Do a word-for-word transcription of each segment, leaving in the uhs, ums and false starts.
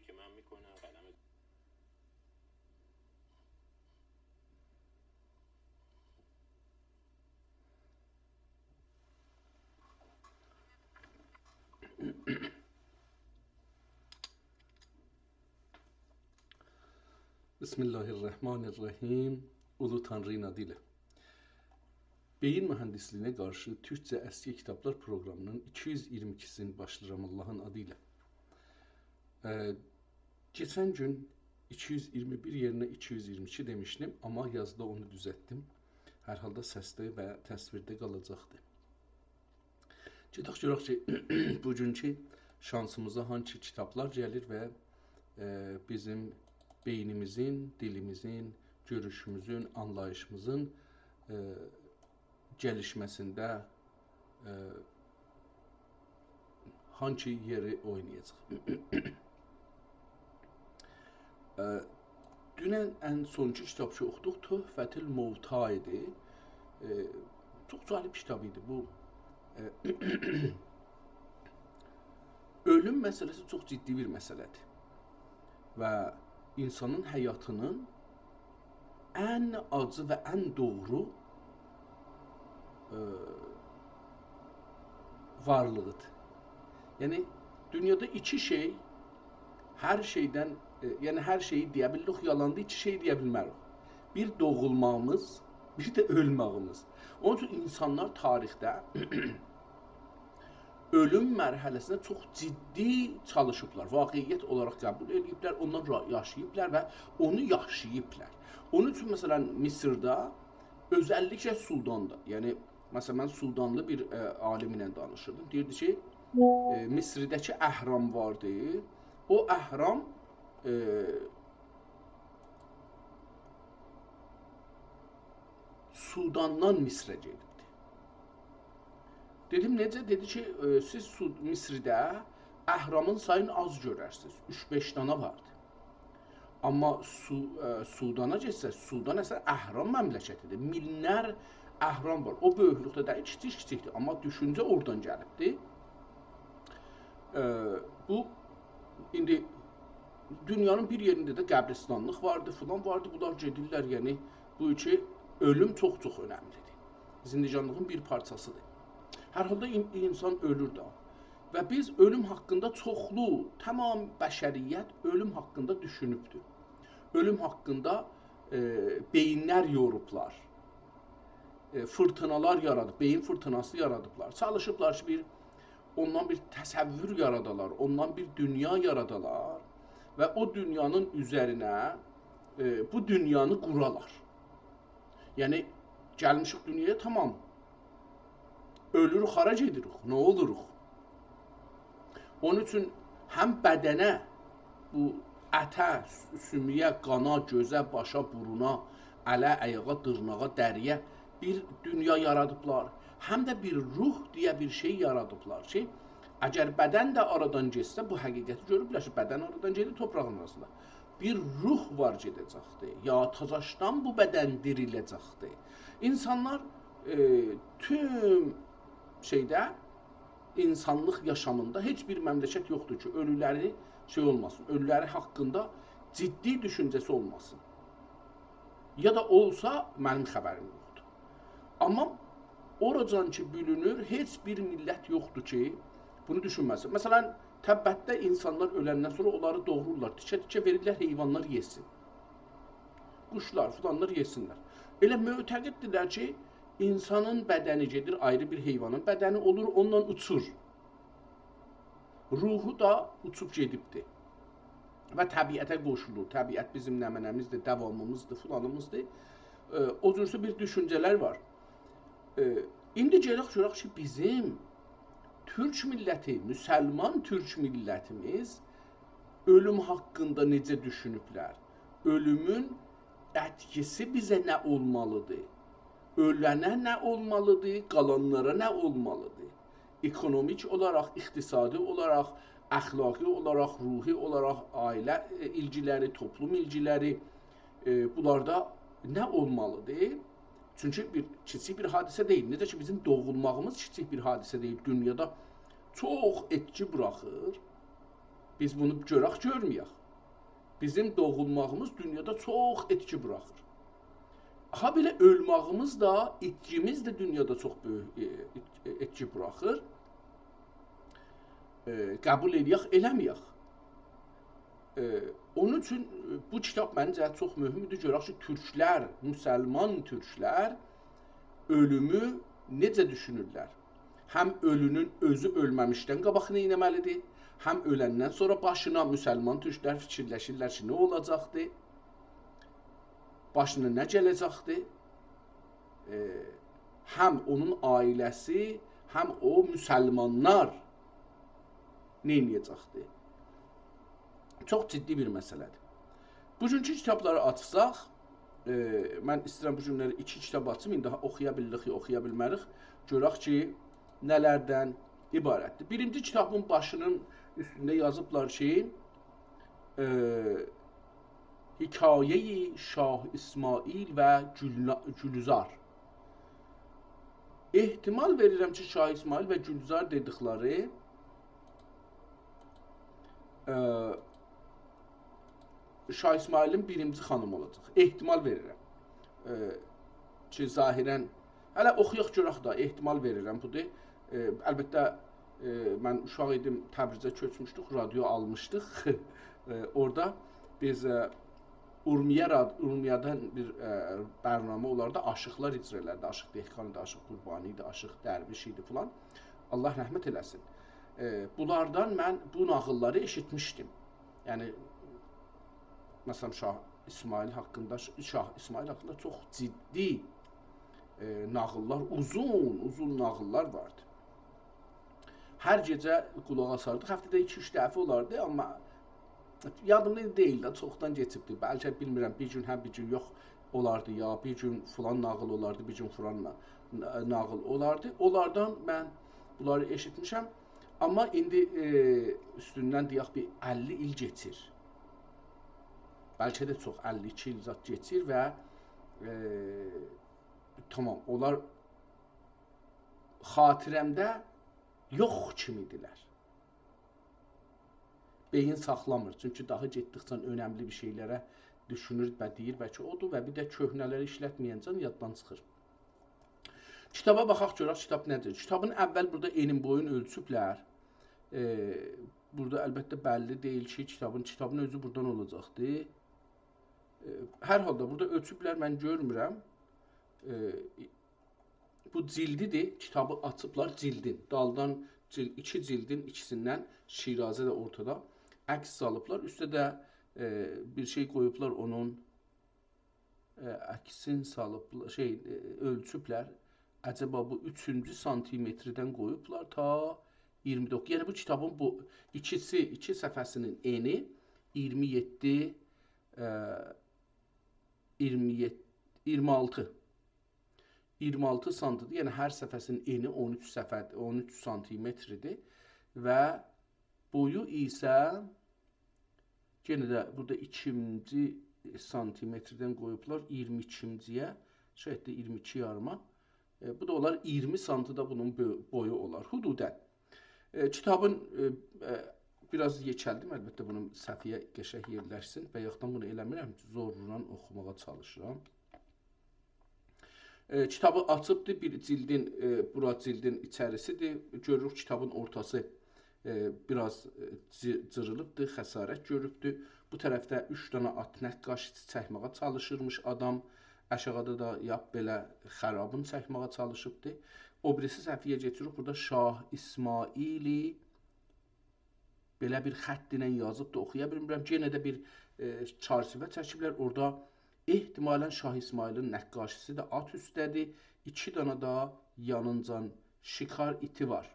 که من می‌کنم، قلم بسم الله الرحمن الرحیم. اولو تانری‌نین آدی ایله. بئیین موهندیسلیگینه قارشی تورکجه اسکی کیتابلار پروقرامی‌نین ایکی یوز اییرمی ایکی‌سینی باشلاییرام آللاهین آدی ایله. ائ، کئچن گون ایکی یوز اییرمی بیر یئرینه ایکی یوز اییرمی ایکی دئمیشدیم، آمما یازیدا اونو دوزلتدیم. هر حالدا سسده و تصویرده قالاجاقدیر. گئدک گؤرک کی، بوگونکو شانسیمیزا هانسی کیتابلار گلیر و، ائ، بیزیم بئینیمیزین، دیلیمیزین، گؤروشوموزون، آنلاییشیمیزین، ائ، گلیشمه‌سینده، ائ، هانسی یئری اوینایاجاق. ائ، دونن ان سونکی کیتاب کی اوخودوق، تحفة الموتی ایدی. ائ، چوخ جالب کیتاب ایدی بو. ائ، اؤلوم مسئله‌سی چوخ جدی بیر مسئله‌دیر. و اینسانین حیاتی‌نین ان آجی و ان دوغرو، ائ، وارلیغیدیر. یعنی، دونیادا ایکی شئی، هر شئیدن، ائ، یعنی هر شئیی دئیه بیلیریک، یالاندیر، ایکی شئی دئیه بیلمه‌ریک. بیر دوغولماغیمیز، بیر ده اؤلمه‌ییمیز. اونون اوچون اینسانلار تاریخده اؤلوم مرحله‌سینده چوخ جدی چالیشیبلار. واقعیت اولاراق قبول ائدیبلر، اوندان را-، یاشاییبلار و اونو یاشاییبلار. اونون اوچون، مثلا، مصرده، اؤزللیکله سوداندا، یعنی، مثلا، من سودانلی بیر، ائ، عالیم ایله دانیشیردیم. دئییردی کی، ائ، مصرده‌کی اهرام واردی. او اهرام، ائ، سوداندان مصره گئدیبدی. دئدیم، نئجه؟ دئدی کی، ائ، سیز سود-، مصرده اهرامین سایین آز گؤررسینیز. اوچ-بئش دانا واردی. آمما سو-، ائ، سودانا گئتسه، سودان اصلا اهرام مملکتی‌دیر. مینلر اهرام وار. او بؤیوکلوکده دئییل، کیچیک-کیچیکدیر. آمما دوشونجه اورادان گلیبدی. ائ، بو، ایندی دونیانین بیر یئرینده ده قبرستانلیق واردی، فلان واردی. بونلار گئدیرلر، یعنی بو کی اؤلوم چوخ-چوخ اؤنملی‌دیر. زندگانلیغین بیر پارچاسی‌دیر. هر حالدا این-، اینسان اؤلور ده. و بیز اؤلوم حاقیندا چوخلو، تمام بشریت اؤلوم حاقیندا دوشونوبدور. اؤلوم حاقیندا، ائ، بئیینلر یوروبلار. ائ، فیرتینالار یارادیب، بئیین فیرتیناسی یارادیبلار. چالیشیبلار کی، بیر، اوندان بیر تصور یارادالار، اوندان بیر دونیا یارادالار و او دونیانین اوزرینه، ائ، بو دونیانی قورالار. یعنی، گلمیشیک دونیایا، تمام. اؤلوروک، هارا گئدیریک، نه اولوروق؟ اونون اوچون هم بدنه، بو اته، سو-، سومویه، قانا، گؤزه، باشا، بورونا، اله، آیاغا، دیرناغا، دری‌یه بیر دونیا یارادیبلار، هم ده بیر روح دئیه بیر شئی یارادیبلار کی، اگر بدن ده آرادان گئتسه، بو حقیقتی گؤروبلر کی، بدن آرادان گئدیر، توپراغین آراسیندا. بیر روح وار گئده‌جکدیر. یا تازاشدان بو بدن دیریله‌جکدیر. اینسانلار، ائ، توم شئیده، اینسانلیق یاشامیندا هئچ بیر مملکت یوخدور کی، اؤلولری شئی اولماسین، اؤلولری حاقیندا جدی دوشونجه‌سی اولماسین. یا دا اولسا، منیم خبریم یوخدور. آمما اوراجان کی بیلینیر، هئچ بیر میللت یوخدور کی، بونو دوشونمه‌سین. مثلا، تبتده اینسانلار اؤلندن سونرا اونلاری دوغرورلار، تیکه-تیکه وئریرلر حیوانلار یئسین. قوشلار، فلانلار یئسینلر. ائله معتقددیرلر کی، اینسانین بدنی گئدیر، آیری بیر حیوانین بدنی اولور، اونونلا اوچور. روحو دا اوچوب گئدیبدیر. و طبیعته قوشولور. طبیعت بیزیم نمنه‌میزدیر، داوامیمیزدیر، فلانیمیزدیر. ائ، او جورسه بیر دوشونجه‌لر وار. ائ، ایندی گلک گؤرک کی، بیزیم تورک میللتی، مسلمان تورک میللتیمیز اؤلوم حاقیندا نئجه دوشونوبلر؟ اؤلومون ائتکیسی بیزه نه اولمالیدیر؟ اؤلنه نه اولمالیدیر؟ قالانلارا نه اولمالیدیر؟ اکونومیک اولاراق، اقتصادی اولاراق، اخلاقی اولاراق، روحی اولاراق، عائله، ائ، ایلگیلری، توپلوم ایلگیلری، ائ، بونلاردا نه اولمالیدیر؟ چونکی بیر، کیچیک بیر حادثه دئییل. نئجه کی، بیزیم دوغولماغیمیز کیچیک بیر حادثه دئییل. دونیادا چوخ ائتکی بوراخیر. بیز بونو گؤرک، گؤرمه‌یک. بیزیم دوغولماغیمیز دونیادا چوخ ائتکی بوراخیر. هابئله اؤلمه‌ییمیز ده، ایتکیمیز ده دونیادا چوخ بؤیوک، ائ، ائ، ائتکی بوراخیر. ائ، قبول ائله‌یک، ائله‌مه‌یک. ائ، اونون اوچون، ائ، بو کیتاب منجه چوخ مهمدور. گؤرک کی، تورکلر، مسلمان تورکلر اؤلومو نئجه دوشونورلر؟ هم اؤلونون اؤزو اؤلمه‌میشدن قاباق نه ائتمه‌لیدیر، هم اؤلندن سونرا باشینا مسلمان تورکلر فیکیرلشیرلر کی، نه اولاجاقدیر، باشینا نه گله‌جکدیر. ائ، هم اونون عائله‌سی، هم او مسلمانلار نه ائده‌جکدیر؟ چوخ جدی بیر مسئله‌دیر. بوگونکو کیتابلاری آچساق، ائ، من ایسته‌ییرم بو گونلری ایکی کیتاب آچیم، ایندی اوخویا بیلیریک، اوخویا بیلمه‌ریک. گؤرک کی، نه‌لردن عبارتدیر. بیرینجی کیتابین باشینین اوستونده یازیبلار کی، ائ، حکایه‌ی شاه اسماعیل و گلنا-، گلزار. احتمال وئریرم کی، شاه اسماعیل و گلزار دئدیکلری، ائ، شاه اسماعیلین بیرینجی خانیمی اولاجاق. احتمال وئریرم. ائ، کی، ظاهراً، هله اوخویاق گؤرک دا، احتمال وئریرم بودور. ائ، البته، ائ، من اوشاق ایدیم، تبریزه کؤچموشدوک، رادیو آلمیشدیق. ائ، اورادا بیز، ائ، اورمیه راد-، اورمیه‌دن بیر، ائ، برنامه اولاردی، آشیقلار اجرا ائلردی. آشیق دهقان ایدی، آشیق قربانی ایدی، آشیق درویش ایدی فلان. الله رحمت ائله‌سین. ائ، بونلاردان من بو ناغیللاری ائشیتمیشدیم. یعنی، مثلا، شاه اسماعیل حاقیندا، شاه اسماعیل حاقیندا چوخ جدی، ائ، ناغیللار، اوزون، اوزون ناغیللار واردی. هر گئجه قولاق آساردیق، هفته‌ده ایکی-اوچ دفعه اولاردی، آمما یادیمدا دئییل ده، چوخدان کئچیبدی. بلکه، بیلمیرم، بیر گون، هه، بیر گون یوخ اولاردی یا، بیر گون فلان ناغیل اولاردی، بیر گون فلان نا-، نا-، ناغیل اولاردی. اونلاردان من بونلاری ائشیتمیشم. آمما ایندی، ائ، اوستوندن دئیک بیر اللی ایل کئچیر. بلکه ده چوخ، اللی ایکی ایل زاد کئچیر و، ائ، تامام، اونلار خاطره‌مده یوخ کیمی‌دیرلر. بئیین ساخلامیر. چونکی داها گئتدیکجه اؤنملی بیر شئیلره دوشونور و دئییر، بلکه اودور و بیر ده کؤهنه‌لری ایشلتمه‌ینجه یاددان چیخیر. کیتابا باخاق گؤرک، کیتاب نه‌دیر؟ کیتابین اول بورادا انین بویون اؤلچوبلر. ائ، بورادا البته بللی دئییل کی، کیتابین، کیتابین اؤزو بورادان اولاجاقدی. ائ، هر حالدا بورادا اؤلچوبلر، من گؤرمورم. ائ، بو جیلدیدیر، کیتابی آچیبلار جیلدین. دالدان جیل-، ایکی جیلدین ایکیسیندن، شیرازه ده اورتادا، عکس سالیبلار. اوسته ده، ائ، بیر شئی قویوبلار اونون، ائ، عکسین سالیبلا-، شئی، ائ، اؤلچوبلر. عجبا بو اوچونجو سانتیمتردن قویوبلار تا اییرمی دوققوز. یعنی بو کیتابین بو ایکیسی، ایکی صفحه‌سینین انی اییرمی یئددی، ائ، اییرمی یئددی، اییرمی آلتی. اییرمی آلتی سانتیدیر. یعنی هر صفحه‌سینین انی اون اوچ صفحه، اون اوچ سانتیمتردیر و بویو ایسه، یئنه ده بورادا ایکینجی سانتیمتردن قویوبلار اییرمی ایکینجی‌یه، شاید ده اییرمی ایکی یاریما. ائ، بو دا اولار اییرمی سانتی دا بونون بو-، بویو اولار حدوداً. ائ، کیتابین، ائ، ائ، بیر آز یئکلدیم، البته بونون صفحه‌یه قشنگ یئرلشسین. بایاقدان بونو ائله‌میرم، زورلا اوخوماغا چالیشیرام. ائ، کیتابی آچیبدی، بیر جیلدین، ائ، بورا جیلدین ایچریسیدیر. گؤروروک کیتابین اورتاسی، ائ، بیر آز، ائ، جی-، جیریلیبدی، خسارت گؤروبدو. بو طرفده اوچ دنه آت نقاشی‌سی چکمه‌یه چالیشیرمیش آدام. آشاغیدا دا لاپ بئله خرابین چکمه‌یه چالیشیبدی. او بیریسی صفحه‌یه کئچیریک. بورادا شاه اسماعیلی بئله بیر خط ایله یازیبدی، اوخویا بیلمیرم. یئنه ده بیر، ائ، چرچیوه چکیبلر. اورادا احتمالاً شاه اسماعیلین نقاشی‌سی ده آت اوسته‌دیر. ایکی دنه ده یانینجان شکار ایتی وار.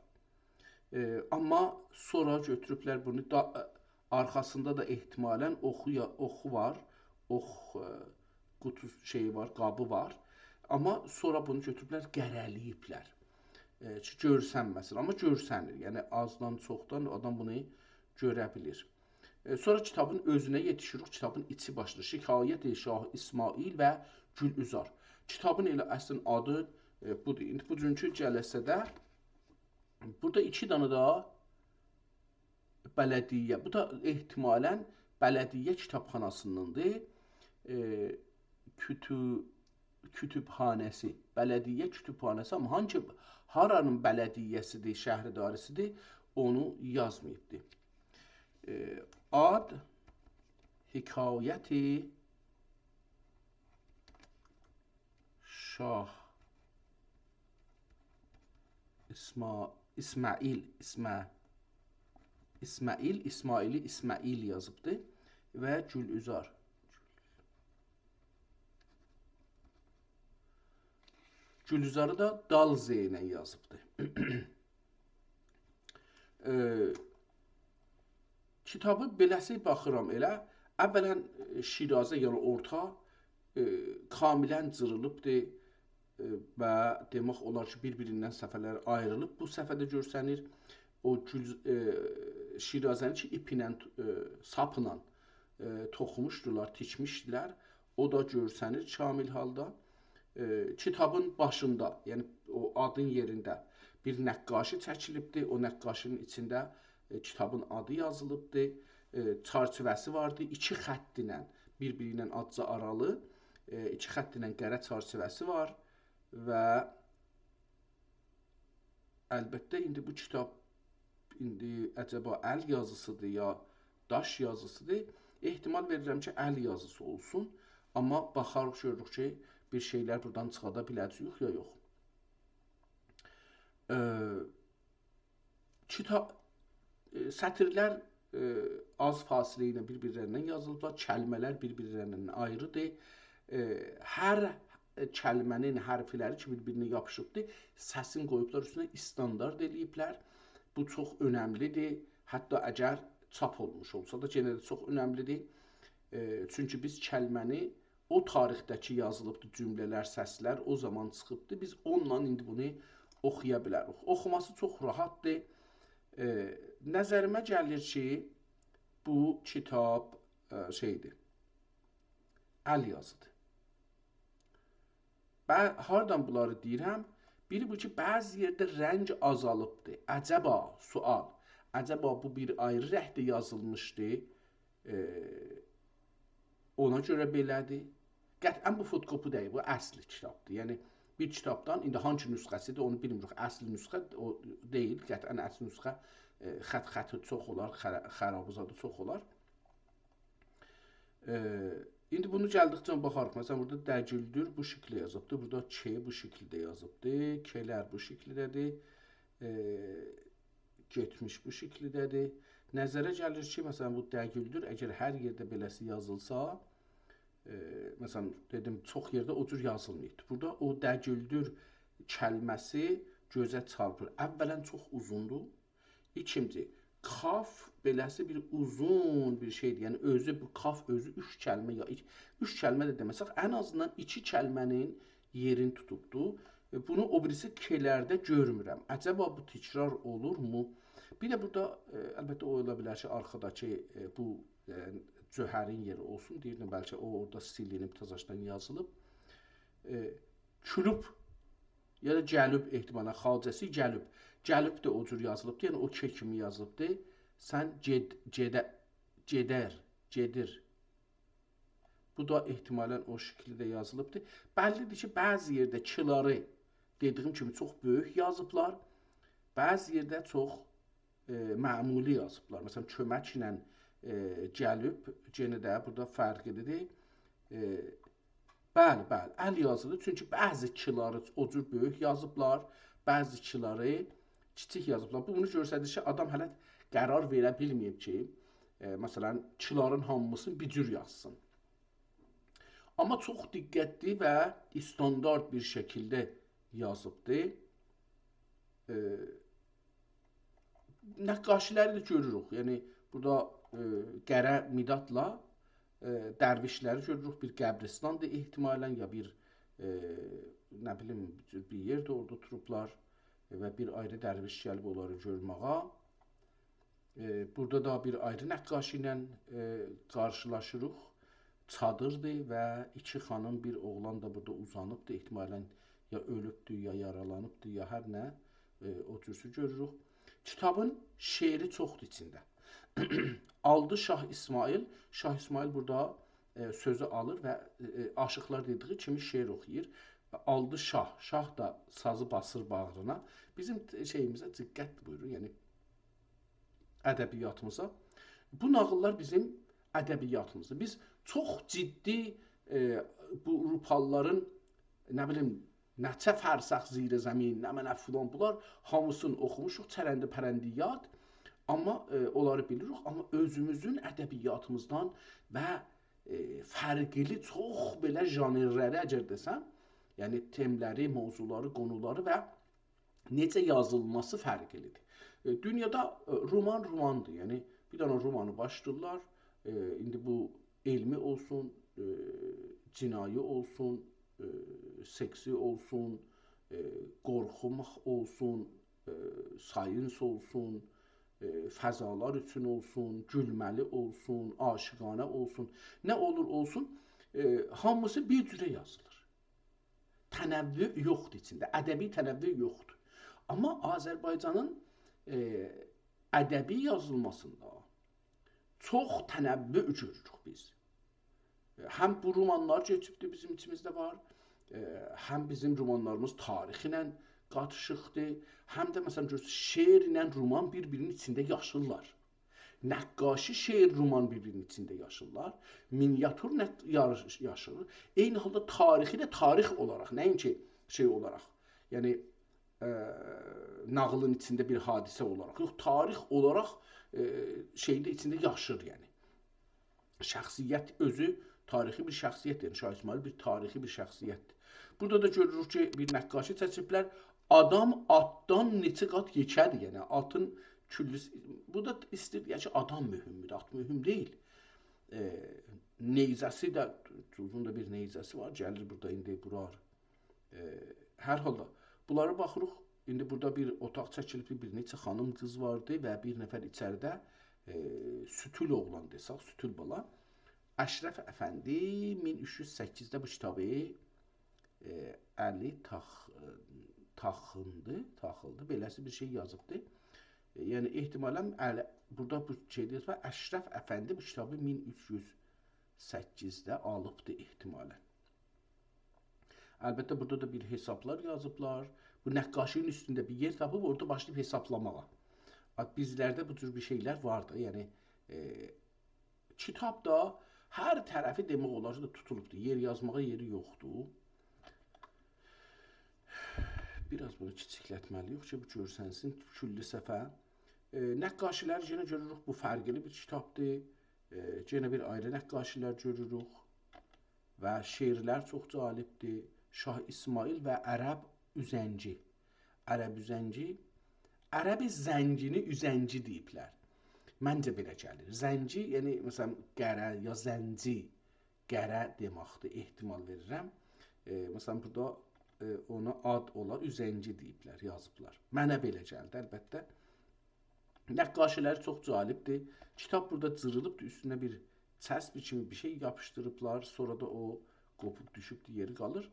ائ، آمما سونرا گؤتوروبلر بونو دا، آرخاسیندا دا احتمالاً اوخو یا-، اوخو وار. اوخ، ائ، قوتو شئیی وار، قابی وار. آمما سونرا بونو گؤتوروبلر، قره‌له‌ییبلر. ائ، کی، گؤرسنمه‌سین. آمما گؤرسنیر. یعنی، آزدان چوخدان آدام بونو گؤره بیلیر. ائ، سونرا کیتابین اؤزونه یئتیشیریک. کیتابین ایچی باشلاییر. شکایت شاه اسماعیل و گلعذار. کیتابین ائله اصلین آدی، ائ، بودور. ایندی بوگونکو جلسه‌ده بورادا ایکی دنه داها بلدیه. بو دا احتمالاً بلدیه کیتابخاناسیندان‌دیر. ائ، کتو-، کتابخانه‌سی، بلدیه کتابخانه‌سی، آمما هانسی، هارانین بلدیه‌سی‌دیر، شهرداری‌سی‌دیر، اونو یازماییبدی. ائ، آد حکایت شاه اسما-، اسماعیل، اسما-، اسماعیل، اسماعیلی، اسماعیل یازیبدی و گلعذار. گلعذاری دا دال ز ایله یازیبدی. ائ، کیتابی بئله‌سی باخیرام ائله. اولاً، ائ، شیرازه، یعنی اورتا، ائ، کاملاً جیریلیبدیر، ائ، و دئمک اولار کی، بیر-بیریندن صفحه‌لر آیریلیب. بو صفحه‌ده گؤرسنیر، او گول-، ائ، شیرازه‌نی کی، ایپ ایله، ائ، ساپلا، ائ، توخوموشدولار، تیکمیشدیلر. او دا گؤرسنیر کامل حالدا. ائ، کیتابین باشیندا، یعنی او آدین یئرینده بیر نقاشی چکیلیبدی. او نقاشی‌نین ایچینده، ائ، کیتابین آدی یازیلیبدی. ائ، چرچیوه‌سی واردی. ایکی خط ایله، بیر-بیری ایله آزجا آرالی، ائ، ایکی خط ایله قره چرچیوه‌سی وار و البته، ایندی بو کیتاب، ایندی عجبا ال یازیسی‌دیر یا داش یازیسی‌دیر؟ احتمال وئریرم کی، ال یازیسی اولسون. آمما باخاریق، گؤروروک کی، بیر شئیلر بورادان چیخادا بیله‌جه‌ییک یا یوخ. ائ، کیتا-، ائ، سطرلر، ائ، آز فاصله ایله بیر-بیرلریندن یازیلیبلار، کلمه‌لر بیر-بیرلریندن آیری‌دیر. ائ، هر کلمه‌نین حرفلری کی، بیر-بیرینه یاپیشیبدیر، سسین قویوبلار اوستونه، استاندارد ائله‌ییبلر. بو چوخ اؤنملی‌دیر. حتی اگر چاپ اولموش اولسا دا، یئنه ده چوخ اؤنملی‌دیر. ائ، چونکی بیز کلمه‌نی او تاریخده کی یازیلیبدی، جمله‌لر، سسلر او زامان چیخیبدی. بیز اونونلا ایندی بونو اوخویا بیلریک. اوخوماسی چوخ راحت‌دیر. ائ، نظریمه گلیر کی، بو کیتاب، ائ، شئی‌دیر، ال یازی‌دیر. به-، هاردان بونلاری دئییرم؟ بیری بو کی، بعضی یئرده رنگ آزالیبدیر. عجبا، سؤال، عجبا بو بیر آیری رنگده یازیلمیشدی؟ ائ، اونا گؤره بئله‌دیر. قطعاً بو فتوکپی دئییل، بو اصل کیتابدیر. یعنی، بیر کیتابدان، ایندی هانسی نسخه‌سی‌دیر، اونو بیلمیریک. اصل نسخه او دئییل، قطعاً اصل نسخه، ائ، خط، خطی چوخ اولار، خرا-، خرابی زادی چوخ اولار. ائ، ایندی بونو گلدیکجه باخاریق. مثلاً، بورادا دگولدور بو شکیلده یازیبدی، بورادا ک بو شکیلده یازیبدی، ک‌لر بو شکیلده‌دیر. ائ، گئتمیش بو شکیلده‌دیر. نظره گلیر کی، مثلاً، بو دگولدور اگر هر یئرده بئله‌سی یازیلسا، ائ، مثلاً، دئدیم، چوخ یئرده او جور یازیلماییبدی. بورادا او دگولدور کلمه‌سی گؤزه چارپیر. اولاً چوخ اوزوندور. ایکینجی، کاف بئله‌سی بیر اوزون بیر شئی‌دیر. یعنی، اؤزو، بو کاف اؤزو اوچ کلمه یا ایک-، اوچ کلمه ده دئمه‌سک، ان آزیندان ایکی کلمه‌نین یئرینی توتوبدو. ائ، بونو او بیریسی ک‌لرده گؤرمورم. عجبا بو تکرار اولورمو؟ بیر ده بورادا، ائ، البته، او اولا بیلر کی، آرخاداکی، ائ، بو، ائ، جوهرین یئری اولسون. دئییردیم، بلکه او اورادا سیلینیب، تازاشدان یازیلیب. ائ، کولوب، یا دا گلوب احتمالاً، خواجه‌سی گلوب. گلوب ده او جور یازیلیبدی، یعنی او ک کیمی یازیلیبدی. سن گئد-، گئده-، گئدر، گئدیر. بو دا احتمالاً او شکیلده یازیلیبدی. بللی‌دیر کی، بعضی یئرده ک‌لری، دئدیگیم کیمی، چوخ بؤیوک یازیبلار، بعضی یئرده چوخ، ائ، معمولی یازیبلار. مثلاً، کؤمک ایله، ائ، گلوب، یئنه ده بورادا فرقلی‌دیر. ائ، بلی، بلی، ال یازی‌دیر. چونکی بعضی ک‌لری او جور بؤیوک یازیبلار، بعضی ک‌لری کیچیک یازیبلار. بو بونو گؤستریر کی، آدام هله قرار وئره بیلمه‌ییب کی، ائ، مثلاً، ک‌لرین هامیسینی بیر جور یازسین. آمما چوخ دقتلی و استاندارد بیر شکیلده یازیبدی. ائ، نقاشی‌لری ده گؤروروک. یعنی، بورادا، ائ، قره مدادلا، ائ، درویش‌لری گؤروروک. بیر قبرستاندیر احتمالاً، یا بیر، ائ، نه بیلیم، بیر یئرده اورادا اوتوروبلار و بیر آیری درویش گلیب اونلاری گؤرمه‌یه. ائ، بورادا دا بیر آیری نقاشی ایله، ائ، قارشیلاشیریق. چادیردیر و ایکی خانیم، بیر اوغلان دا بورادا اوزانیبدیر. احتمالاً یا اؤلوبدور، یا یارالانیبدیر، یا هر نه. ائ، او جورسو گؤروروک. کیتابین شعری چوخدور ایچینده. آلدی شاه اسماعیل. شاه اسماعیل بورادا، ائ، سؤزو آلیر و، ائ، ائ، آشیقلار دئدیگی کیمی شعر اوخویور. آلدی شاه، شاه دا سازی باسیر باغرینا. بیزیم ت-، شئییمیزه دقت بویورون، یعنی ادبیاتیمیزا. بو ناغیللار بیزیم ادبیاتیمیزدیر. بیز چوخ جدی، ائ، بو آوروپالیلارین، نه بیلیم، نئچه فرسخ زیر زمین، نمنه فلان، بونلار هامیسینی اوخوموشوق، چرندی پرندیات. آمما، ائ، اونلاری بیلیریک، آمما اؤزوموزون ادبیاتیمیزدان و، ائ، فرقلی چوخ بئله ژانرلری، اگر دئسم، یعنی تملری، موضوعلاری، قونولاری و نئجه یازیلماسی فرقلیدیر. ائ، دونیادا، ائ، رومان روماندیر. یعنی بیر دنه رومانی باشلاییرلار، ائ، ایندی بو علمی اولسون، ائ، جنایی اولسون، ائ، سکسی اولسون، ائ، قورخماق اولسون، ائ، ساینس اولسون، ائ، فضالار اوچون اولسون، گولمه‌لی اولسون، عاشقانه اولسون، نه اولور اولسون، ائ، هامیسی بیر جوره یازیلیر. تنوع یوخدور ایچینده، ادبی تنوع یوخدور. آمما آذربایجانین، ائ، ادبی یازیلماسیندا چوخ تنوع گؤروروک بیز. هم بو رومانلار کئچیبدیر، بیزیم ایچیمیزده وار، ائ، هم بیزیم رومانلاریمیز تاریخ ایله قاتیشیقدیر، هم ده، مثلا، گؤرورسن، شعر ایله رومان بیر-بیرینین ایچینده یاشیرلار. نقاشی، شعر، رومان بیر-بیرینین ایچینده یاشیرلار. مینیاتور نق-، یار-، یاشیر. عینی حالدا تاریخی ده تاریخ اولاراق، نه‌اینکی شئی اولاراق، یعنی، ائ، ناغیلین ایچینده بیر حادثه اولاراق. یوخ، تاریخ اولاراق، ائ، شئیین ده ایچینده یاشیر، یعنی. شخصیت اؤزو تاریخی بیر شخصیتدیر. یعنی شاه اسماعیل بیر تاریخی بیر شخصیتدیر. بورادا دا گؤروروک کی، بیر نقاشی چکیبلر. آدام آتدان نئچه قات یئکه‌دیر. یعنی آتین کوللوسو، بورادا ایسته‌ییر دئیه کی، آدام مهمدور، آت مهم دئییل. ائ، نیزه‌سی ده، اوزون دا بیر نیزه‌سی وار. گلیر بورادا ایندی وورار. ائ، هر حالدا بونلارا باخیریق. ایندی بورادا بیر اوتاق چکیلیبدی، بیر نئچه خانیم قیز واردی و بیر نفر ایچریده، ائ، سوتول اوغلان دئسک، سوتول بالا. اشرف افندی مین اوچ یوز سککیزده بو کیتابی، ائ، الی تاخ-، تاخیندی، تاخیلدی، بئله‌سی بیر شئی یازیبدی. ائ، یعنی احتمالا الی، بورادا بو شئیده یازیب، اشرف افندی بو کیتابی مین اوچ یوز سککیزده آلیبدی احتمالا. البته، بورادا دا بیر حسابلار یازیبلار. بو نقاشی‌نین اوستونده بیر یئر تاپیب، اورادا باشلاییب حسابلاماغا. آ، بیزلرده بو جور بیر شئیلر وار دا، یعنی، ائ، کیتاب دا هر طرفی دئمک اولار کی، توتولوبدور. یئر یازماغا یئری یوخدور. بیر آز بونو کیچیکلتمه‌لی‌ییک کی، بو گؤرسنسین، کوللو صفحه. ائ، نقاشی‌لری یئنه گؤروروک، بو فرقلی بیر کیتابدیر. ائ، یئنه بیر آیری نقاشی‌لر گؤروروک. و شعرلر چوخ جالبدیر. شاه اسماعیل و عرب اوزنگی. عرب اوزنگی، عرب زنگینی اوزنگی دئییبلر. منجه بئله گلیر. زنگی، یعنی، مثلا، قره یا زنجی، قره دئمکدیر، احتمال وئریرم. ائ، مثلا، بورادا، ائ، اونا آد اولار، اوزنگی دئییبلر، یازیبلار. منه بئله گلدی، البته. نقاشی‌لری چوخ جالبدیر. کیتاب بورادا جیریلیبدیر، اوستونه بیر چسب کیمی بیر شئی یاپیشدیریبلار، سونرا دا او قوپوب دوشوبدور، یئری قالیر.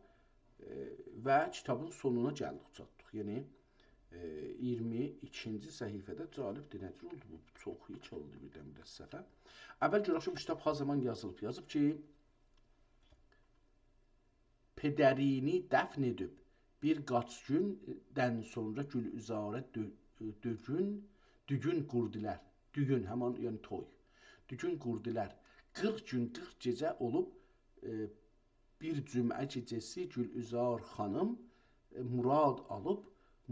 ائ، و کیتابین سونونا گلدیک، چاتدیق. یعنی، ائ، اییرمی ایکینجی صفحه‌ده. جالبدیر، نه جور اولدو بو؟ چوخ هئچ اولدو بیردن-بیره صفحه. اول گؤرک کی، بو کیتاب ها زامان یازیلیب. یازیب کی، پدرینی دفن ائدیب بیر قاچ گوندن سونرا گلعذاره دؤ-، دوگون، دوگون قوردولر. دوگون، همان، یعنی توی. دوگون قوردولر. قیرخ گون، قیرخ گئجه اولوب، ائ، بیر جمعه گئجه‌سی گلعذار خانیم، ائ، مراد آلیب،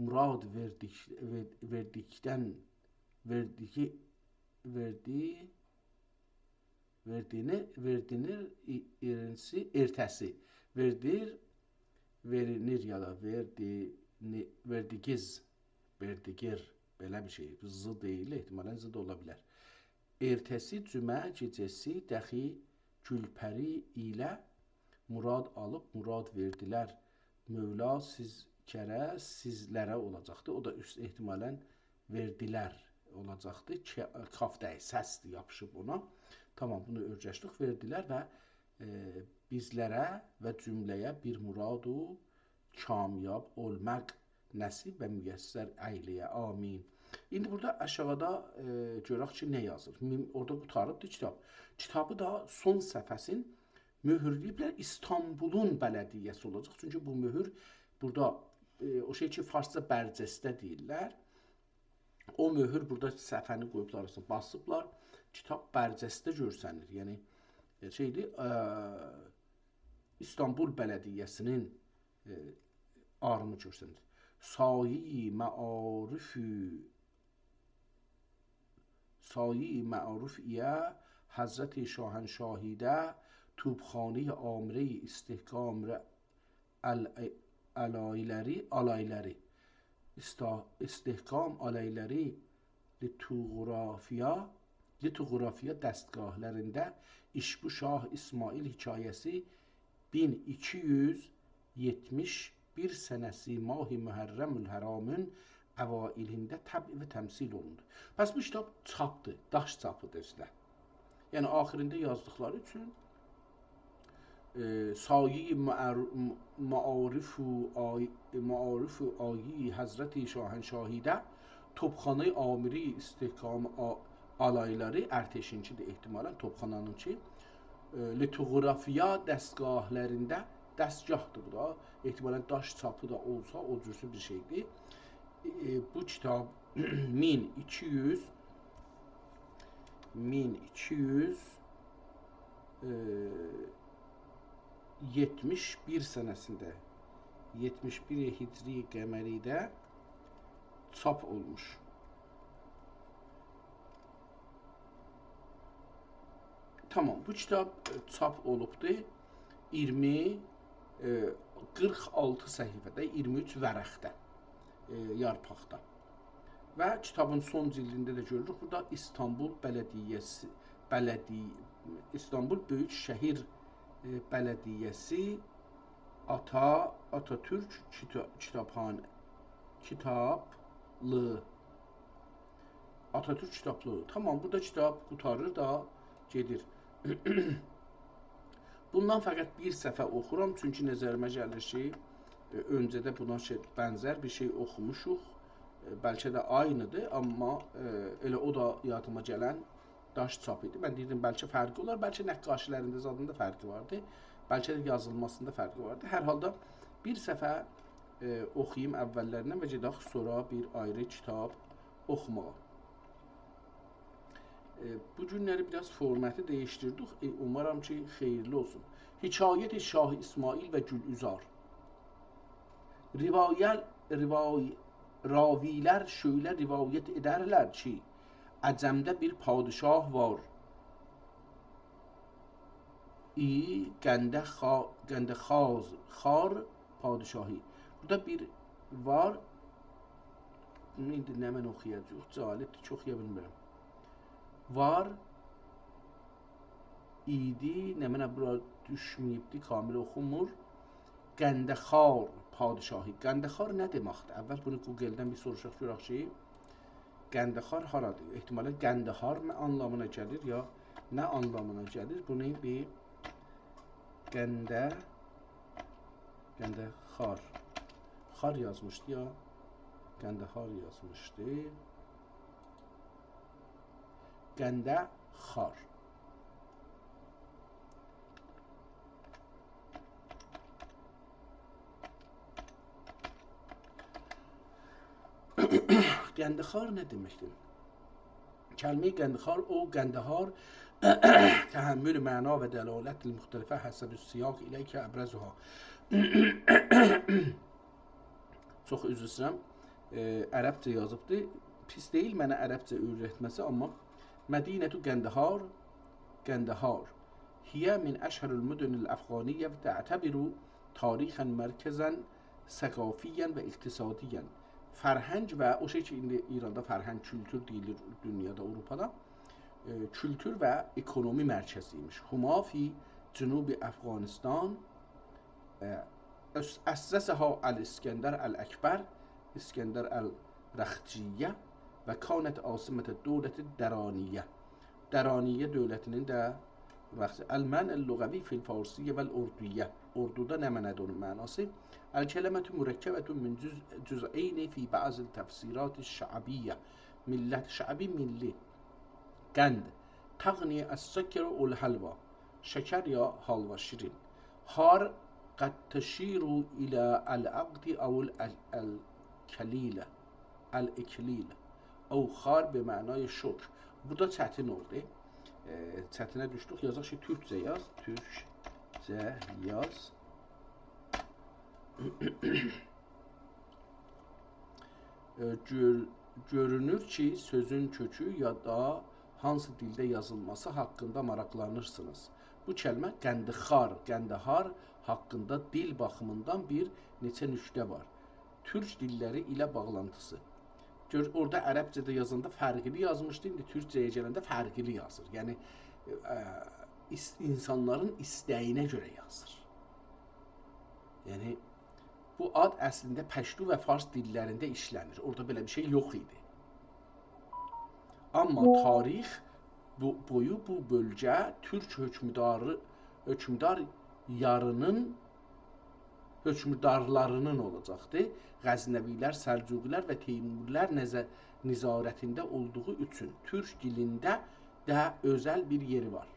مراد وئردیک-، وئر-، وئردیکدن، وئردیگی، وئردی، وئردینی، وئردینیر، ای-، ایرینسی، ائرته‌سی. وئردیر، وئرینیر یا دا وئردینی، وئردیگیز، وئردیگیر، بئله بیر شئی. بو ز دئییل، احتمالا ز دا اولا بیلر. ائرته‌سی جمعه گئجه‌سی دخی گولپری ایله مراد آلیب، مراد وئردیلر. مولا سیز کره، سیزلره اولاجاقدی. او دا اوست احتمالا وئردیلر اولاجاقدی. ک-، کاف دئییل، سسدیر، یاپیشیب اونا. تامام، بونو اؤیرشدیک. وئردیلر و، ائ، بیزلره و جمله‌یه بیر مراد و کامیاب اولماق نصیب و میسر ائیله‌یه. آمین. ایندی بورادا آشاغیدا، ائ، گؤرک کی، نه یازیر. میم-، اورادا قوتاریبدیر کیتاب. کیتابی دا سون صفحه‌سین مؤهورله‌ییبلر. ایستانبولون بلدیه‌سی اولاجاق. چونکی بو مؤهور بورادا، ائ، او شئی کی، فارسجا برجسته دئییرلر. او مؤهور بورادا صفحه‌نی قویوبلار، آراسینا باسیبلار. کیتاب برجسته گؤرسنیر. یعنی، ائ، شئیدیر، ائ، ایستانبول بلدیه‌سی‌نین، ائ، آرمی گؤرسنیر. سایه‌ی معارف، سایه‌ی معارف ایه حضرت شاهنشاهیده، توپخانه‌ی عامره‌ی استحکام ر-، ال-، آلایلاری، آلایلاری، استا-، استحکام آلایلاری لیتوقرافیا، لیتوقرافیا دستگاهلرینده ایشبو شاه اسماعیل حکایه‌سی مین ایکی یوز یئتمیش بیر سنه‌سی ماه محرم الحرامین اوائلینده طبع و تمثیل اولوندو. پس بو کیتاب چاپدیر، داش چاپی‌دیر، دوستلر. یعنی آخیرینده یازدیقلاری اوچون، ائ، سایه‌ی معر-، معارف و آی-، معارف و آیی حضرت شاهنشاهیده توپخانه‌ی عامره‌ی استحکام آ-، آلایلاری، ارتشین‌کی ده احتمالاً، توپخانه‌نین‌کی، ائ، لیتوقرافیا دستگاهلرینده، دستگاهدیر بو دا، احتمالاً داش چاپی دا اولسا، او جورسو بیر شئیدیر. ائ، بو کیتاب مین ایکی یوز، مین ایکی یوز، ائ، یئتمیش بیر سنه‌سینده، یئتمیش بیر هجری قمری‌ده چاپ اولموش. تامام، بو کیتاب، ائ، چاپ اولوبدور. اییرمی، ائ، قیرخ آلتی صفحه‌ده، اییرمی اوچ ورقده، ائ، یارپاقدا. و کیتابین سون جلدینده ده گؤروروک. بورادا ایستانبول بلدیه‌سی، بلدی-، ایستانبول بؤیوک شهر، ائ، بلدیه‌سی، آتا-، آتاتورک کیتا-، کیتابخانه، کیتابلیغی. آتاتورک کیتابلیغی. تامام، بورادا کیتاب قوتاریر دا گئدیر. بوندان فقط بیر صفحه اوخورام، چونکی نظریمه گلیر کی، ائ، اؤنجه‌ده بونا شئی، بنزر بیر شئی اوخوموشوق. ائ، بلکه ده عینی‌دیر، آمما، ائ، ائله او دا یادیما گلن داش چاپ ایدی. من دئییردیم، بلکه فرقی اولار، بلکه نقاشی‌لرینده زادیندا فرقی واردی، بلکه ده یازیلماسیندا فرقی واردی. هر حالدا بیر صفحه، ائ، اوخویوم اوللریندن و گئدک سونرا بیر آیری کیتاب اوخوماغا. ائ، بو گونلری بیر آز فورماتی دییشدیردیک. ائ، اومارام کی، خئییرلی اولسون. حکایت شاه اسماعیل و گلعذار. روایل-، روای-، راوی‌لر شؤیله روایت ائدرلر کی، عجمده بیر پادشاه وار. ای گنده خا-، گنده خاز، خار پادشاهی. بورادا بیر وار. بونو ایندی نمنه اوخویاجاغیق؟ جالبدیر کی، اوخویا بیلمیرم. وار ایدی، نمنه بورا دوشمه‌ییبدی، کامل اوخونمور. گنده‌خوار پادشاهی. گنده‌خوار نه دئمکدیر؟ اول بونو گوگل‌دن بیر سوروشاق گؤرک کی، گنده‌خوار هارادیر؟ احتمالاً گنده‌خوار نه آنلامینا گلیر، یا نه آنلامینا گلیر؟ بونو بیر گنده، گنده‌خوار. خار یازمیشدی یا؟ گنده‌خوار یازمیشدی. گنده‌خوار. گنده‌خوار نه دئمکدیر؟ کلمه‌ی گنده‌خوار، او گنده‌خوار، تحمل معنا و دلالت مختلفه حسب السیاق الیک ابرزها. چوخ عذر ایسته‌ییرم. ائ، عربجه یازیبدی. پیس دئییل منه عربجه اؤیرتمه‌سی، آمما مدینة گندهار، گندهار، هی من اشهر المدن الافغانیة و تعتبر تاریخاً مرکزاً ثقافیاً و اقتصادیاً. فرهنگ و او شئی کی، ایندی ایراندا فرهنگ، کولتور دئییلیر، دونیادا، آوروپادا، ائ، کولتور و اکونومی مرکزی ایمیش. هما فی جنوب افغانستان، ائ، اس-، اسسها الاسکندر الاکبر، اسکندر الرخجیه، و کانت عاصمة دولة درانیه. درانیه دؤولتینین ده وقتی المعنی اللغوی فی الفارسیة و الاردویه. اوردودا نه معنادیر اونون معناسی؟ الکلمة مرکبة من جزء، جزئین فی بعض التفسیرات الشعبیة. ملت شعبی، ملی. قند. تغنی السکر والحلوا. شکر یا حالوا، شیرین. هار قد تشیر الی العقد او ال-، ال-، الکلیل. الاکلیل. او خار به معنای شکر. بورادا چتین اولدو. ائ، چتینه دوشدوک. یازاق کی، تورکجه یاز. تورکجه یاز. ائ، گؤر-، گؤرونور کی، سؤزون کؤکو یا دا هانسی دیلده یازیلماسی حاقیندا ماراقلانیرسینیز. بو کلمه قندخوار، قندهار حاقیندا دیل باخیمیندان بیر نئچه نکته وار. تورک دیللری ایله باغلانتیسی. گؤر، اورادا عربجه‌ده یازاندا فرقلی یازمیشدی، ایندی تورکجه‌یه گلنده فرقلی یازیر. یعنی، ائ، ایس-، اینسانلارین ایسته‌یینه گؤره یازیر. یعنی، بو آد اصلینده پشتو و فارس دیللرینده ایشله‌نیر. اورادا بئله بیر شئی یوخ ایدی. آمما تاریخ بو-، بویو بو بؤلگه تورک حؤکمداری، حؤکمدار یارینین، حؤکمدارلارینین اولاجاقدی. غزنوی‌لر، سلجوقی‌لر و تیموری‌لر نظ-، نظارتینده اولدوغو اوچون تورک دیلینده ده اؤزل بیر یئری وار.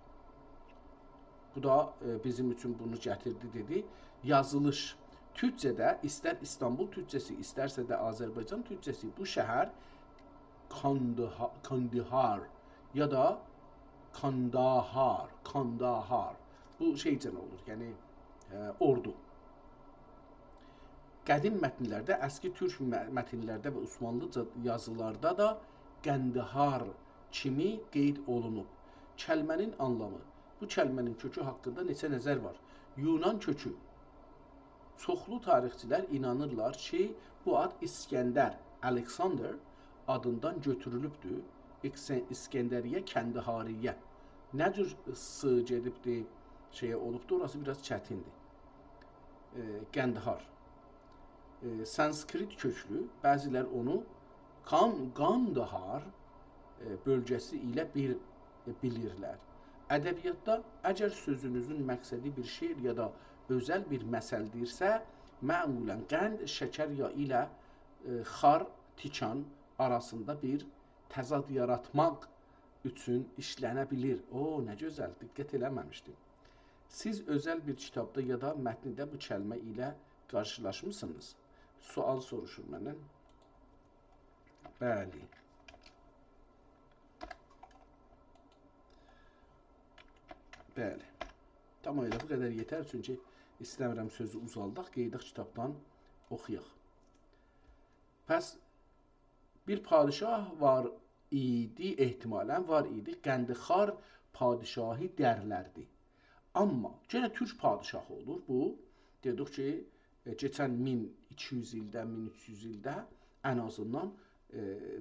بو دا، ائ، بیزیم اوچون بونو گتیردی، دئدی. یازیلیش. تورکجه‌ده ایستر ایستانبول تورکجه‌سی، ایسترسه ده آذربایجان تورکجه‌سی، بو شهر کاندها-، کاندیهار یا دا کانداهار، کانداهار. بو شئیجن اولور، یعنی، ائ، اوردو. قدیم متنلرده، اسکی تورک م-، متنلرده و عثمانلیجا یازیلاردا دا قندهار کیمی قید اولونوب. کلمه‌نین آنلامی. بو کلمه‌نین کؤکو حاقیندا نئچه نظر وار. یونان کؤکو. چوخلو تاریخچی‌لر اینانیرلار کی، بو آد اسکندر، الکساندر آدیندان گؤتورولوبدور. اسک-، اسکندریه کندهاریه. نه جور س گئدیبدی، شئیه اولوبدو، اوراسی بیر آز چتیندیر. ائ، قندهار. ائ، سانسکریت کؤکلو، بعضی‌لر اونو قان-، قاندهار، ائ، بؤلگه‌سی ایله بیر، ائ، بیلیرلر. ادبیاتدا اگر سؤزونوزون مقصدی بیر شعر یا دا اؤزل بیر مثلدیرسه، معمولاً قند، شکر یا ایله، ائ، خار، تیکان آراسیندا بیر تضاد یاراتماق اوچون ایشلنه بیلیر. او، نه گؤزل، دقت ائله‌مه‌میشدیم. سیز اؤزل بیر کیتابدا یا دا متنده بو کلمه ایله قارشیلاشمیسینیز؟ سؤال سوروشور مندن. بلی. بلی. تمام، ائله بو قدر یئتر، چونکی ایسته‌میرم سؤزو اوزالداق، گئدک کیتابدان اوخویاق. پس بیر پادشاه وار ایدی، احتمالاً وار ایدی، قندهار پادشاهی دئرلردی. آمما یئنه تورک پادشاهی اولور بو. دئدیک کی، ائ، کئچن مین ایکی یوز ایلده، مین اوچ یوز ایلده ان آزیندان، ائ،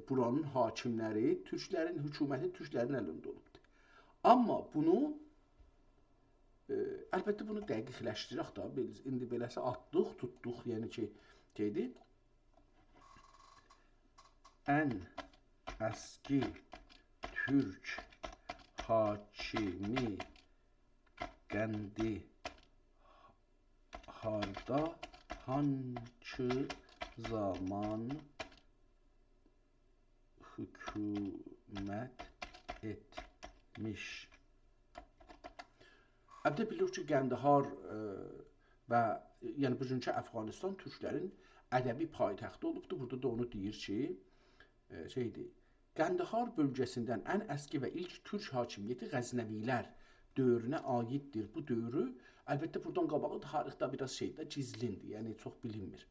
بورانین حاکملری، تورکلرین حکومتی تورکلرین الینده اولوبدور. آمما بونو، ائ، البته بونو دقیقلشدیرک ده، بیز ایندی بئله‌سی آتدیق، توتدوق، یعنی کی، شئیدیر. ان اسکی تورک حاکمی قندهاردا هانکی زامان حکومت ائتمیش؟ البته بیلیریک کی، قندهار، ائ، و، یعنی بوگونکو افغانستان تورکلرین ادبی پایتختی اولوبدور. بورادا دا اونو دئییر کی، ائ، شئیدیر، قندهار بؤلگه‌سیندن ان اسکی و ایلک تورک حاکمیتی غزنوی‌لر دؤورونه عایددیر. بو دؤورو، البته، بورادان قاباغی تاریخده بیر آز شئیده گیزلیندیر، یعنی چوخ بیلینمیر.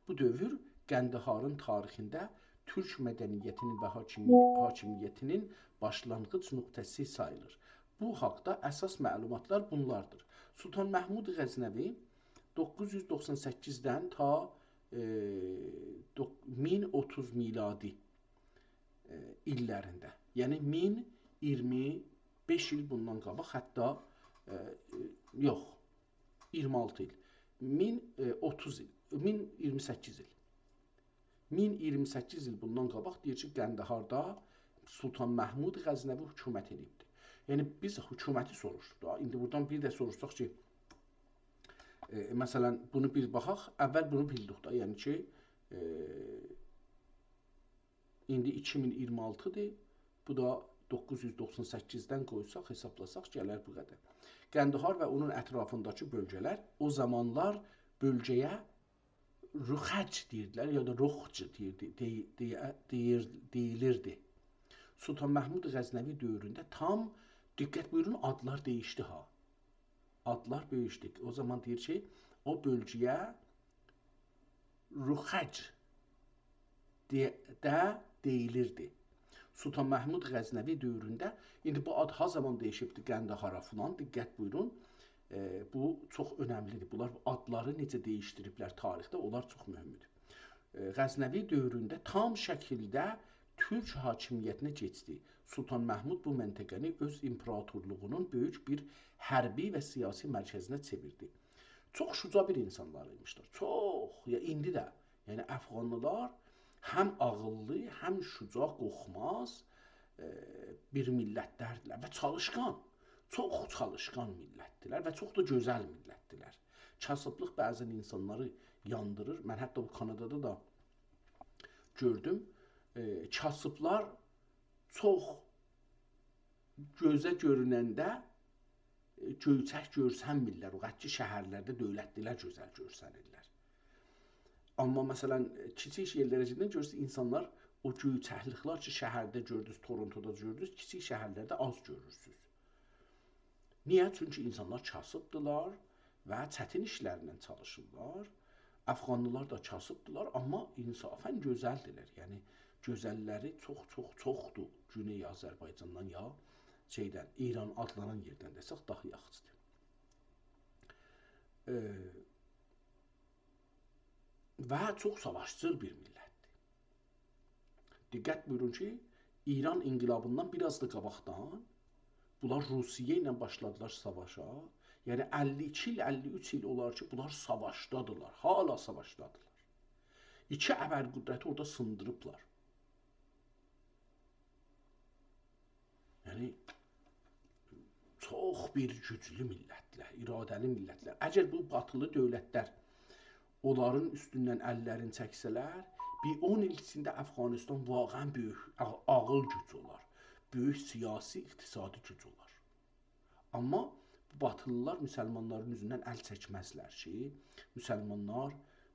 بو دؤور قندهارین تاریخینده تورک مدنیتینین و حاکمی-، حاکمیتینین باشلانغیج نقطه‌سی ساییلیر. بو حاقدا اساس معلوماتلار بونلاردیر. سلطان محمود غزنوی دوققوز یوز دوخسان سککیزدن تا، ائ، دوق-، مین اوتوز میلادی، ائ، ایللرینده. یعنی مین اییرمی بئش ایل بوندان قاباق، حتی، ائ، ائ، یوخ، اییرمی آلتی ایل. مین، ائ، اوتوز ایل، مین اییرمی سککیز ایل. مین اییرمی سککیز ایل بوندان قاباق دئییر کی، قندهاردا سلطان محمود غزنوی حکومت ائدیبدی. یعنی بیز حکومتی سوروشدوق دا. ایندی بورادان بیر ده سوروشساق کی، ائ، مثلا، بونو بیر باخاق، اول بونو بیلدیک دا، یعنی کی، ائ، ایندی ایکی مین اییرمی آلتی‌دیر، بو دا دوققوز یوز دوخسان سککیزدن قویساق، حسابلاساق، گلر بو قدر. قندهار و اونون اطرافینداکی بؤلگه‌لر او زامانلار بؤلگه‌یه روخج دئییردیلر، یا دا روخج دئییردی، دئیی-، دئیی-، دئییر-، دئییلیردی. سلطان محمود غزنوی دؤورونده تام، دقت بویورون، آدلار دییشدی ها. آدلار دییشدی. او زامان دئییر کی، او بؤلگه‌یه روخج دئ-، ده دئییلیردی. سلطان محمود غزنوی دؤورونده، ایندی بو آد ها زامان دییشیبدی، قندهارا فلان، دقت بویورون. ائ، بو چوخ اؤنملی‌دیر. بونلار آدلاری نئجه دییشدیریبلر تاریخده، اونلار چوخ مهمدور. ائ، غزنوی دؤورونده تام شکیلده تورک حاکمیتینه کئچدی. سلطان محمود بو منطقه‌نی اؤز ایمپراتورلوغونون بؤیوک بیر حربی و سیاسی مرکزینه چئویردی. چوخ شجاع بیر اینسانلار ایمیشلر. چوخ، یا ایندی ده. یعنی افغانلیلار هم عاغیللی، هم شجاع، قورخماز، ائ، بیر میللتلردیلر و چالیشقان. چوخ چالیشقان میللتدیلر و چوخ دا گؤزل میللتدیلر. کاسیبلیق بعضا اینسانلاری یاندیریر. من حتی بو کانادادا دا گؤردوم. ائ، کاسیبلار چوخ گؤزه گؤروننده، ائ، گؤیچک گؤرسنمیرلر. او قدر کی، شهرلرده دؤولتلی‌لر گؤزل گؤرسنیرلر. آمما، مثلا، ائ، کیچیک یئرلره گئدنده گؤرورسونوز، اینسانلار او گؤیچکلیکلر کی، شهرده گؤردونوز، تورونتودا گؤردونوز، کیچیک شهرلرده آز گؤرورسونوز. نییه؟ چونکی اینسانلار کاسیبدیلار و چتین ایشلرله چالیشیرلار. افغانلیلار دا کاسیبدیلار، آمما انصافا گؤزلدیرلر. یعنی، گؤزللری چوخ، چوخ، چوخدور گونئی آذربایجاندان یا شئیدن، ایران آدلانان یئردن دئسک، داها یاخشیدیر. ائ، و چوخ ساواشچیل بیر میللتدیر. دقت بویورون کی، ایران انقلابیندان بیر آز دا قاباقدان بونلار روسیه ایله باشلادیلار ساواشا. یعنی اللی ایکی ایل، اللی اوچ ایل اولار کی، بونلار ساواشدادیلار، حالا ساواشدادیلار. ایکی ابرقدرتی اورادا سیندیریبلار. یعنی، چوخ بیر گوجلو میللتلر، اراده‌لی میللتلر. اگر بو باتیلی دؤولتلر اونلارین اوستوندن اللرینی چکسه‌لر، بیر اون ایل ایچینده افغانستان واقعا بؤیوک، عا-، عاغیل گوج اولار. بؤیوک سیاسی، اقتصادی گوج اولار. آمما بو باتیلیلار مسلمانلارین اوزوندن ال چکمزلر کی، مسلمانلار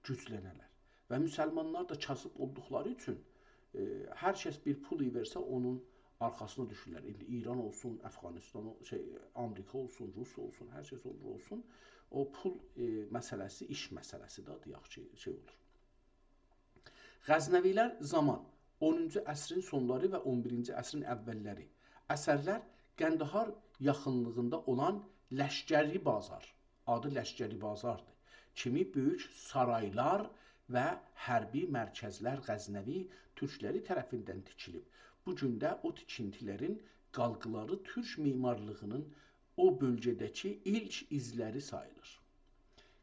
گوجلنه‌لر. و مسلمانلار دا کاسیب اولدوقلاری اوچون، ائ، هر کس بیر پول وئرسه، اونون آرخاسینا دوشورلر. ایندی ایران اولسون، افغانستان اول-، شئی، آمریکا اولسون، روس اولسون، هر کس اولور اولسون، او پول، ائ، مسئله‌سی، ایش مسئله‌سی ده، دئیک کی، شئی اولور. غزنوی‌لر زامان، اونونجو عصرین سونلاری و اون بیرینجی عصرین اوللری. اثرلر: قندهار یاخینلیغیندا اولان لشکری بازار، آدی لشکری بازاردیر، کیمی بؤیوک سارایلار و حربی مرکزلر غزنوی تورکلری طرفیندن تیکیلیب. بو گون ده او تیکینتیلرین قالقیلاری تورک معمارلیغینین او بؤلگه‌ده‌کی ایلک ایزلری ساییلیر.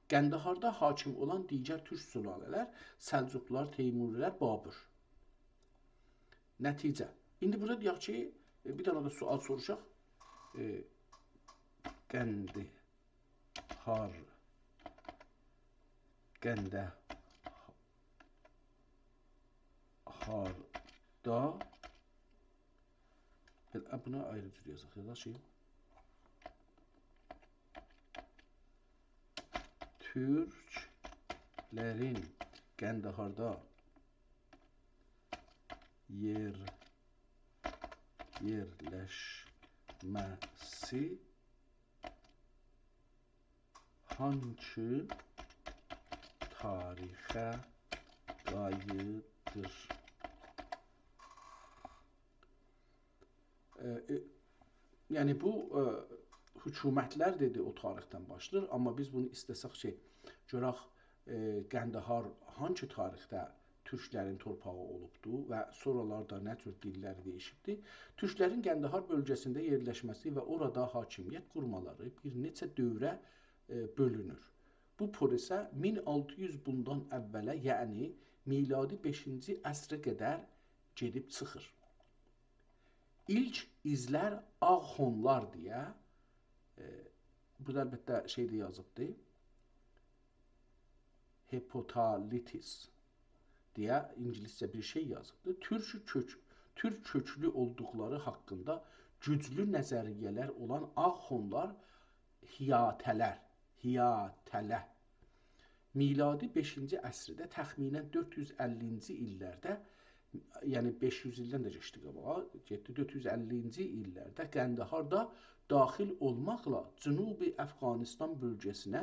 قندهاردا حاکم اولان دیگر تورک سلاله‌لر: سلجوقلولار، تیموری‌لر، بابور. نتیجه. ایندی بورادا دئیک کی، ائ، بیر دنه ده سؤال سوروشاق. ائ، قندهار، قندهاردا بئله، بونو آیری جور یازاق. یازاق کی، تورکلرین قندهاردا یئر-، یئرلشمه‌سی هانسی تاریخه دایانیر؟ ائ، ائ، یعنی بو، ائ، حکومتلر دئدی او تاریخدن باشلاییر، آمما بیز بونو ایسته‌سک کی، گؤرک، ائ، قندهار هانسی تاریخده تورکلرین تورپاغی اولوبدو و سونرالاردا نه جور دیللری دییشیبدی؟ تورکلرین قندهار بؤلگه‌سینده یئرلشمه‌سی و اورادا حاکمیت قورمالاری بیر نئچه دؤوره، ائ، بؤلونور. بو پروسه مین آلتی یوز بوندان اوّله، یعنی میلادی بئشینجی عصره قدر گئدیب چیخیر. ایلک ایزلر آغ هونلار دئیه، ائ، بورادا البته شئی ده یازیبدی. هپاتالیتیس دئیه اینگیلیسجه بیر شئی یازیبدی. تورک کؤک، تورک کؤکلو اولدوقلاری حاقیندا گوجلو نظریه‌لر اولان آخ هونلار هیاته‌لر، هیاته‌لر میلادی بئشینجی عصرده، تخمیناً دؤرد یوز اللینجی ایللرده، یعنی بئش یوز ایلدن ده کئچدی قاباغا، گئتدی دؤرد یوز اللینجی ایللرده قندهاردا داخیل اولماقلا جنوبی افغانستان بؤلگه‌سینه،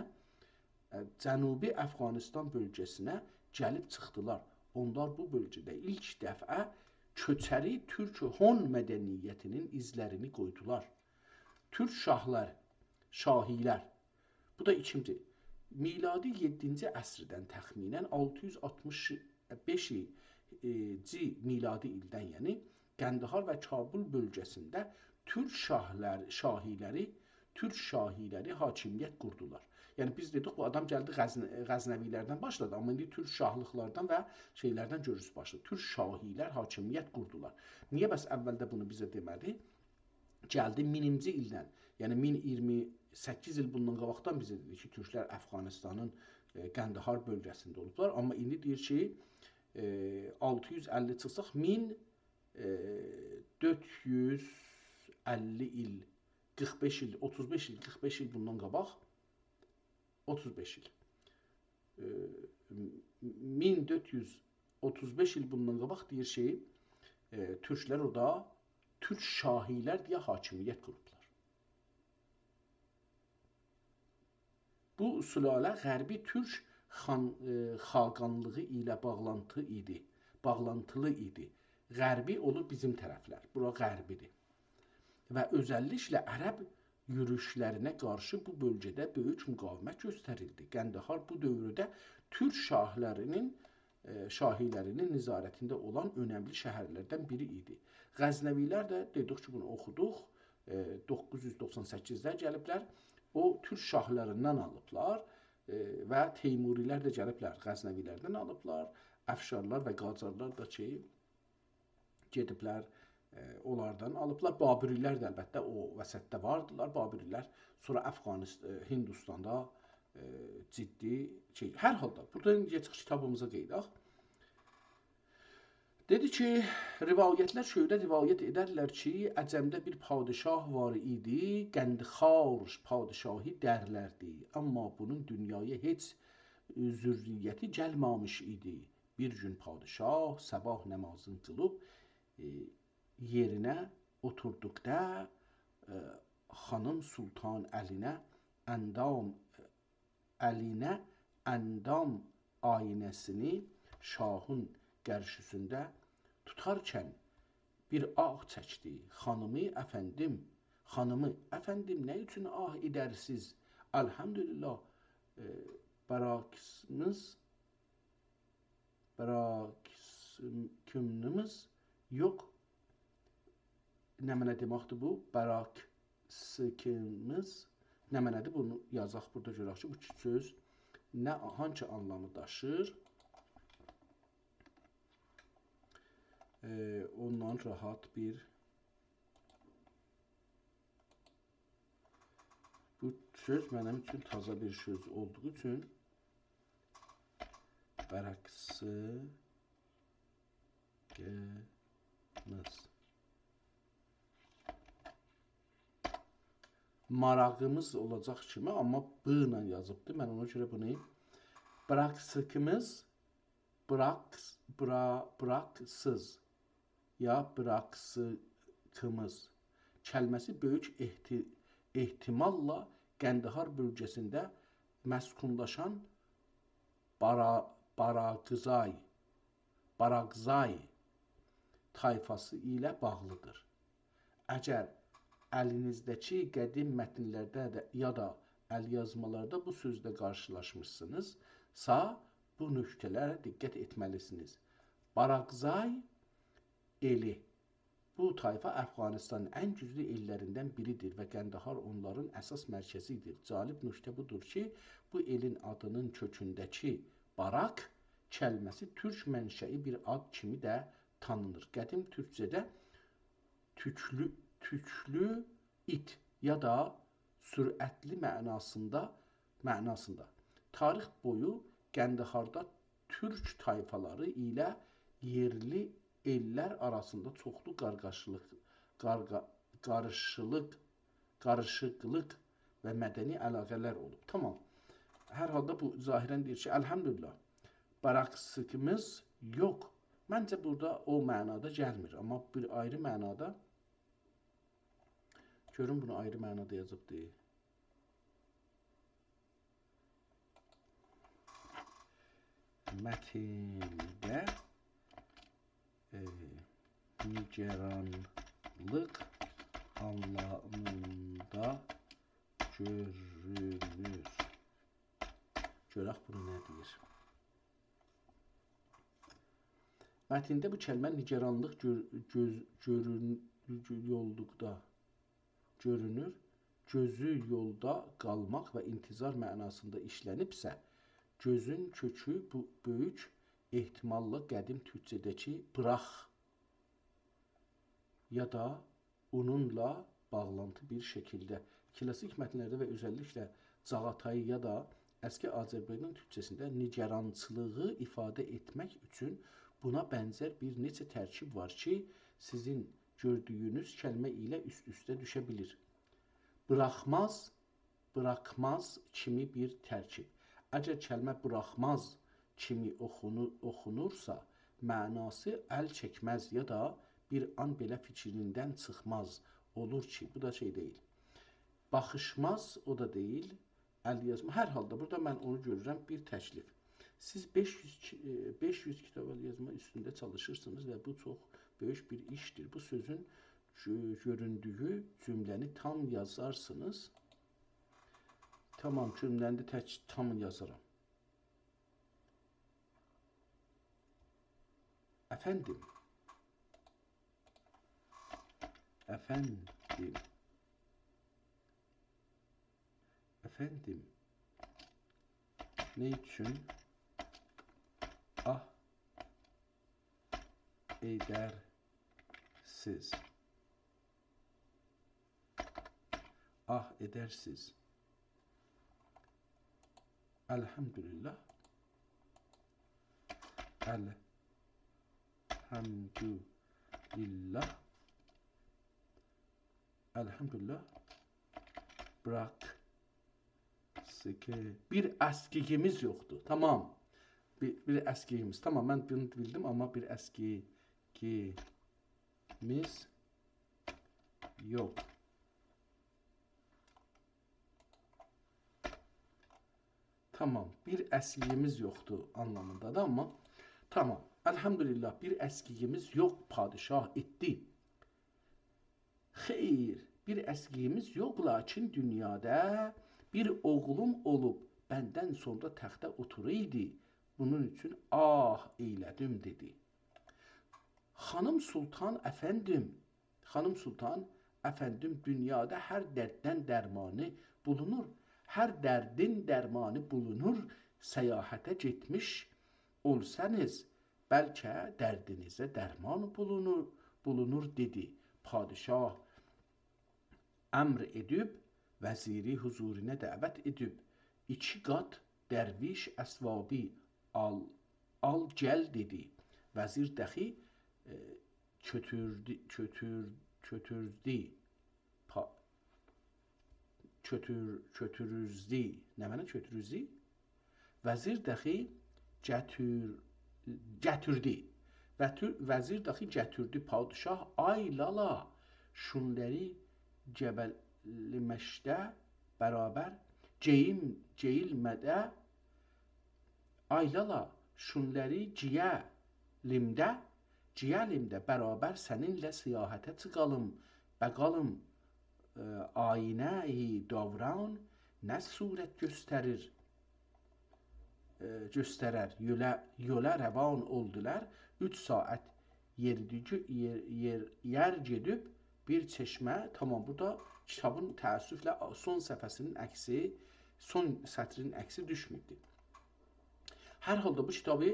ائ، جنوبی افغانستان بؤلگه‌سینه گلیب چیخدیلار. اونلار بو بؤلگه‌ده ایلک دفعه کؤچری تورک هون مدنیتینین ایزلرینی قویدولار. تورک شاهلار، شاهی‌لر، بو دا ایکینجی. میلادی یئددینجی عصردن تخمیناً آلتی یوز آلتمیش بئشینجی میلادی ایلدن، یعنی قندهار و کابل بؤلگه‌سینده تورک شاهلار، شاهی‌لری، تورک شاهی‌لری حاکمیت قوردولار. یعنی بیز دئدیک، بو آدام گلدی غزن-، غزنوی‌لردن باشلادی، آمما ایندی تورک شاهلیقلاردان و شئی‌لردن گؤرورسوز باشلادی. تورک شاهی‌لر حاکمیت قوردولار. نییه بس اولده بونو بیزه دئمه‌دی؟ گلدی مینینجی ایلدن، یعنی مین اییرمی سککیز ایل بوندان قاباقدان بیزه دئدی کی، تورکلر افغانستانین، ائ، قندهار بؤلگه‌سینده اولوبلار. آمما ایندی دئییر کی، ائ، آلتی یوز اللی چیخساق، مین، ائ، دؤرد یوز اللی ایل، قیرخ بئش ایل، اوتوز بئش ایل، قیرخ بئش ایل بوندان قاباق، اوتوز بئش ایل. ائ، مین دؤرد یوز اوتوز بئش ایل بوندان قاباق دئییر کی، ائ، تورکلر اورادا تورک شاهی‌لر دئیه حاکمیت قوروبلار. بو سلاله غربی تورک خان-، ائ، خاقانلیغی ایله باغلانتی ایدی، باغلانتیلی ایدی. غربی اولور بیزیم طرفلر، بورا غربی‌دیر. و اؤزللیکله عرب یوروشلرینه قارشی بو بؤلگه‌ده بؤیوک مقاومت گؤستریلدی. قندهار بو دؤورده تورک شاهلارینین، ائ، شاهی‌لرینین نظارتینده اولان اؤنملی شهرلردن بیری ایدی. غزنوی‌لر ده، دئدیک کی، بونو اوخودوق، ائ، دوققوز یوز دوخسان سککیزده گلیبلر، او تورک شاهلاریندان آلیبلار، ائ، و تیموری‌لر ده گلیبلر، غزنوی‌لردن آلیبلار، افشارلار و قاجارلار دا کی، گئدیبلر، ائ، اونلاردان آلیبلار. بابری‌لر ده البته او وسطده واردیلار. بابری‌لر سونرا افغانست-، ائ، هندوستاندا، ائ، جدی شئی. هر حالدا، بورادا ایندی گئچک کیتابیمیزا قاییداق. دئدی کی، روایتلر شؤیله روایت ائدرلر کی، عجمده بیر پادشاه وار ایدی، قندخوار پادشاهی درلردی. آمما بونون دونیایا هئچ ذریتی گلمه‌میش ایدی. بیر گون پادشاه صاباح نمازینی قیلیب، ائ، یئرینه اوتوردوقدا، ائ، خانیم سلطان الینه اندام، الینه اندام آینه‌سینی شاهین قارشیسیندا توتارکن بیر آه چکدی. «خانیمی افندیم، خانیمی افندیم، نه اوچون آه ائدرسیز؟ الحمدلله، ائ، براکسیمیز، براکسیکیمیز یوخ.» نمنه دئمکدیر بو؟ براکسیکیمیز نمنه‌دیر؟ بونو یازاق بورادا، گؤرک کی، بو سؤز نه، هانسی آنلامی داشیر. ائ، اوندان راحت بیر، بو سؤز منیم اوچون تازا بیر سؤز اولدوغو اوچون براکسیکیمیز. ماراغیمیز اولاجاق کیمی، آمما «ب» ایله یازیبدی. من اونا گؤره بونو براکسیکیمیز، براکس-، برا-، براکسیز، یا براکسیکیمیز کلمه‌سی بؤیوک احتی-، احتماللا قندهار بؤلگه‌سینده مسکونلاشان بارا-، باراقزای، باراقزای طایفاسی ایله باغلیدیر. اگر الینیزده‌کی قدیم متنلرده ده، یا دا ال‌یازمالاردا بو سؤزله قارشیلاشمیشسینیزسا، بو نکته‌لره دقت ائتمه‌لیسینیز. باراقزای ائلی. بو طایفا افغانستانین ان گوجلو ائللریندن بیریدیر و قندهار اونلارین اساس مرکزی ایدی. جالب نکته بودور کی، بو ائلین آدینین کؤکونده‌کی باراک کلمه‌سی تورک منشألی بیر آد کیمی ده تانینیر. قدیم تورکجه‌ده توکلو، توکلو ایت یا دا سرعتلی معناسیندا، معناسیندا. تاریخ بویو قندهاردا تورک طایفالاری ایله یئرلی ائللر آراسیندا چوخلو قارغاشلیق، قارغا-، قاریشیلیق، قاریشیقلیق و مدنی علاقه‌لر اولوب. تامام. هر حالدا بو ظاهراً دئییر کی، الحمدلله، براکسیمیز یوخ. منجه، بورادا او معنادا گلمیر، آمما بیر آیری معنادا، گؤروم بونو آیری معنادا یازیبدی. متنده، ائ، نگرانلیق آنلامیندا گؤرونور. گؤرک بونو نه دئییر. متنده بو کلمه نگرانلیق گؤر-، گؤز-، گؤرون-، یوللوقدا گؤرونور، گؤزو یولدا قالماق و انتظار معناسیندا ایشلنیبسه، گؤزون کؤکو بو بؤیوک احتماللا قدیم تورکجه‌ده‌کی براخ یا دا اونونلا باغلانتی بیر شکیلده. کلاسیک متنلرده و اؤزللیکله چاغاتایی یا دا اسکی آذربایجان تورکجه‌سینده نگرانچیلیغی ایفاده ائتمک اوچون بونا بنزر بیر نئچه ترکیب وار کی، سیزین گؤردویونوز کلمه ایله اوست-اوسته دوشه بیلیر. براخماز، براخماز کیمی بیر ترکیب. اگر کلمه براخماز کیمی اوخونو-، اوخونورسا، معناسی ال چکمز یا دا بیر آن بئله فیکریندن چیخماز اولور کی، بو دا شئی دئییل. باخیشماز، او دا دئییل. ال یازما. هر حالدا بورادا من اونو گؤرورم، بیر تکلیف. سیز بئش یوز کی-، ائ، بئش یوز کیتاب ال یازما اوستونده چالیشیرسینیز و بو چوخ بؤیوک بیر ایشدیر. بو سؤزون گؤ-، گؤروندویو جمله‌نی تام یازارسینیز. تامام، جمله‌نی ده تک تام یازارام. افندیم. افندیم. افندیم، نه اوچون آه ائدرسیز؟ آه ائدرسیز. الحمدلله. الحمدلله. الحمدلله. براخ. سکه. بیر اسکیگیمیز یوخدور. تامام. بیر، بیر اسکیگیمیز. تامام، من بونو بیلدیم، آمما بیر اسکیگیمیز یوخ. تامام، بیر اسکیگیمیز یوخدور آنلامیندا دا، آمما تامام. الحمدلله، بیر اسکیگیمیز یوخ، پادشاه ائتدی. خیر، بیر اسکیگیمیز یوخ، لاکین دونیادا بیر اوغلوم اولوب، مندن سونرا تخته اوتورایدی، بونون اوچون آه ائیله‌دیم، دئدی. خانیم سلطان افندیم، خانیم سلطان افندیم، دونیادا هر درددن درمانی بولونور، هر دردین درمانی بولونور، سیاحته گئتمیش اولسانیز، بلکه دردینیزه درمان بولونور، بولونور، دئدی. پادشاه امر ائدیب، وزیری حضورونا دعوت ائدیب، ایکی قات درویش اسوابی آل، آل گل، دئدی. وزیر دخی، ائ، کؤتوردو، کؤتور-، کؤتوردو. پا-، کؤتور-، کؤتوروزدی. نمنه کؤتوروزدی؟ وزیر دخی گتور-، گتیردی. وتور-، وزیر دخی گتیردی. پادشاه، آی لالا، شونلری گبلمکده برابر گئییم-، گئییلمه‌ده، آی لالا، شونلری گییه‌لیمده، گییه‌لیمده برابر سنینله سیاحته چیخالیم، باخالیم، ائ، آینه‌ی دوران نه صورت گؤستریر، ائ، گؤسترر. یؤله، یؤله روان اولدولار. اوچ ساعت یئریدیگی، یئر، یئر، یئر گئدیب بیر چشمه، تامام، بورادا کیتابین تأسفله سون صفحه‌سینین عکسی، سون سطرین عکسی دوشمه‌ییبدی. هر حالدا بو کیتابی،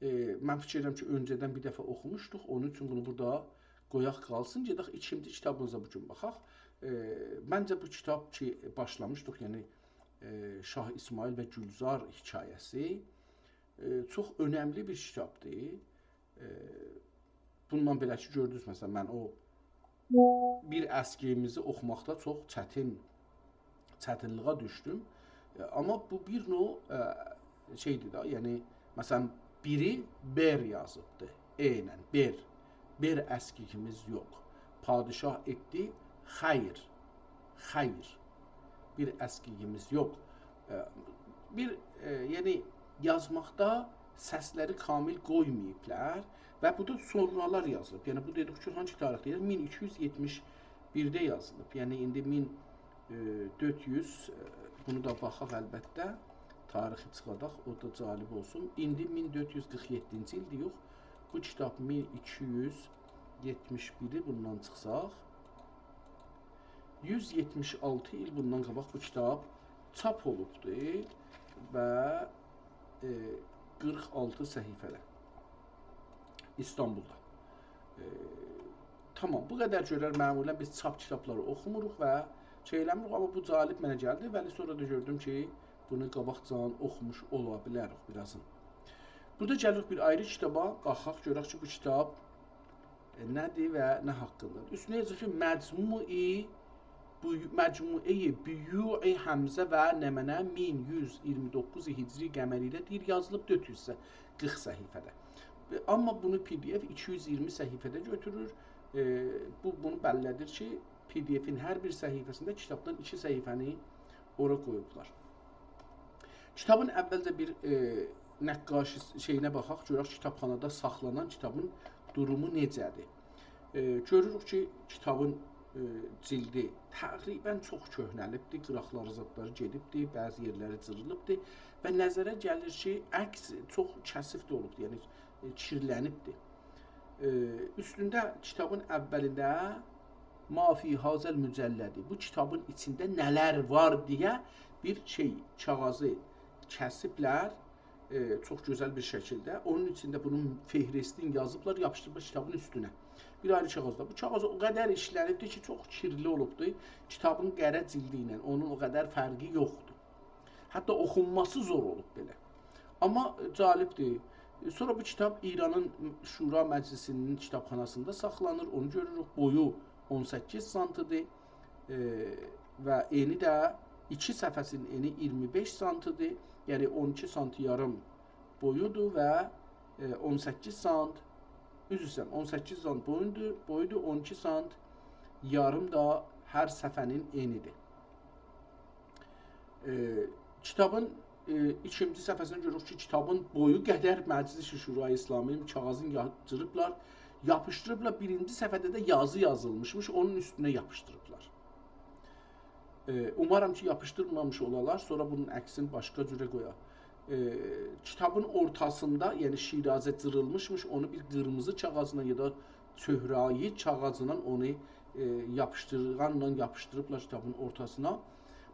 ائ، من فیکیر ائدیرم کی، اؤنجه‌دن بیر دفعه اوخوموشدوق. اونون اوچون بونو بورادا قویاق قالسین. گئدک ایکینجی کیتابیمیزا بو گون باخاق. ائ، منجه بو کیتاب کی، باشلامیشدیق، یعنی، ائ، شاه اسماعیل و گلزار حکایه‌سی، ائ، چوخ اؤنملی بیر کیتابدیر. ائ، بوندان بئله کی، گؤردونوز، مثلا، من او بیر اسکیمیزی اوخوماقدا چوخ چتین، چتینلیگه دوشدوم. ائ، آمما بو بیر نوع، ائ، شئیدیر ده، یعنی، مثلا، بیری بر یازیبدی، ائ ایله، بر. بر اسکیگیمیز یوخ. پادشاه ائتدی، خیر، خیر. بیر اسکیگیمیز یوخ. ائ، بیر، ائ، یعنی، یازماقدا سسلری کامل قویماییبلار و بو دا سونرالار یازیلیب. یعنی، بو دئدیک کی، هانسی تاریخده یازیلیب؟ مین ایکی یوز یئتمیش بیرده یازیلیب. یعنی، ایندی مین دؤرد یوز، ائ، بونو دا باخاق البته، تاریخی چیخاداق، او دا جالب اولسون. ایندی مین دؤرد یوز قیرخ یئددینجی ایلدیر، یوخ. بو کیتاب مین ایکی یوز یئتمیش بیری، بوندان چیخساق، یوز یئتمیش آلتی ایل بوندان قاباق بو کیتاب چاپ اولوبدو و، ائ، قیرخ آلتی صفحه‌ده. ایستانبولدا. ائ، تامام، بو قدر گؤرر، معمولا بیز چاپ کیتابلاری اوخوموروق و شئی ائله‌میریک، آمما بو جالب منه گلدی. ولی سونرا دا گؤردوم کی، بونو قاباقجادان اوخوموش اولا بیلریک بیر آزین. بورادا گلیریک بیر آیری کیتابا، باخاق، گؤرک کی، بو کیتاب، ائ، نه‌دیر و نه حاققیندادیر. اوستونده یازیر کی، مجموع بو-، مجموعه‌ی بیوع حمزه و نمنه مین یوز ایگیرمی دوققوز هجری قمری ایله دئییر، یازیلیب دؤرد یوز قیرخ صفحه‌ده. ائ، آمما بونو پی دی اف ایکی یوز ایگیرمی صفحه‌ده گؤتورور. ائ، بو، بونو بللی‌دیر کی، پی دی افین هر بیر صفحه‌سینده کیتابدان ایکی صفحه‌نی اورا قویوبلار. کیتابین اولجه بیر، ائ، نقاشی شئیینه باخاق، گؤرک کیتابخانادا ساخلانان کیتابین دورومو نئجه‌دیر. ائ، گؤروروک کی، کیتابین، ائ، جیلدی تقریبا چوخ کؤهنه‌لیبدیر، قیراقلاری زادلاری گئدیبدیر، بعضی یئرلری جیریلیبدیر و نظره گلیر کی، عکس چوخ کثیف ده اولوبدور، یعنی، ائ، کیرلنیبدیر. ائ، اوستونده کیتابین اولینده «ما فی هذا المجلد»، بو کیتابین ایچینده نه‌لر وار دئیه بیر شئی، کاغیذی کسیبلر، ائ، چوخ گؤزل بیر شکیلده. اونون ایچینده بونون فهرستین یازیبلار، یاپیشدیریبلار کیتابین اوستونه. بیر آیری کاغیذدا. بو کاغیذ او قدر ایشلنیبدیر کی، چوخ کیرلی اولوبدور. کیتابین قره جیلدی ایله اونون او قدر فرقی یوخدور. حتی اوخونماسی زور اولوب بئله. آمما جالبدیر. سونرا بو کیتاب ایرانین شورا مجلیسی‌نین کیتابخاناسیندا ساخلانیر. اونو گؤروروک. بویو اون سککیز سانتی‌دیر. ائ، و انی ده، ایکی صفحه‌سی‌نین انی ایگیرمی بئش سانتی‌دیر. یعنی اون ایکی سانت یاریم بویودور و، ائ، اون سککیز سانت، عذر ایسته‌ییرم، اون سککیز سانت بویوندور، بویودور، اون ایکی سانت یاریم دا هر صفحه‌نین انی‌دیر. ائ، کیتابین، ائ، ایکینجی صفحه‌سینده گؤروروک کی، کیتابین بویو قدر مجلس شورای اسلامی کاغیذین یا-، جیریبلار، یاپیشدیریبلار. بیرینجی صفحه‌ده ده یازی یازیلمیشمیش، اونون اوستونه یاپیشدیریبلار. ائ، اومارام کی، یاپیشدیرمامیش اولالار، سونرا بونون عکسینی باشقا جوره قویا. ائ، کیتابین اورتاسیندا، یعنی شیرازه جیریلمیشمیش، اونو بیر قیرمیزی کاغیذلا یا دا چهره‌ای کاغیذلا اونو، ائ، یاپیشدیرغانلا یاپیشدیریبلار کیتابین اورتاسینا.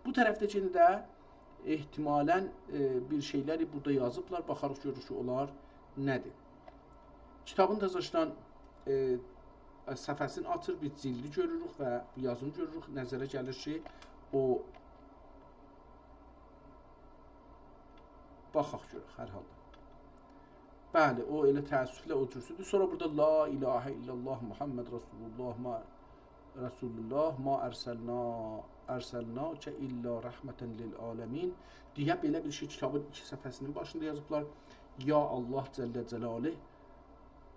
بو طرفده یئنه ده احتمالاً، ائ، بیر شئیلری بورادا یازیبلار. باخاریق، گؤروروک کی، اونلار نه‌دیر. کیتابین تازاشدان، ائ، صفحه‌سینی آچیر، بیر جیلدی گؤروروک و یازینی گؤروروک. نظره گلیر کی، او، باخاق گؤرک هر حالدا. بلی، او ائله تأسفله او جورسودور. سونرا بورادا «لا اله الا الله محمد رسول الله ما، رسول الله ما ارسلنا، ارسلناک الا رحمة للعالمین» دئیه بئله بیر شئی کیتابین ایکی صفحه‌سی‌نین باشیندا یازیبلار. یا الله جل جلاله،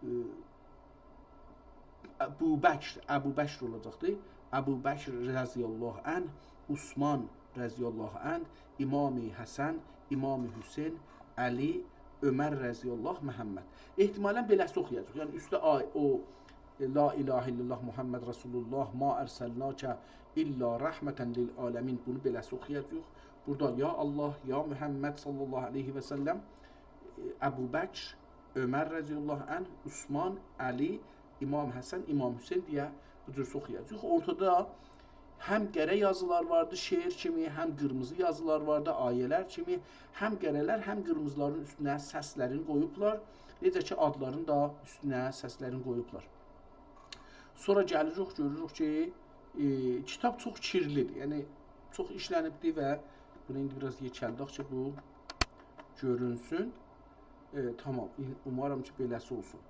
ائ، ابوبکر، ابوبکر اولاجاقدی. ابوبکر رضی الله عنه، عثمان رضی الله عنه، امام حسن، امام حسین، علی، عمر رضی الله، محمد. احتمالاً بئله‌سی اوخویاجاق. یعنی اوسته آی-، او، ائ، «لا اله الا الله محمد رسول الله ما ارسلناک الا رحمة للعالمین»، بونو بئله‌سی اوخویاجاق. بورادا «یا الله، یا محمد صلی الله علیه و سلم»، ائ، ابوبکر، عمر رضی الله عنه، عثمان، علی، امام حسن، امام حسین دئیه بو جور اوخویاجاق. یوخ، اورتادا هم قره یازیلار واردی، شعر کیمی، هم قیرمیزی یازیلار واردی، آیه‌لر کیمی، هم قره‌لر، هم قیرمیزیلارین اوستونه سسلرینی قویوبلار. نئجه کی، آدلارین دا اوستونه سسلرینی قویوبلار. سونرا گلیریک، گؤروروک کی، ائ، کیتاب چوخ کیرلی‌دیر. یعنی، چوخ ایشلنیبدیر و بونو ایندی بیر آز یئکلدک کی، بو گؤرونسون. ائ، تامام. این-، اومارام کی، بئله‌سی اولسون.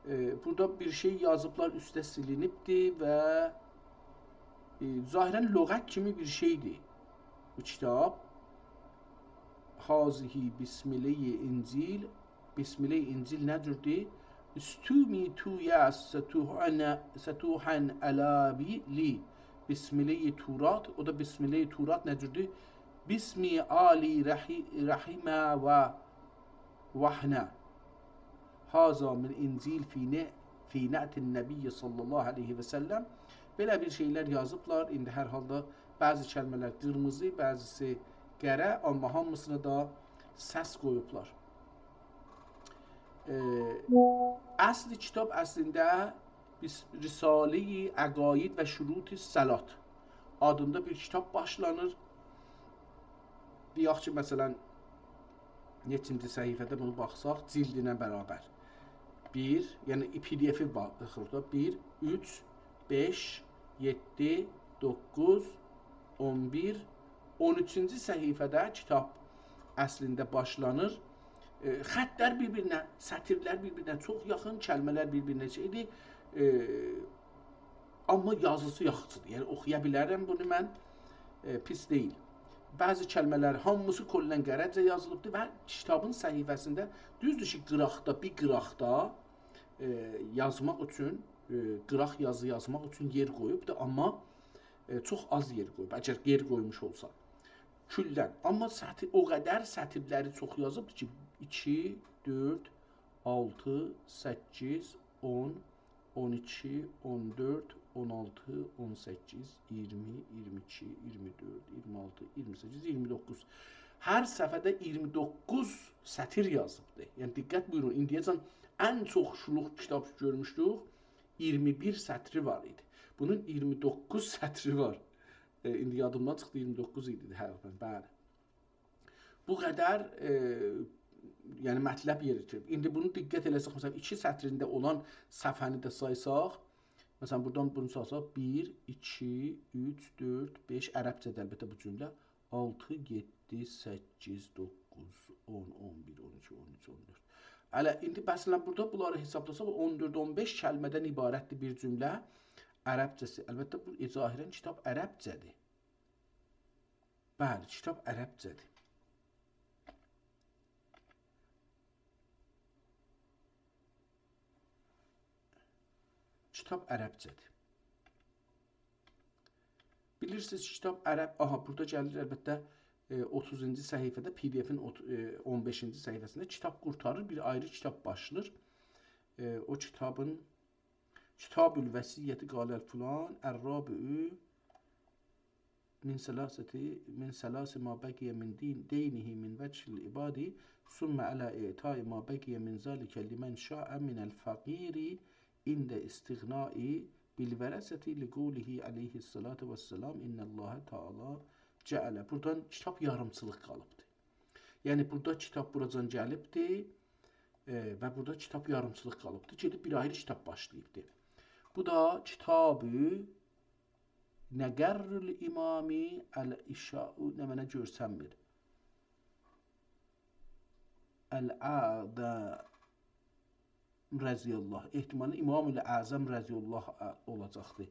ائ، بورادا بیر شئی یازیبلار، اوسته سیلینیبدی و، ائ، ظاهراً لغت کیمی بیر شئیدیر بو کیتاب. هذه بسمله‌ی انجیل. بسمله‌ی انجیل نه جوردور؟ استومی تو یا ستوحن، ستوحن علاوی لی. بسمله‌ی تورات، او دا بسمله‌ی تورات نه جوردور؟ بسمی آلی رحی-، رحیمه و وحنه. هذا من انجیل فی نع-، فی نعت النبی صلی الله علیه و سلم. بئله بیر شئیلر یازیبلار. ایندی هر حالدا بعضی کلمه‌لر قیرمیزی، بعضیسی قره، آمما هامیسینا دا سس قویوبلار. ائ، اصل کیتاب اصلینده بیز رساله‌ی عقاید و شروط صلات آدیندا بیر کیتاب باشلانیر. دئیک کی، مثلاً، نئچینجی صفحه‌ده بونو باخساق، جلدینن برابر. بیر، یعنی پی دی افی باخیر دا. بیر، اوچ، بئش، یئددی، دوققوز، اون بیر، اون اوچونجو صفحه‌ده کیتاب اصلینده باشلانیر. ائ، خطلر بیر-بیرینه، سطیرلر بیر-بیرینه چوخ یاخین، کلمه‌لر بیر-بیرینه شئیدیر. ائ، آمما یازیسی یاخشیدیر. یعنی، اوخویا بیلرم بونو من، ائ، پیس دئییل. بعضی کلمه‌لر هامیسی کلاً قره‌جه یازیلیبدیر و کیتابین صفحه‌سینده، دوزدور کی، قیراقدا، بیر قیراقدا، ائ، یازماق اوچون، ائ، قیراق یازی یازماق اوچون یئر قویوبدور، آمما، ائ، چوخ آز یئر قویوب، اگر یئر قویموش اولسا. کلاً. آمما سطیر، او قدر سطیرلری چوخ یازیبدیر کی، ایکی، دؤرد، آلتی، سککیز، اون، اون ایکی، اون دؤرد، اون آلتی، اون سککیز، اییرمی، اییرمی ایکی، اییرمی دؤرد، اییرمی آلتی، اییرمی سککیز، اییرمی دوققوز. هر صفحه‌ده اییرمی دوققوز سطیر یازیبدی. یعنی، دقت بویورون، ایندیه‌جن ان چوخ شولوغ کیتاب گؤرموشدوک، اییرمی بیر سطری وار ایدی. بونون اییرمی دوققوز سطری وار. ائ، ایندی یادیمدان چیخدی، اییرمی دوققوز ایدی حقیقتاً، بلی. بو قدر، ائ، یعنی مطلب یئریتیریب. ایندی بونو دقت ائله‌سک، مثلاً، ایکی سطرینده اولان صفحه‌نی ده سایساق، مثلاً، بورادان بونو سایساق، بیر، ایکی، اوچ، دؤرد، بئش، عربجه‌دیر البته بو جمله، آلتی، یئددی، سککیز، دوققوز، اون، اون بیر، اون ایکی، اون اوچ، اون دؤرد. هله ایندی، مثلاً، بورادا بونلاری حسابلاساق، اون دؤرد، اون بئش کلمه‌دن عبارتدیر بیر جمله عربجه‌سی. البته، بو، ائ، ظاهراً کیتاب عربجه‌دیر. بلی، کیتاب عربجه‌دیر. کیتاب عربجه‌دیر. بیلیرسینیز، کیتاب عرب، آها، بورادا گلیر، البته، ائ، اوتوزونجو صفحه‌ده، پی دی افین اوت-، ائ، اون بئشینجی صفحه‌سینده کیتاب قورتاریر، بیر آیری کیتاب باشلاییر. ائ، او کیتابین کتاب الوصیة قال الفلان الرابع من ثلاثة، من ثلاث ما بقي من دين، دينه من وجه العباد، ثم على إعطاء ما بقي من ذلك لمن شاء من الفقير عند استغناء بالورثة لقوله عليه الصلاة والسلام إن الله تعالى جعل. بورادان کیتاب یاریمچیلیق قالیبدی. یعنی، بورادا کیتاب بوراجان گلیبدی، ائ، و بورادا کیتاب یاریمچیلیق قالیبدی. گئدیب بیر آیری کیتاب باشلاییبدی. بو دا کتاب نقر الامام الاشاع، نه منه گؤرسنمیر. الاعظم رضی الله. احتمالاً امام الاعظم رضی الله ع-، اولاجاقدی.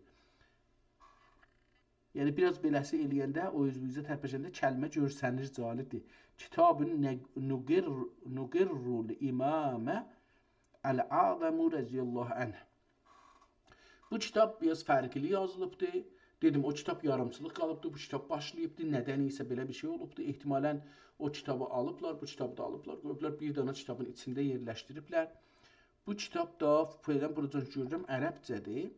یعنی، بیر آز بئله‌سی ائله‌ینده، او اوز بو اوزه ترپشنده کلمه گؤرسنیر، جالبدیر. کتاب نق-، نقر، نقر الامام الاعظم رضی الله عنه. بو کیتاب بیر آز فرقلی یازیلیبدی. دئدیم، او کیتاب یاریمچیلیق قالیبدی، بو کیتاب باشلاییبدی. ندن ایسه بئله بیر شئی اولوبدو. احتمالاً او کیتابی آلیبلار، بو کیتابی دا آلیبلار، قویوبلار بیر دانا کیتابین ایچینده یئرلشدیریبلر. بو کیتاب دا، فعلاً بوراجان گؤرورم، عربجه‌دیر.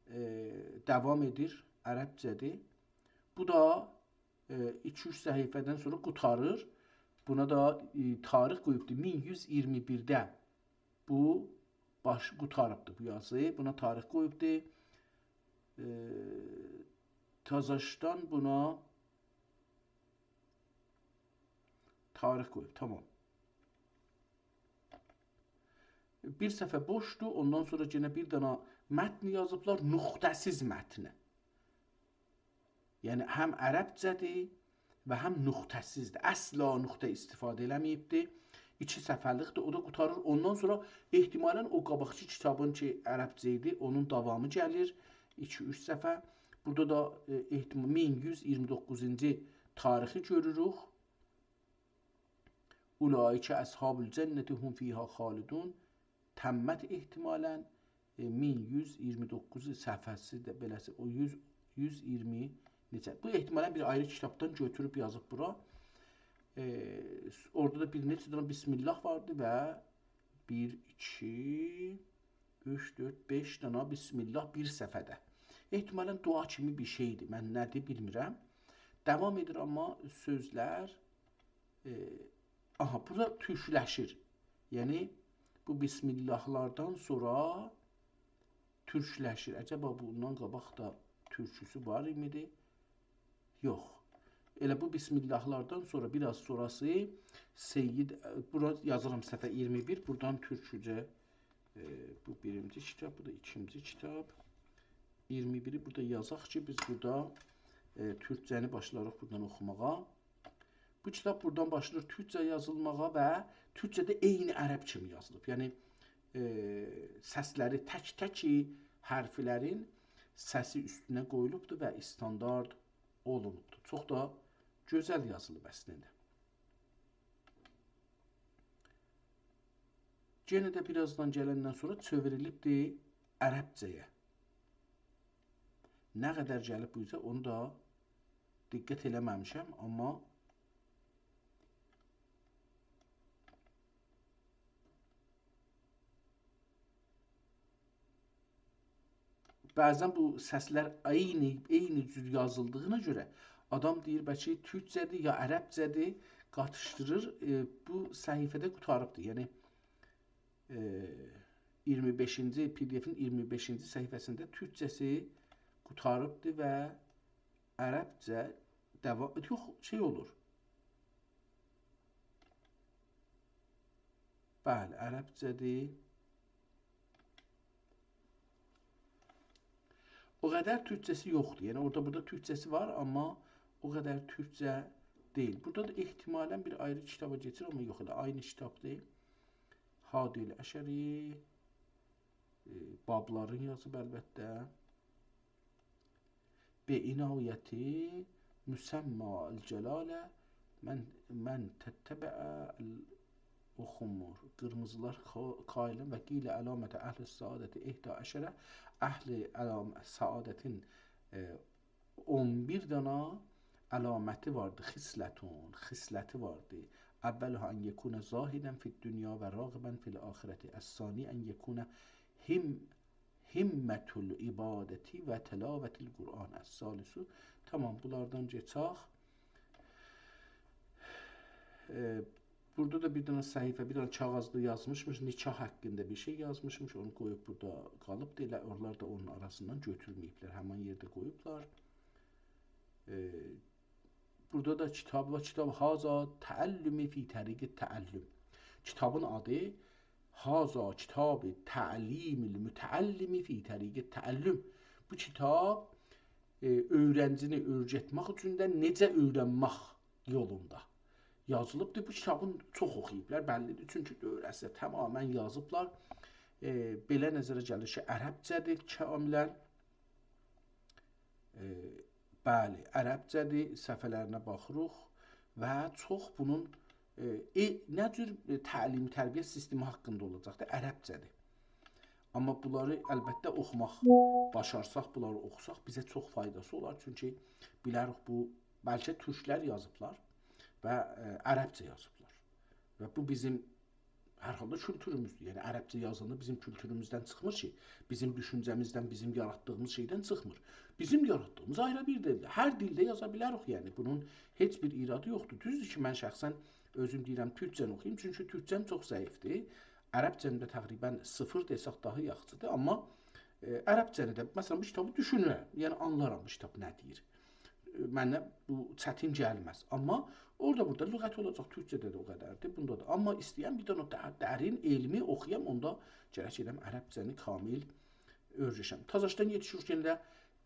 ائ، داوام ائدیر، عربجه‌دیر. بو دا، ائ، ایکی-اوچ صفحه‌دن سونرا قوتاریر. بونا دا، ائ، تاریخ قویوبدو. مین یوز اییرمی بیرده بو باش قوتاریبدی بو یازی. بونا تاریخ قویوبدو. ائ، تازاشدان بونا تاریخ قویوب، تامام. بیر صفحه بوشدور، اوندان سونرا یئنه بیر دانا متن یازیبلار، نقطه‌سیز متنی. یعنی هم عربجه‌دیر و هم نقطه‌سیزدیر. اصلا نقطه استفاده ائله‌مه‌ییبدیر. ایکی صفحه‌لیکدیر، او دا قوتاریر. اوندان سونرا احتمالاً او قاباقکی کیتابین کی، عربجه ایدی، اونون داوامی گلیر. ایکی، اوچ صفحه. بورادا دا، ائ، احتما-، مین یوز ایگیرمی دوققوزونجو تاریخی گؤروروک. «اولئک اصحاب الجنة هم فیها خالدون». تمت احتمالاً، ائ، مین یوز ایگیرمی دوققوز صفحه‌سی ده بئله‌سی، او یوز، یوز ایگیرمی نئچه. بو احتمالاً بیر آیری کیتابدان گؤتوروب یازیب بورا. ائ، اورادا دا بیر نئچه دنه بسم الله واردی و بیر، ایکی، اوچ، دؤرد، بئش دنه بسم الله بیر صفحه‌ده. احتمالاً دعا کیمی بیر شئیدیر. من نه‌دیر بیلمیرم. داوام ائدیر، آمما سؤزلر، ائ، آها، بورادا تورکلشیر. یعنی، بو بسم الله‌لاردان سونرا تورکلشیر. عجبا بوندان قاباق دا تورکوسو وار ایمیدی؟ یوخ. ائله بو بسم الله‌لاردان سونرا، بیر آز سونراسی سید، ائ، بورا یازیرام صفحه ایگیرمی بیر، بورادان تورکجه، ائ، بو بیرینجی کیتاب، بو دا ایکینجی کیتاب. ایگیرمی بیری بورادا یازاق کی، بیز بورادا، ائ، تورکجه‌نی باشلاییریق بورادان اوخوماغا. بو کیتاب بورادان باشلاییر تورکجه یازیلماغا و تورکجه ده عینی عرب کیمی یازیلیب. یعنی، ائ، سسلری، تک-تک حرفلرین سسی اوستونه قویولوبدور و استاندارد اولونوبدور. چوخ دا گؤزل یازیلیب اصلینده. یئنه ده بیر آزدان گلندن سونرا چئوریلیبدیر عربجه‌یه. نه قدر گلیب بو اوزه، اونو دا دقت ائله‌مه‌میشم، آمما بعضاً بو سسلر عینی، عینی جور یازیلدیغینا گؤره آدام دئییر، بلکه تورکجه‌دیر، یا عربجه‌دیر، قاتیشدیریر، ائ، بو صفحه‌ده قوتاریبدیر. یعنی، ائ، ایگیرمی بئشینجی، پی دی افین ایگیرمی بئشینجی صفحه‌سینده تورکجه‌سی قوتاریبدیر و عربجه داوا-، یوخ، شئی اولور. بلی، عربجه‌دیر. او قدر تورکجه‌سی یوخدور. یعنی، اورادا بورادا تورکجه‌سی وار، آمما او قدر تورکجه دئییل. بورادا دا احتمالاً بیر آیری کیتابا کئچیر، آمما یوخ، ائله عینی کیتابدیر. هادی الاشعری، ائ، بابلارین یازیب البته. «به عنایت مسمی الجلال من، من تتبع الأخمر». قیرمیزیلار کا-، کائلن و «قیل علامة اهل السعادة احدی عشرة». اهل علام-، سعادتین، ائ، اون بیر دانا علامتی واردی، خصلتون، خصلتی واردی. «اولها ان یکون زاهدا فی الدنیا و راغبا فی الآخرة. الثانی ان یکون هم-، همة العبادة و تلاوة القرآن. الثالث». تامام، بونلاردان کئچک. ائ، بورادا دا بیر دنه صفحه، بیر دنه کاغیذدا یازمیشمیش، نکاح حاقیندا بیر شئی یازمیشمیش، اونو قویوب بورادا قالیبدیر. ائله اونلار دا اونون آراسیندان گؤتورمه‌ییبلر، همان یئرده قویوبلار. ائ، بورادا دا کیتاب وار، کیتاب «هذا تعلمی فی طریق التعلم». کیتابین آدی «هذا کتاب تعلیم المتعلم فی طریق التعلم». بو کیتاب، ائ، اؤیرنجینی اؤیرتمک اوچون ده نئجه اؤیرنمک یولوندا یازیلیبدیر. بو کیتابین چوخ اوخویوبلار، بللی‌دیر. چونکی دؤوره‌سی تماماً یازیبلار. ائ، بئله نظره گلیر کی، عربجه‌دیر کاملاً. ائ، بلی، عربجه‌دیر، صفحه‌لرینه باخیریق و چوخ بونون، ائ، ائ، نه جور، ائ، تعلیم، تربیه سیستمی حاقیندا اولاجاقدیر، عربجه‌دیر. آمما بونلاری البته اوخوماق باشارساق، بونلاری اوخوساق بیزه چوخ فایداسی اولار. چونکی بیلریک بو، بلکه تورکلر یازیبلار و، ائ، عربجه یازیبلار. و بو بیزیم هر حالدا کولتوروموزدور. یعنی عربجه یازاندا بیزیم کولتوروموزدن چیخمیر کی، بیزیم دوشونجه‌میزدن، بیزیم یاراتدیغیمیز شئیدن چیخمیر. بیزیم یاراتدیغیمیز آیری بیر دیلدیر. هر دیلده یازا بیلریک، یعنی بونون هئچ بیر ایرادی یوخدور. دوزدور کی، من شخصاً اؤزوم دئییرم، تورکجه‌نی اوخویوم، چونکی تورکجه‌م چوخ ضعیفدیر. عربجه‌م ده تقریباً صفر دئسک داها یاخشیدیر، آمما، ائ، عربجه‌نی ده، مثلاً، بو کیتابی دوشونورم، یعنی آنلارام بو کیتاب نه دئییر. ائ، منه بو چتین گلمز. آمما اورادا بورادا لغت اولاجاق، تورکجه‌ده ده او قدردیر، بوندا دا. آمما ایسته‌یم بیر دنه داها درین علمی اوخویام، اوندا گرک ائله‌م عربجه‌نی کامل اؤیرشم. تازاشدان یئتیشیریک یئنه ده،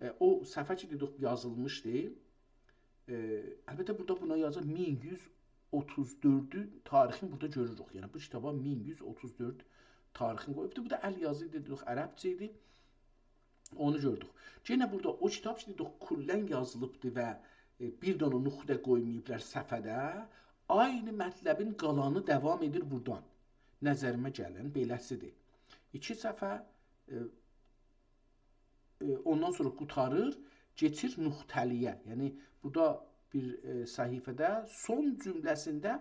ائ، او صفحه کی، دئدیک، یازیلمیشدی. ائ، البته، بورادا بونا یازیر مین یوز اوتوز دؤردو تاریخین بورادا گؤروروک. یعنی بو کیتابا مین یوز اوتوز دؤرد تاریخین قویوبدو. بو دا ال یازی ایدی، دئدیک، عربجه ایدی. اونو گؤردوک. یئنه بورادا او کیتاب کی، دئدیک، کلاً یازیلیبدی و، ائ، بیر دنه نقطه قویماییبلار صفحه‌ده. عینی مطلبین قالانی داوام ائدیر بورادان. نظریمه گلن بئله‌سیدیر. ایکی صفحه، ائ، ائ، اوندان سونرا قوتاریر، کئچیر نقطه‌لی‌یه. یعنی، بورادا بیر، ائ، صفحه‌ده سون جمله‌سینده،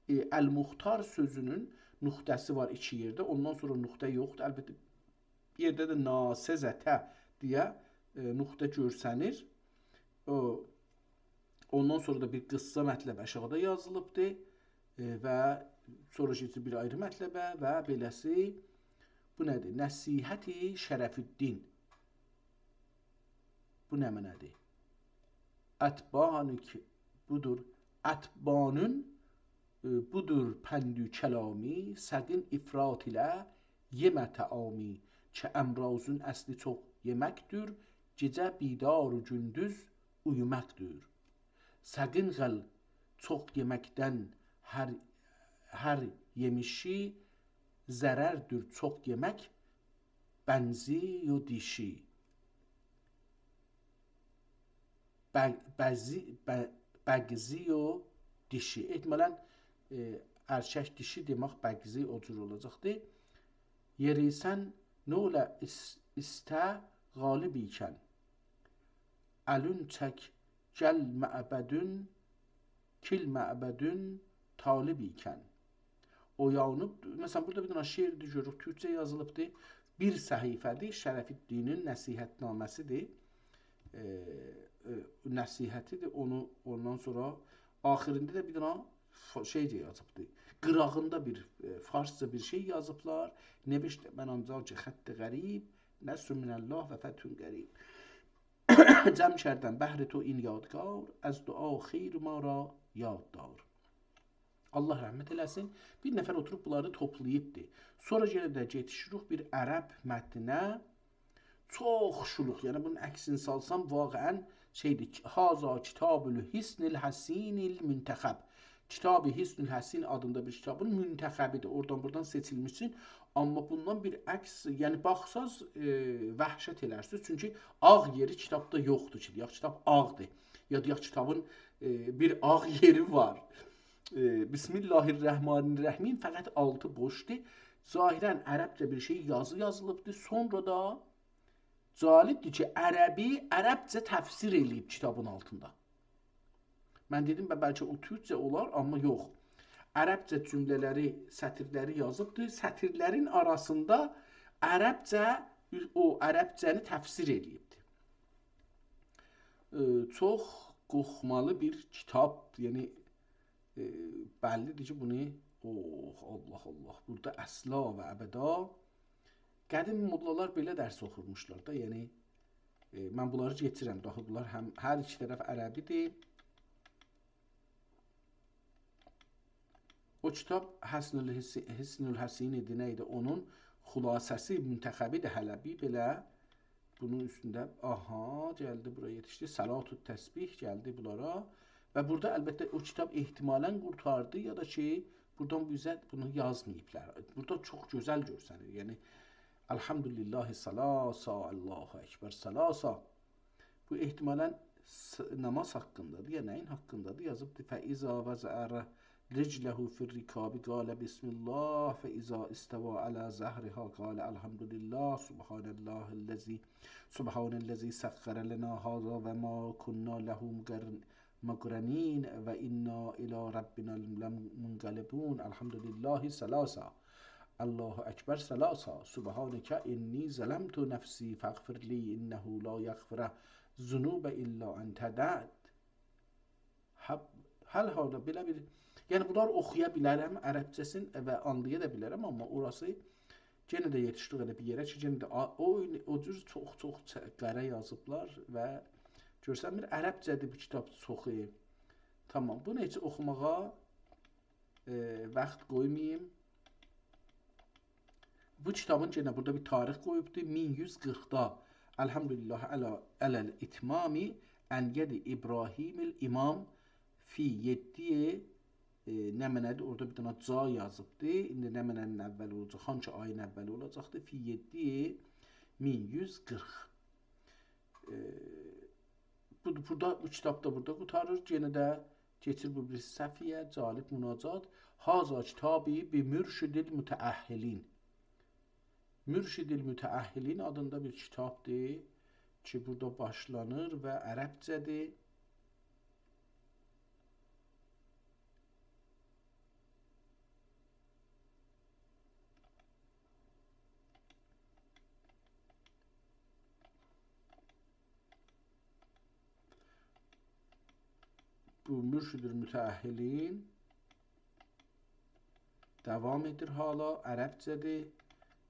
ائ، المختار سؤزونون نقطه‌سی وار ایکی یئرده. اوندان سونرا نقطه یوخدور. البته، بیر یئرده ده ناسزته دئیه، ائ، نقطه گؤرسنیر. او، اوندان سونرا دا بیر قیسسا مطلب آشاغیدا یازیلیبدی. ائ، و سونرا کئچیر بیر آیری مطلبه و بئله‌سی، بو نه‌دیر؟ نصیحت شرف‌الدین. بو نه معنادیر؟ اتبانک، بودور، اتبانون، ائ، بودور پند و کلامی، ساغین افراط ایله یئمه طعامی، کی امراضون اصلی چوخ یئمکدیر، گئجه بیدار و گوندوز اویوماقدیر. ساغین قال چوخ یئمکدن، هر، هر یئمیشی ضرردیر چوخ یئمک، بنزی و دیشی. بگ-، بزی-، ب-، بگزی و دیشی. احتمالاً، ائ، ارکک دیشی دئمک بگزی او جور اولاجاقدی. یئریسن نوله ایس-، ایسته غالب ایکن. الون چک گل معبدون، کیل معبدون طالب ایکن. اویانیب، مثلاً، بورادا بیر دنه شعردیر، گؤروروک، تورکجه یازیلیبدیر. بیر صفحه‌دیر، شرف‌الدینین نصیحت‌نامه‌سیدیر. ائ، ائ، نصیحتیدیر. اونو، اوندان سونرا آخیرینده ده بیر دنه ف-، شئی ده یازیبدیر. قیراغیندا بیر، ائ، فارسجا بیر شئی یازیبلار. نوشته من آنجا کی خط غریب، نصر من الله و فتح قریب. جمع کردم بهر تو این یادگار، از دعا خیر ما را یاد دار. الله رحمت ائله‌سین. بیر نفر اوتوروب بونلاری توپلاییبدی. سونرا یئنه ده یئتیشیریک بیر عرب متنینه. چوخ شولوق، یعنی بونون عکسینی سالسام واقعاً شئیدیر، هذا کتاب الحصن الحصین المنتخب. کتاب حصن الحصین آدیندا بیر کیتابین منتخبیدیر. اورادان بورادان سئچیلمیشسین. آمما بوندان بیر عکس، یعنی باخساز، ائ، وحشت ائلرسینیز. چونکی آغ یئری کیتابدا یوخدور کی، دئیک کیتاب آغدیر. یا دئیک کیتابین، ائ، بیر آغ یئری وار. ائ، بسم الله الرحمن الرحیم، فقط آلتی بوشدور. ظاهراً عربجه بیر شئی یازی یازیلیبدیر. سونرا دا جالبدیر کی، عربی، عربجه تفسیر ائله‌ییب کیتابین آلتیندا. من دئدیم، به-، بلکه او تورکجه اولار، آمما یوخ. عربجه جمله‌لری، سطیرلری یازیبدیر. سطیرلرین آراسیندا عربجه، او عربجه‌نی تفسیر ائله‌ییبدیر. ائ، چوخ قورخمالی بیر کیتاب، یعنی، ائ، بللیدیر کی، بونو، اوه، الله، الله، بورادا اصلا و ابدا قدیم موللالار بئله درس اوخورموشلار دا، یعنی، ائ، من بونلاری کئچیرم، داخی بونلار هم، هر ایکی طرف عربیدیر. او کیتاب حصن الحص-، حصن الحصین ایدی، نه ایدی؟ اونون خلاصه‌سی، منتخبیدیر هله بیر بئله. بونون اوستونده، آها، گلدی بورا یئتیشدی. صلات و تسبیح گلدی بونلارا. و بورادا البته او کیتاب احتمالاً قورتاردی، یا دا کی، بورادان بو اوزه بونو یازماییبلار. بورادا چوخ گؤزل گؤرسنیر. یعنی، الحمدلله ثلاثا، الله اکبر ثلاثا. بو احتمالاً س-، نماز حاقیندادیر، یا نه‌یین حاقیندادیر؟ یازیبدی: «فإذا وضع رجله في الركاب قال بسم الله، فإذا استوى على ظهرها قال الحمد لله، سبحان الله الذي، سبحان الذي سخر لنا هذا وما كنا له مقر-، مقرنين وإنا إلى ربنا لمنقلبون. الحمد لله ثلاثا، الله أكبر ثلاثا، سبحانك إني ظلمت نفسي فاغفر لي إنه لا يغفر الذنوب إلا أنت». هب-، هر حالدا بئله بیر، یعنی بونلاری اوخویا بیلرم، عربجه‌سین و آنلایا دا بیلرم، آمما اوراسی یئنه ده یئتیشدیک ائله بیر یئره کی، یئنه ده آ-، او، او جور چوخ-چوخ چه-، قره یازیبلار و گؤرسنمیر. عربجه‌دیر بو کیتاب چوخو. تامام، بونو هئچ اوخوماغا، ائ، واخت قویماییم. بو کیتابین یئنه بورادا بیر تاریخ قویوبدور. مین یوز قیرخدا. الحمدلله علی، علی الاتمام، عن ید ابراهیم الامام فی یئددی ائ، نمنه‌دیر، اورادا بیر دنه جا یازیبدی. ایندی نمنه‌نین اوّلی اولاجاق، هانسی آیین اوّلی اولاجاقدی؟ فی یئددی مین یوز قیرخ. ائ، بو، بورادا، بو کیتاب دا بورادا قوتاریر. یئنه ده کئچیر بو بیریسی صفحه‌یه، جالب مناجات. «هذا کتابی بمرشد المتأهلین.» مرشد المتأهلین آدیندا بیر کیتابدیر کی، بورادا باشلانیر و عربجه‌دیر. بو مرشد المتأهلین داوام ائدیر حالا، عربجه‌دیر.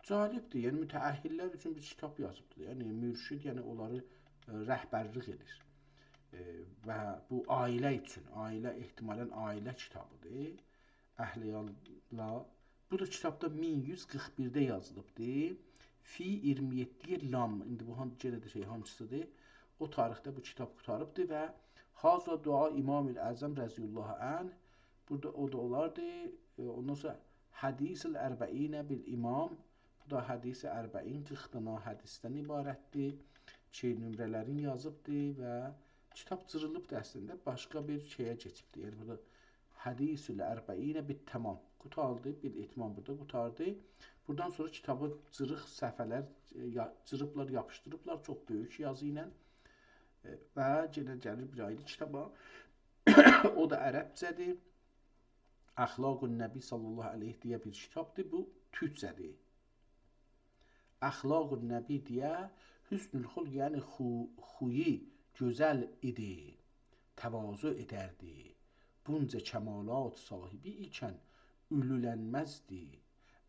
جالبدیر، یعنی متأهل‌لر اوچون بیر کیتاب یازیبدیر. یعنی مرشد، یعنی اونلاری، ائ، رهبرلیک ائدیر. ائ، و بو عائله اوچون، عائله، احتمالاً عائله کیتابیدیر. اهل عیال‌لار. بو دا کیتابدا مین یوز قیرخ بیرده یازیلیبدیر. فی اییرمی یئددی لام. ایندی بو هان-، یئنه ده شئی، هانسیسیدیر؟ او تاریخده بو کیتاب قوتاریبدیر و هذا دعاء امام الاعظم رضی الله عنه. بورادا او دا اولاردی. ائ، اوندان سونرا حدیث الاربعین بالامام. بو دا حدیث اربعین، قیرخ دانا حدیثدن عبارتدیر کی، نمره‌لرین یازیبدی و کیتاب جیریلیبدی اصلینده، باشقا بیر شئیه کئچیبدی. یعنی بورادا حدیث الاربعین بالتمام قوتاردی، بالاتمام بورادا قوتاردی. بورادان سونرا کیتابی جیریق صفحه‌لر، ائ، یا-، جیریبلار، یاپیشدیریبلار چوخ بؤیوک یازی ایله. ائ، و یئنه گلیر بیر آیری کیتابا. او دا عربجه‌دیر. اخلاق النبی صلی الله علیه دئیه بیر کیتابدیر. بو تورکجه‌دیر. اخلاق النبی دئیه حسن الخلق، یعنی خو-، خویو گؤزل ایدی، تواضع ائدردی. بونجا کمالات صاحبی ایکن اولولنمزدی.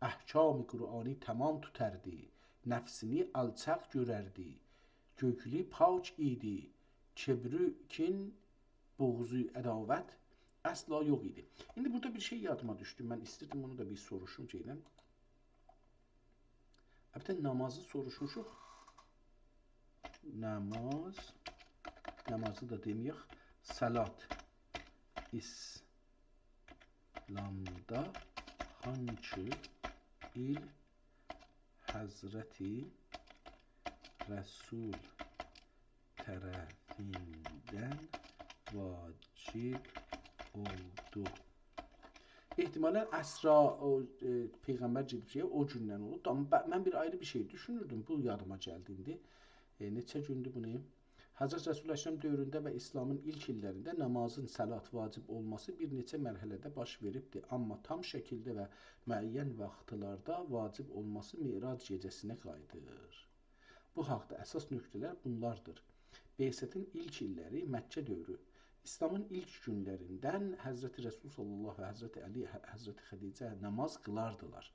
احکام قرآنی تمام توتاردی، نفسینی آلچاق گؤرردی. گؤیلو پاک ایدی، کبر و کین، بغض و عداوت اصلا یوخ ایدی. ایندی بورادا بیر شئی یادیما دوشدو. من ایستیردیم بونو دا بیر سوروشوم شئیدن. البته، نمازی سوروشموشوق. نماز، نمازی دا دئمه‌یک. صلات. ایسلامدا هانسی ایل حضرت رسول طرفیندن واجب اولدو؟ احتمالاً اسری، او، ائ، پیغمبر گئدیب شئیه، او گوندن اولوب. آمما ب-، من بیر آیری بیر شئی دوشونوردوم، بو یادیما گلدی ایندی. ائ، نئچه گوندور بونو؟ حضرت رسول اکرم دؤورونده و ایسلامین ایلک ایللرینده نمازین، صلات، واجب اولماسی بیر نئچه مرحله‌ده باش وئریبدیر، آمما تام شکیلده و معین واختلاردا واجب اولماسی معراج گئجه‌سینه قاییدیر. بو حاقدا اساس نکته‌لر بونلاردیر: بعثتین ایلک ایللری، مکه دؤورو. ایسلامین ایلک گونلریندن حضرت رسول صلی الله و حضرت علی، ح-، حضرت خدیجه نماز قیلاردیلار.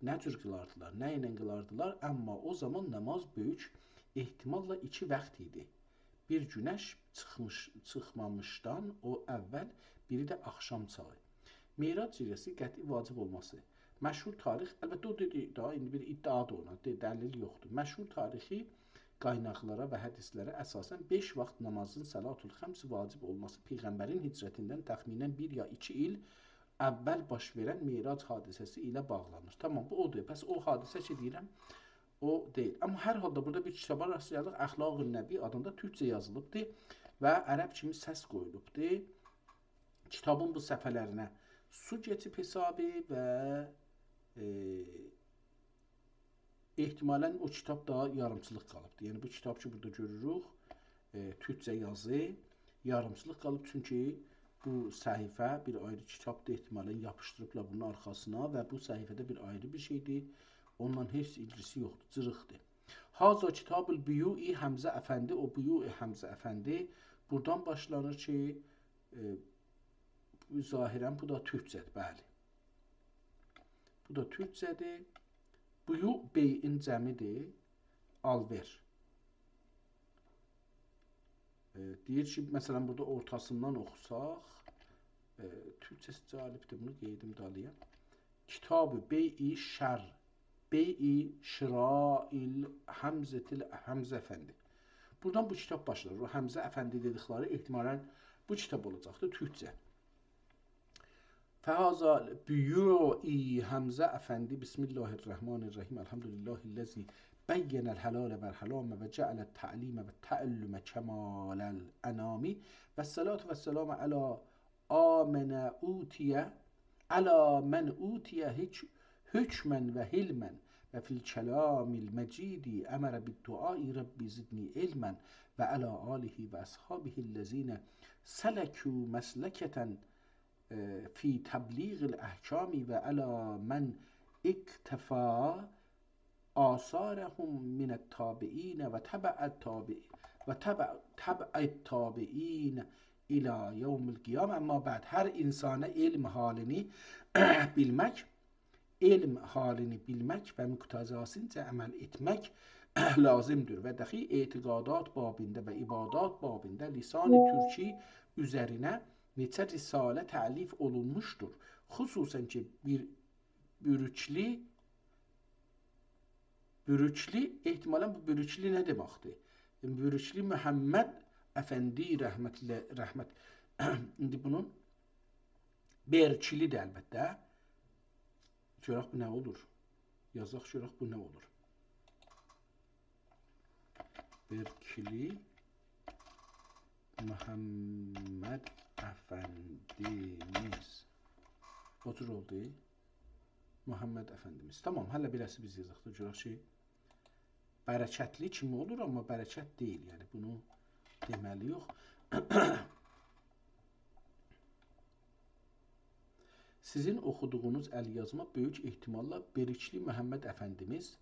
نه جور قیلاردیلار، نه ایله قیلاردیلار؟ آمما او زامان نماز بؤیوک احتماللا ایکی واخت ایدی. بیر گونش چیخمیش، چیخمامیشدان او اول، بیری ده آخشام چاغی. معراج گئجه‌سی قطعی واجب اولماسی. مشهور تاریخ، البته او دئدی دا، ایندی بیر ادعادیر اونا، دئ-، دلیل یوخدور. مشهور تاریخی قایناقلارا و حدیثلره اساساً بئش واخت نمازین، صلات الخمس، واجب اولماسی پیغمبرین هجرتیندن تخمیناً بیر یا ایکی ایل اول باش وئرن معراج حادثه‌سی ایله باغلانیر. تامام، بو اودور. پس او حادثه کی دئییرم، او دئییل. آمما هر حالدا بورادا بیر کیتابا راست گلدیک. اخلاق النبی آدیندا، تورکجه یازیلیبدیر و عرب کیمی سس قویولوبدور. کیتابین بو صفحه‌لرینه سو کئچیب حسابی و، ائ، احتمالاً او کیتاب دا یاریمچیلیق قالیبدیر. یعنی بو کیتاب کی بورادا گؤروروک، ائ، تورکجه یازی، یاریمچیلیق قالیب، چونکی بو صفحه بیر آیری کیتابدیر، احتمالاً یاپیشدیریبلار بونون آرخاسینا و بو صفحه ده بیر آیری بیر شئیدیر. اونونلا هئچ ایلگیسی یوخدور، جیریقدیر. هذا کتاب البیوع حمزه افندی، او بیوع حمزه افندی بورادان باشلانیر کی، ائ، بو ظاهراً بو دا تورکجه‌دیر، بلی. بو دا تورکجه‌دیر. بیوع بیعین جمعیدیر، آلوئر. ائ، دئییر کی، مثلاً، بورادا اورتاسیندان اوخوساق، ائ، تورکجه‌سی جالبدیر، بونو قئییدیم دالییا. کتاب بیع شر، بیع شراء الحمزة، حمزه افندی. بورادان بو کیتاب باشلار. او حمزه افندی دئدیکلری احتمالاً بو کیتاب اولاجاقدیر، تورکجه. فهذا بیوعی حمزه افندی، بسم الله الرحمن الرحیم، الحمد لله الذی بین الحلال والحرام و جعل التعلیم والتعلم کمال الانام، و الصلاة و السلام علی آ من اوتی، علی من اوتی حک-، حکما و حلما، و فی الکلام المجید امر بالدعاء رب زدنی علما، و علی آله و اصحابه الذین سلکوا مسلکة، اه، فی تبلیغ الاحکام، و علی من اقتفی آثارهم من التابعین و تبع التابع-، و تبع، تبع التابعین الی یوم القیامة. اما بعد، هر انسانه علم حالینی بیلمک، علم حالینی بیلمک و مقتضاسینجا عمل ائتمک لازیمدیر. و داخی اعتقادات بابیندا و عبادات بابیندا لسان ترکی اوزرینه نئچه رساله تألیف اولونموشدور. خصوصا کی، بیر بوروکلی، بوروکلی، احتمالا بو بوروکلی نه دئمکدیر؟ بوروکلی محمد افندی رحمتله-، رحمت، ایندی بونون برکلی ده البته. گؤرک بو نه اولور؟ یازاق گؤرک بو نه اولور؟ برکلی محمد افندیمیز. او جور اولدو. محمد افندیمیز. تامام، هله بئله‌سی بیز یازاق دا گؤرک کی، برکتلی کیمی اولور، اما برکت دئییل. یعنی بونو دئمه‌لی‌یوخ. سیزین اوخودوغونوز ال‌یازما بؤیوک احتماللا برکلی محمد افندیمیز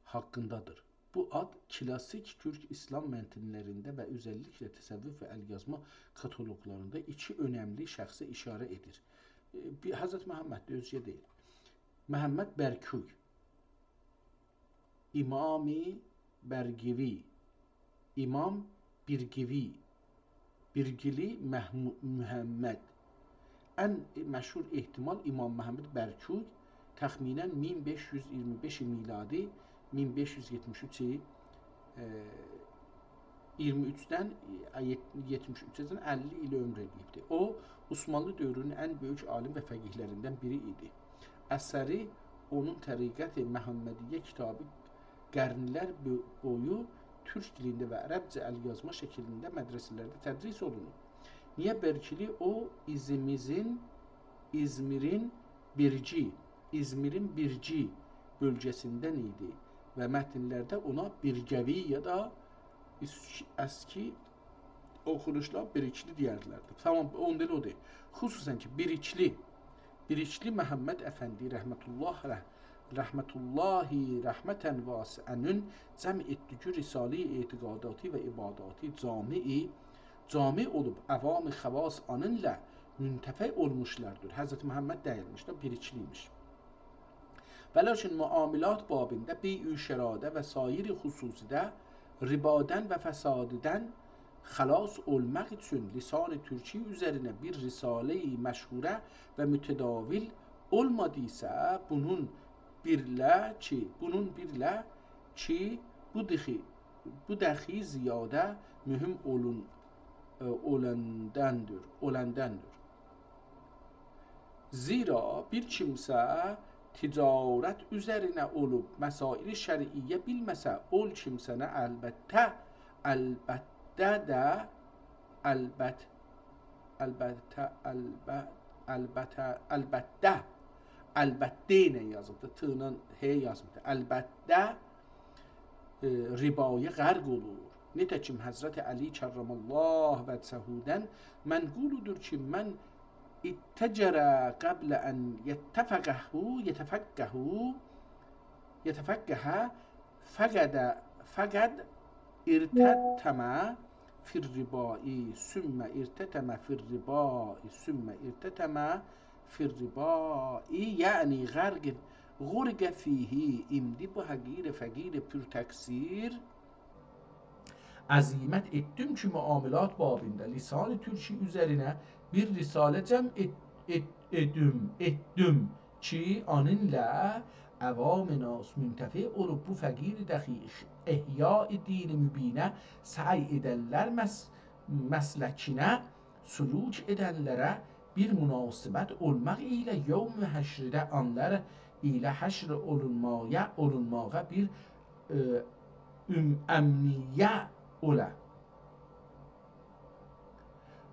حاقیندادیر. بو آد کلاسیک تورک ایسلام متنلرینده و اؤزللیکله تصوف و ال‌یازما کاتالوقلاریندا ایکی اؤنملی شخصه ایشاره ائدیر. ائ، بیر حضرت محمددیر، اؤزگه دئییل. محمد برکوی، امام برگوی، امام برگوی، برکلی محمو-، محمد. ان مشهور احتمال امام محمد برکوی، تخمینا مین بئش یوز ایگیرمی بئش میلادی، مین بئش یوز یئتمیش اوچ، ائ، ایگیرمی اوچدن، ائ، یئت-، یئتمیش اوچه‌جن اللی ایل عؤمور ائله‌ییبدی. او، عثمانلی دؤورونون ان بؤیوک عالیم و فقیه‌لریندن بیری ایدی. اثری اونون طریقت محمدیه کیتابی قرنلر بو-، بویو تورک دیلینده و عربجه ال‌یازما شکلینده مدرسه‌لرده تدریس اولونوب. نییه برکلی؟ او، ایزمیزین، ایزمیرین بیرگی، ایزمیرین بیرگی بؤلگه‌سیندن ایدی و متنلرده اونا بیرگوی یا دا اس-، اسکی اوخونوشلا بیرکلی دئیردیلر. تامام، اوندا ائله اودور. خصوصا کی، بیرکلی، بیرکلی محمد افندی رحمة الله، رح-، رحمة الله رحمة واسعه‌نین جمع ائتدیگی رساله‌ی اعتقاداتی و عباداتی جامعی، جامع اولوب، عوام خواص اونونلا منتفع اولموشلاردیر. حضرت محمد دئییلمیش ده، بیرکلی ایمیش. و لاکین معاملات بابیندا بیع و شرادا و سایر خصوصیده ربادان و فساددان خلاص اولماق اوچون لسان ترکی اوزرینه بیر رساله‌ی مشهوره و متداول اولمادیسا، بونون بیرله کی، بونون بیرله کی، بو دخی، بو دخی زیاده مهم اولون، ائ، اولانداندیر، اولانداندیر. زیرا بیر کیمسه تجارت اوزرینه اولوب، مسائل شرعیه بیلمه‌سه، اول کیمسه‌نه البته، البته ده، البت-، البته، الب-، البته، البته، البته ایله یازیبدی، ت ایله ه یازیبدی. البته ائ، ربایا غرق اولور. نئته‌کیم حضرت علی کرم الله وجهه‌دن منقولدور کی، من اتجر قبل ان یتفقه، یتفقه، یتفقه، فقد، فقد ارتطم فی الربا، ثم ارتطم فی الربا، ثم ارتطم فی الربا، یعنی غرق، غرق فیه، ایندی بو حقیر فقیر پورتقصیر عزیمت ائتدیم کی، معاملات بابیندا لسان ترکی اوزرینه بیر رساله جمع ائت-، ائت-، ائدیم، ائتدیم کی، اونونلا عوام ناس منتفع اولوب، بو فقیر دخیل احیای دین مبینه سعی ائدنلر مس-، مسلکینه سلوک ائدنلره بیر مناسبت اولماق ایله یوم حشرده آنلار ایله حشر اولونمایا، اولونماغا بیر، ائ، ام-، امنیه اولا.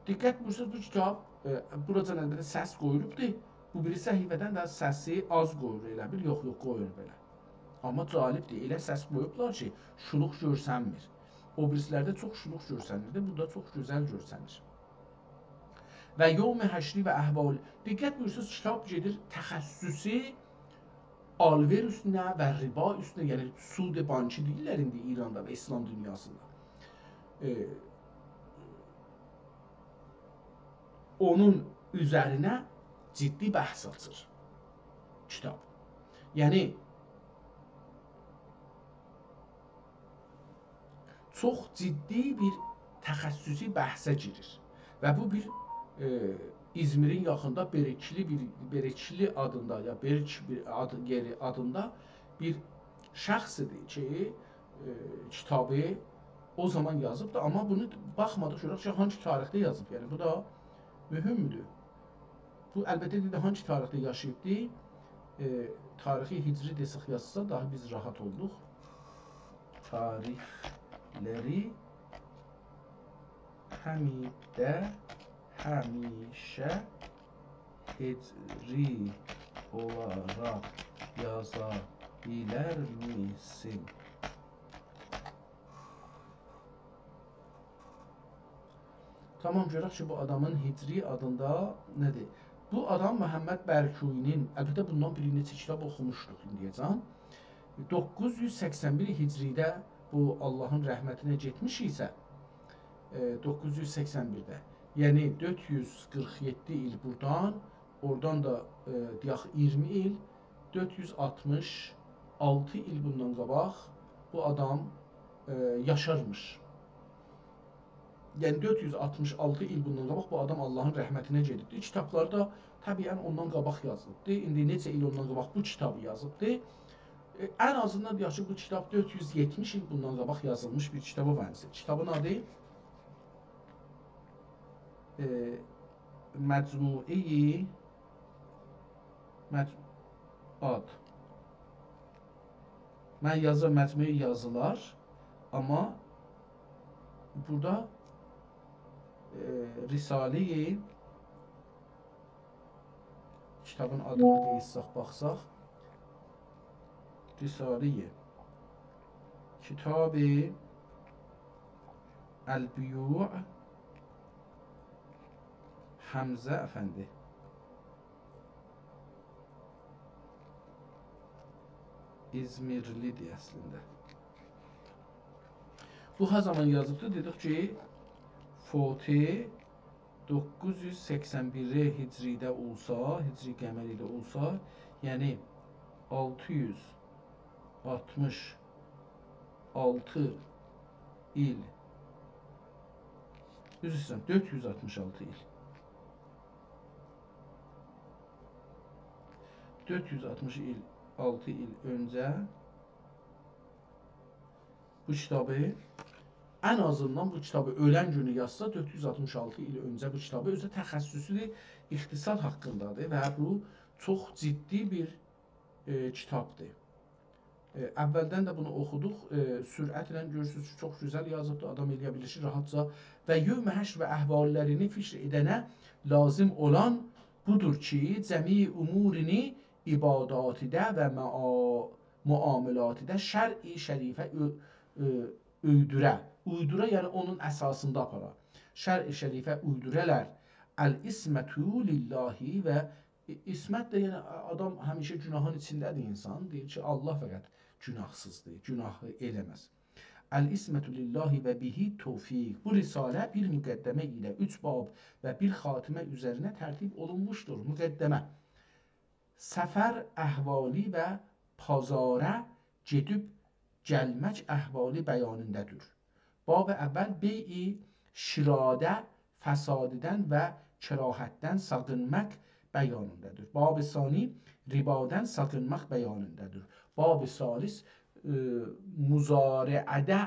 دقت بویورسانیز، بو کیتاب، ائ، بوراجان البته سس قویولوبدور. بو بیری صفحه‌دن ده سسی آز قویولور ائله بیل. یوخ، یوخ، قویولور بئله. آمما جالبدیر، ائله سس قویوبلار کی، شولوق گؤرسنمیر. او بیریسی‌لرده چوخ شولوق گؤرسنیردی، بورادا چوخ گؤزل گؤرسنیر. و یوم حشری و احوال. دقت بویورسانیز، کیتاب گئدیر تخصصی آلوئر اوستونه و ربا اوستونه، یعنی سود بانکی دئییرلر ایندی ایراندا و اسلام دونیاسیندا. ائ، اونون اوزرینه جدی بحث آچیر کیتاب. یعنی، چوخ جدی بیر تخصصی بحثه گیریر. و بو بیر، ائ، ایزمیرین یاخیندا برکلی بیر، برکلی آدیندا، یا برک بیر آد، یئری آدیندا بیر شخص ایدی کی، ائ، کیتابی او زامان یازیبدی. آمما بونو باخمادیق، گؤرک کی، هانسی تاریخده یازیب. یعنی، بو دا مهمدور. بو، البته، دئدی، هانسی تاریخده یاشاییبدی؟ ائ، تاریخی هجری دئسک یازسا، داها بیز راحت اولدوق. تاریخلری همیشه، همیشه هجری اولاراق یازا بیلرمیسین؟ تامام، گؤرک کی، بو آدامین هجری آدیندا نه‌دیر؟ بو آدام محمد برکویی‌نین، البته، بوندان بیر نئچه کیتاب اوخوموشدوق ایندیه‌جن. دوققوز یوز سکسن بیر هجریده بو آللاهین رحمتینه گئتمیش ایسه، ائ، دوققوز یوز سکسن بیرده، یعنی دؤرد یوز قیرخ یئددی ایل بورادان، اورادان دا، ائ، دئیک، اییرمی ایل، دؤرد یوز آلتمیش آلتی ایل بوندان قاباق بو آدام، ائ، یاشارمیش. یعنی، دؤرد یوز آلتمیش آلتی ایل بوندان قاباق بو آدام آللاهین رحمتینه گئدیبدی. کیتابلاری دا طبیعاً اوندان قاباق یازیلیبدی. ایندی نئچه ایل اوندان قاباق بو کیتابی یازیبدی؟ ائ، ان آزیندان دئیک کی، بو کیتاب دؤرد یوز یئتمیش ایل بوندان قاباق یازیلمیش بیر کیتابا بنزیر. کیتابین آدی، ائ، مجموعه‌ی مج، آد. من یازیرام مجموعه‌ی یازیلار، آمما بورادا، ائ، رساله‌ی، کیتابین آدینا قئییتساق، باخساق، رساله‌ی، کتاب البیوع، حمزه افندی. ایزمیرلی‌دیر اصلینده. بو هر زامان یازیبدی، دئدیک کی، فوتی دوققوز یوز سکسن بیر هجریده اولسا، هجری قمریده اولسا، یعنی آلتی یوز آلتمیش آلتی ایل، عذر ایسته‌ییرم، دؤرد یوز آلتمیش آلتی ایل. دؤرد یوز آلتمیش ایل، آلتی ایل اؤنجه بو کیتابی، ان آزیندان بو کیتابی اؤلن گونو یازسا، دؤرد یوز آلتمیش آلتی ایل اؤنجه بو کیتابی، اؤزو تخصصودور، اقتصاد حاقیندادیر و بو چوخ جدی بیر، ائ، کیتابدیر. ائ، اولدن ده بونو اوخودوق. ائ، سرعتله گؤرورسونوز کی، چوخ گؤزل یازیبدیر. آدام ائلیه بیلیر کی، راحتجا و یوم حشر و احواللرینی فکر ائدنه لازیم اولان بودور کی، جمیع امورینی عباداتیده و معا، معاملاتیده شرع شریفه اؤ، ائ، اویدورا. اویدورا، یعنی اونون اساسیندا آپارا. شرع شریفه اویدورالار. العصمة لله و ع، عصمت ده، یعنی، آدام همیشه گناهین ایچینده‌دیر انسان. دئییر کی، آللاه فقط گناهسیزدیر، گناه ائله‌مز. العصمة لله و به توفیق. بو رساله بیر مقدمه ایله اوچ باب و بیر خاتمه اوزرینه ترتیب اولونموشدور. مقدمه. سفر احوالی و پازارا گئدیب گلمک احوالی بیانیندادیر. باب اول بیع شراده فساددن و کراهتدن ساقینماق بیانیندادیر. باب ثانی ربادان ساقینماق بیانیندادیر. باب ثالث، ائ، مضارعه‌ده،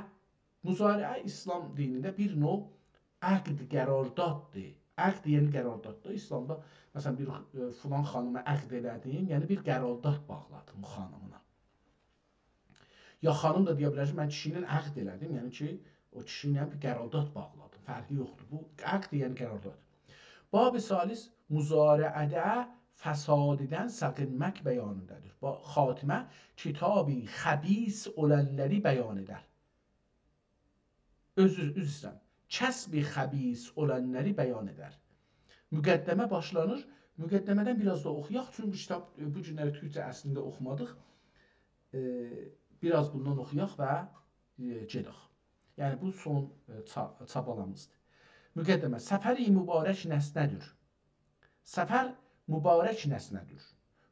مضارعه اسلام دینینده بیر نوع عقد، قرارداددیر. عقد یعنی قرارداد دا. ایسلامدا، مثلا، بیر، ائ، فلان خانیما عقد ائله‌دیم، یعنی بیر قرارداد باغلادیم او خانیملا. یا خانیم دا دئیه بیلر کی، من کیشی ایله عقد ائله‌دیم، یعنی کی، او کیشی ایله بیر قرارداد باغلادیم. فرقی یوخدور. بو عقد یعنی قرارداد. باب ثالث، مضارعه‌ده فساددن ساخینماق بیانیندادیر. با-، خاتمه کتابی خبیث اولانلاری بیان ائدر. عذر، عذر ایسته‌ییرم. کسبی خبیث اولانلاری بیان ائدر. مقدمه باشلانیر. مقدمه‌دن بیر آز دا اوخویاق، چونکی بو کیتاب، ائ، بو گونلری تورکجه اصلینده اوخومادیق. ائ، بیر آز بوندان اوخویاق و، ائ، گئدک. یعنی، بو سون، ائ، چا-، چابالامیزدیر. مقدمه. سفری مبارک نسنه‌دیر. سفر مبارک نسنه‌دیر.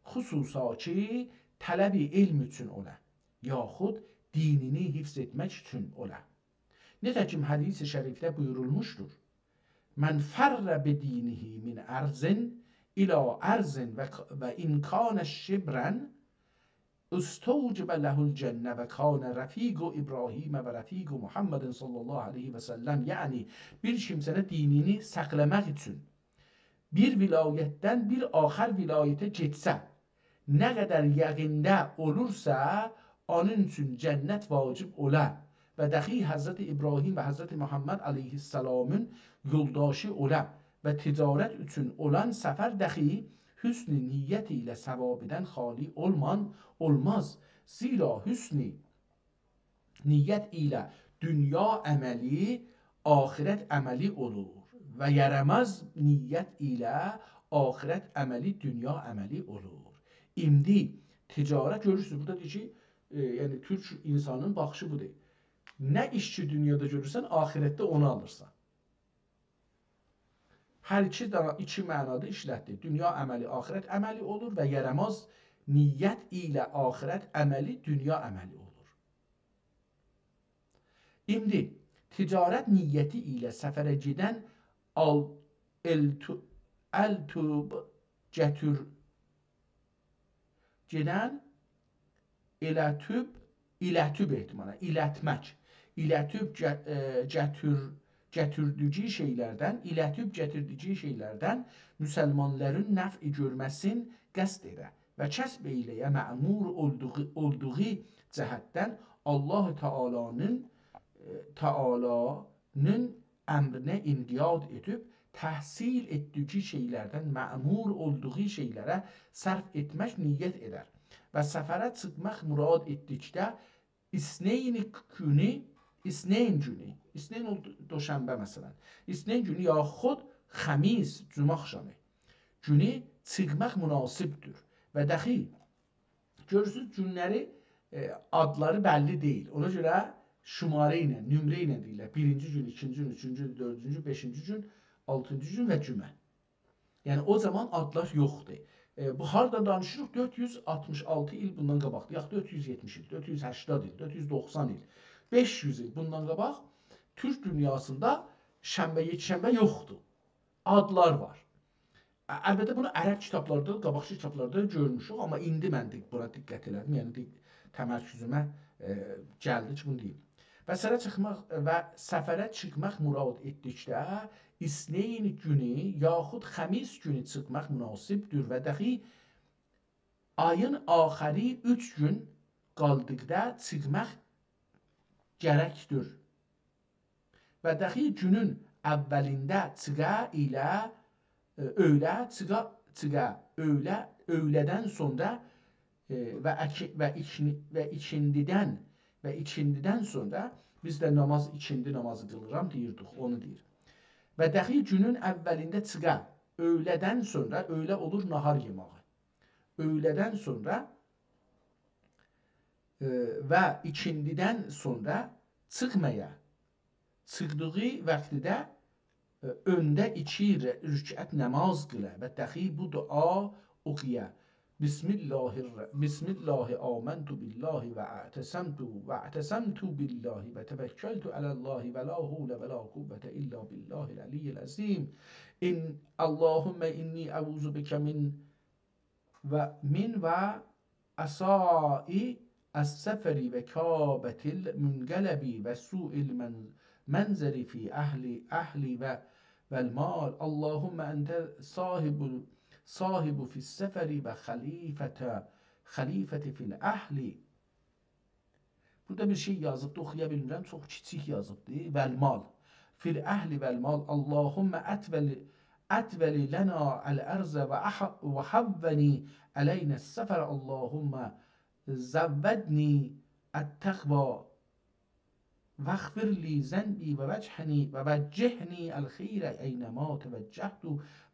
خصوصا کی، طلب علم اوچون اولا، یاخود دینینی حفظ ائتمک اوچون اولا. نئجه کی، حدیث شریفده بویورولموشدور: «من فر بدینه من أرض إلی أرض و، و إن کان شبرا استوجب له الجنة و کان رفیق إبراهیم و رفیق محمد صلی الله علیه و سلم»، یعنی بیر کیمسه دینینی ساخلاماق اوچون بیر ولایتدن بیر آخر ولایته گئتسه، نه قدر یقینده اولورسا، اونون اوچون جنت واجب اولا و دخی حضرت ابراهیم و حضرت محمد علیه‌السلامین یولداشی اولا و تجارت اوچون اولان سفر دخی حسن نیت ایله ثوابدن خالی اولمان، اولماز. زیرا حسن نیت ایله دونیا عملی آخرت عملی اولور و یاراماز نیت ایله آخرت عملی دونیا عملی اولور. ایندی تجارت، گؤرورسونوز، بورادا دئییر کی، ائ، یعنی تورک اینسانین باخیشی بودور. نه ایش کی دونیادا گؤرورسن، آخرتده اونو آلیرسان. هر ایکی دانا، ایکی معنادا ایشلتدی. دونیا عملی آخرت عملی اولور و یاراماز نیت ایله آخرت عملی دونیا عملی اولور. ایندی تجارت نیتی ایله سفره گئدن آل، ائل تو، ال توب گتیر، گئدن ائله توب، ایله توب احتمالا، ایلتمک. ایله توب گه-، ائ، گتیر، گتیردیگی شئیلردن، ایله توب گتیردیگی شئیلردن مسلمانلارین نفع گؤرمه‌سین قصد ائده و کسب ائیله‌یه مأمور اولدوغو، اولدوغو جهتدن الله تعالانین، ائ، تعالانین امرینه انقیاد ائدیب، تحصیل ائتدیگی شئیلردن، مأمور اولدوغو شئیلره صرف ائتمک نیت ائدر و سفره چیخماق مراد ائتدیکده اثنین گونو، اثنین گونو، اثنین اولدو، دوشنبه مثلا، اثنین گونو یاخود خمیس، جمعه آخشامی گونو چیخماق مناسبدیر و دخی گؤرورسونوز، گونلری، ائ، آدلاری بللی دئییل. اونا گؤره شماره ایله، نمره ایله دئییرلر. بیرینجی گون، ایکینجی گون، اوچونجو گون، دؤردونجو گون، بئشینجی گون، آلتینجی گون و جمعه. یعنی، او زامان آدلار یوخدور. ائ، بو هاردان دانیشیریق؟ دؤرد یوز آلتمیش آلتی ایل بوندان قاباق، یاخود دؤرد یوز یئتمیش ایل، دؤرد یوز هشتاد ایل، دؤرد یوز دوخسان ایل، بئش یوز ایل بوندان قاباق تورک دونیاسیندا شنبه، یکشنبه یوخدور. آدلار وار. ا-، البته، بونو عرب کیتابلاردا، قاباقکی کیتابلاردا گؤرموشوک، آمما ایندی من دق-، بونا دقت ائله‌دیم، یعنی دق-، تمرکزومه، ائ، گلدی کی، بونو دئییم. و سفره چیخماق، و سفره چیخماق مراد ائتدیکده، اثنین گونو یاخود خمیس گونو چیخماق مناسبدیر و دخی آیین آخری اوچ گون قالدیقدا چیخماق گرکدیر. و دخی گونون اولینده چیخا ایله، ائ، اؤیله چیخا، چیخا اؤیله، اؤیله‌دن سونرا، ائ، و اکی-، و ایکینی-، و ایکیندیدن، و ایکیندیدن سونرا، بیز ده ناماز، ایکیندی نامازی قیلیرام دئییردیک، اونو دئییر. و دخی گونون اولینده چیخا اؤیله‌دن سونرا، اؤیله اولور ناهار یئماغی. اؤیله‌دن سونرا، ائ، و ایکیندیدن سونرا چیخمایا، چیخدیغی واختیده، ائ، اؤنده ایکی ر-، رکعت ناماز قیلا و دخی بو دعا اوخویا: «بسم الله الر-، بسم الله آمنت بالله و اعتصمت، و اعتصمت بالله و توکلت علی الله و لا حول و لا قوة الا بالله العلی العظیم. ان، اللهم انی اعوذ بک من و من وعثاء السفر و کابة المنقلب و سوء المن-، منظر فی اهل، اهلی و، والمال. اللهم أنت صاحب، صاحب في السفر وخليفة، خليفة في الأهل. بورادا بیر شئی یازیبدی، اوخویا بیلمیرم، چوخ کیچیک یازیبدی. والمال. في الأهل والمال. اللهم أطول، أطول لنا الأرض وأح-، وهون علينا السفر. اللهم زودني التقوى واغفر لي ذنبي ووجهني، ووجهني الخير أينما توجهت.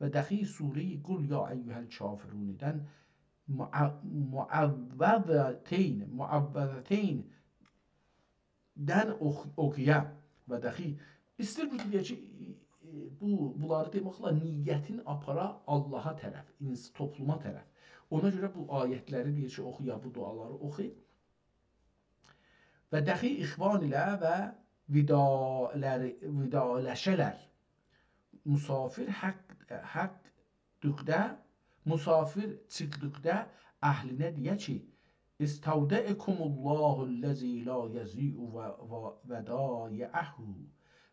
و دخی سوره‌ی قل يا أيها الكافرون‌دن معو-، معوذتين، معوذتين دن اوخ-، اوخویا. و دخی ایستیر بو دئیه کی، ائ، بو، بونلاری دئمکله نیتین آپارا آللاها طرف، اینس-، توپلوما طرف. اونا گؤره بو آیت‌لری دئییر کی، اوخو، یا بو دعالاری اوخو. و دخی اخوان ایله و وداع‌لری، وداع‌لشه‌لر. مسافر حق، حقدوقدا، مسافر چیخدیقدا اهلینه دئیه کی، استودعکم الله الذی لا یضیع و-، و-، ودائعه.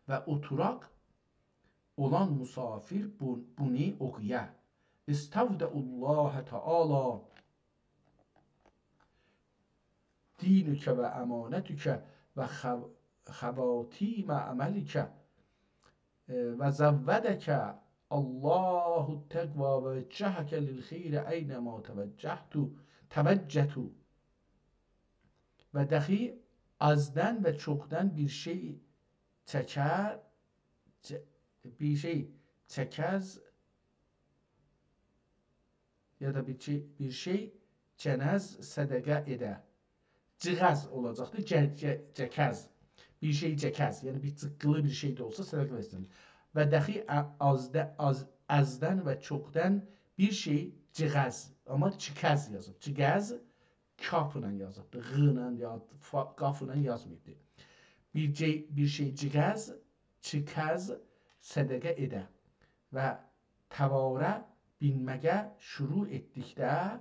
و اوتوراق اولان مسافر بو-، بونو اوخویا. استودع الله تعالی دینک و امانتک و خو-، خواتیم عملک، ائ، و زودک الله التقوی و وجهک للخیر أینما توجهت، توجهت. و دخی آزدان و چوخدان بیر شئی چکر، چه-، بیر شئی چکز، یا دا بیر شئی، بیر شئی جنز صدقه ائده. جیغز اولاجاقدی، جه-، جه-، جکز. بیر شئی جکز، یعنی بیر جیققیلی بیر شئی ده اولسا صدقه وئرسین. و دخی ا-، آزده-، آز-، آزدان و چوخدان بیر شئی جیغز، آمما چیکز یازیب. چیغز کاف ایله یازیبدیر، غ ایله یا فا-، قاف ایله یازماییبدیر. بیر جئی-، بیر شئی جیغز، چیکز صدقه ائده. و تواره بینمه‌یه شروع ائتدیکده،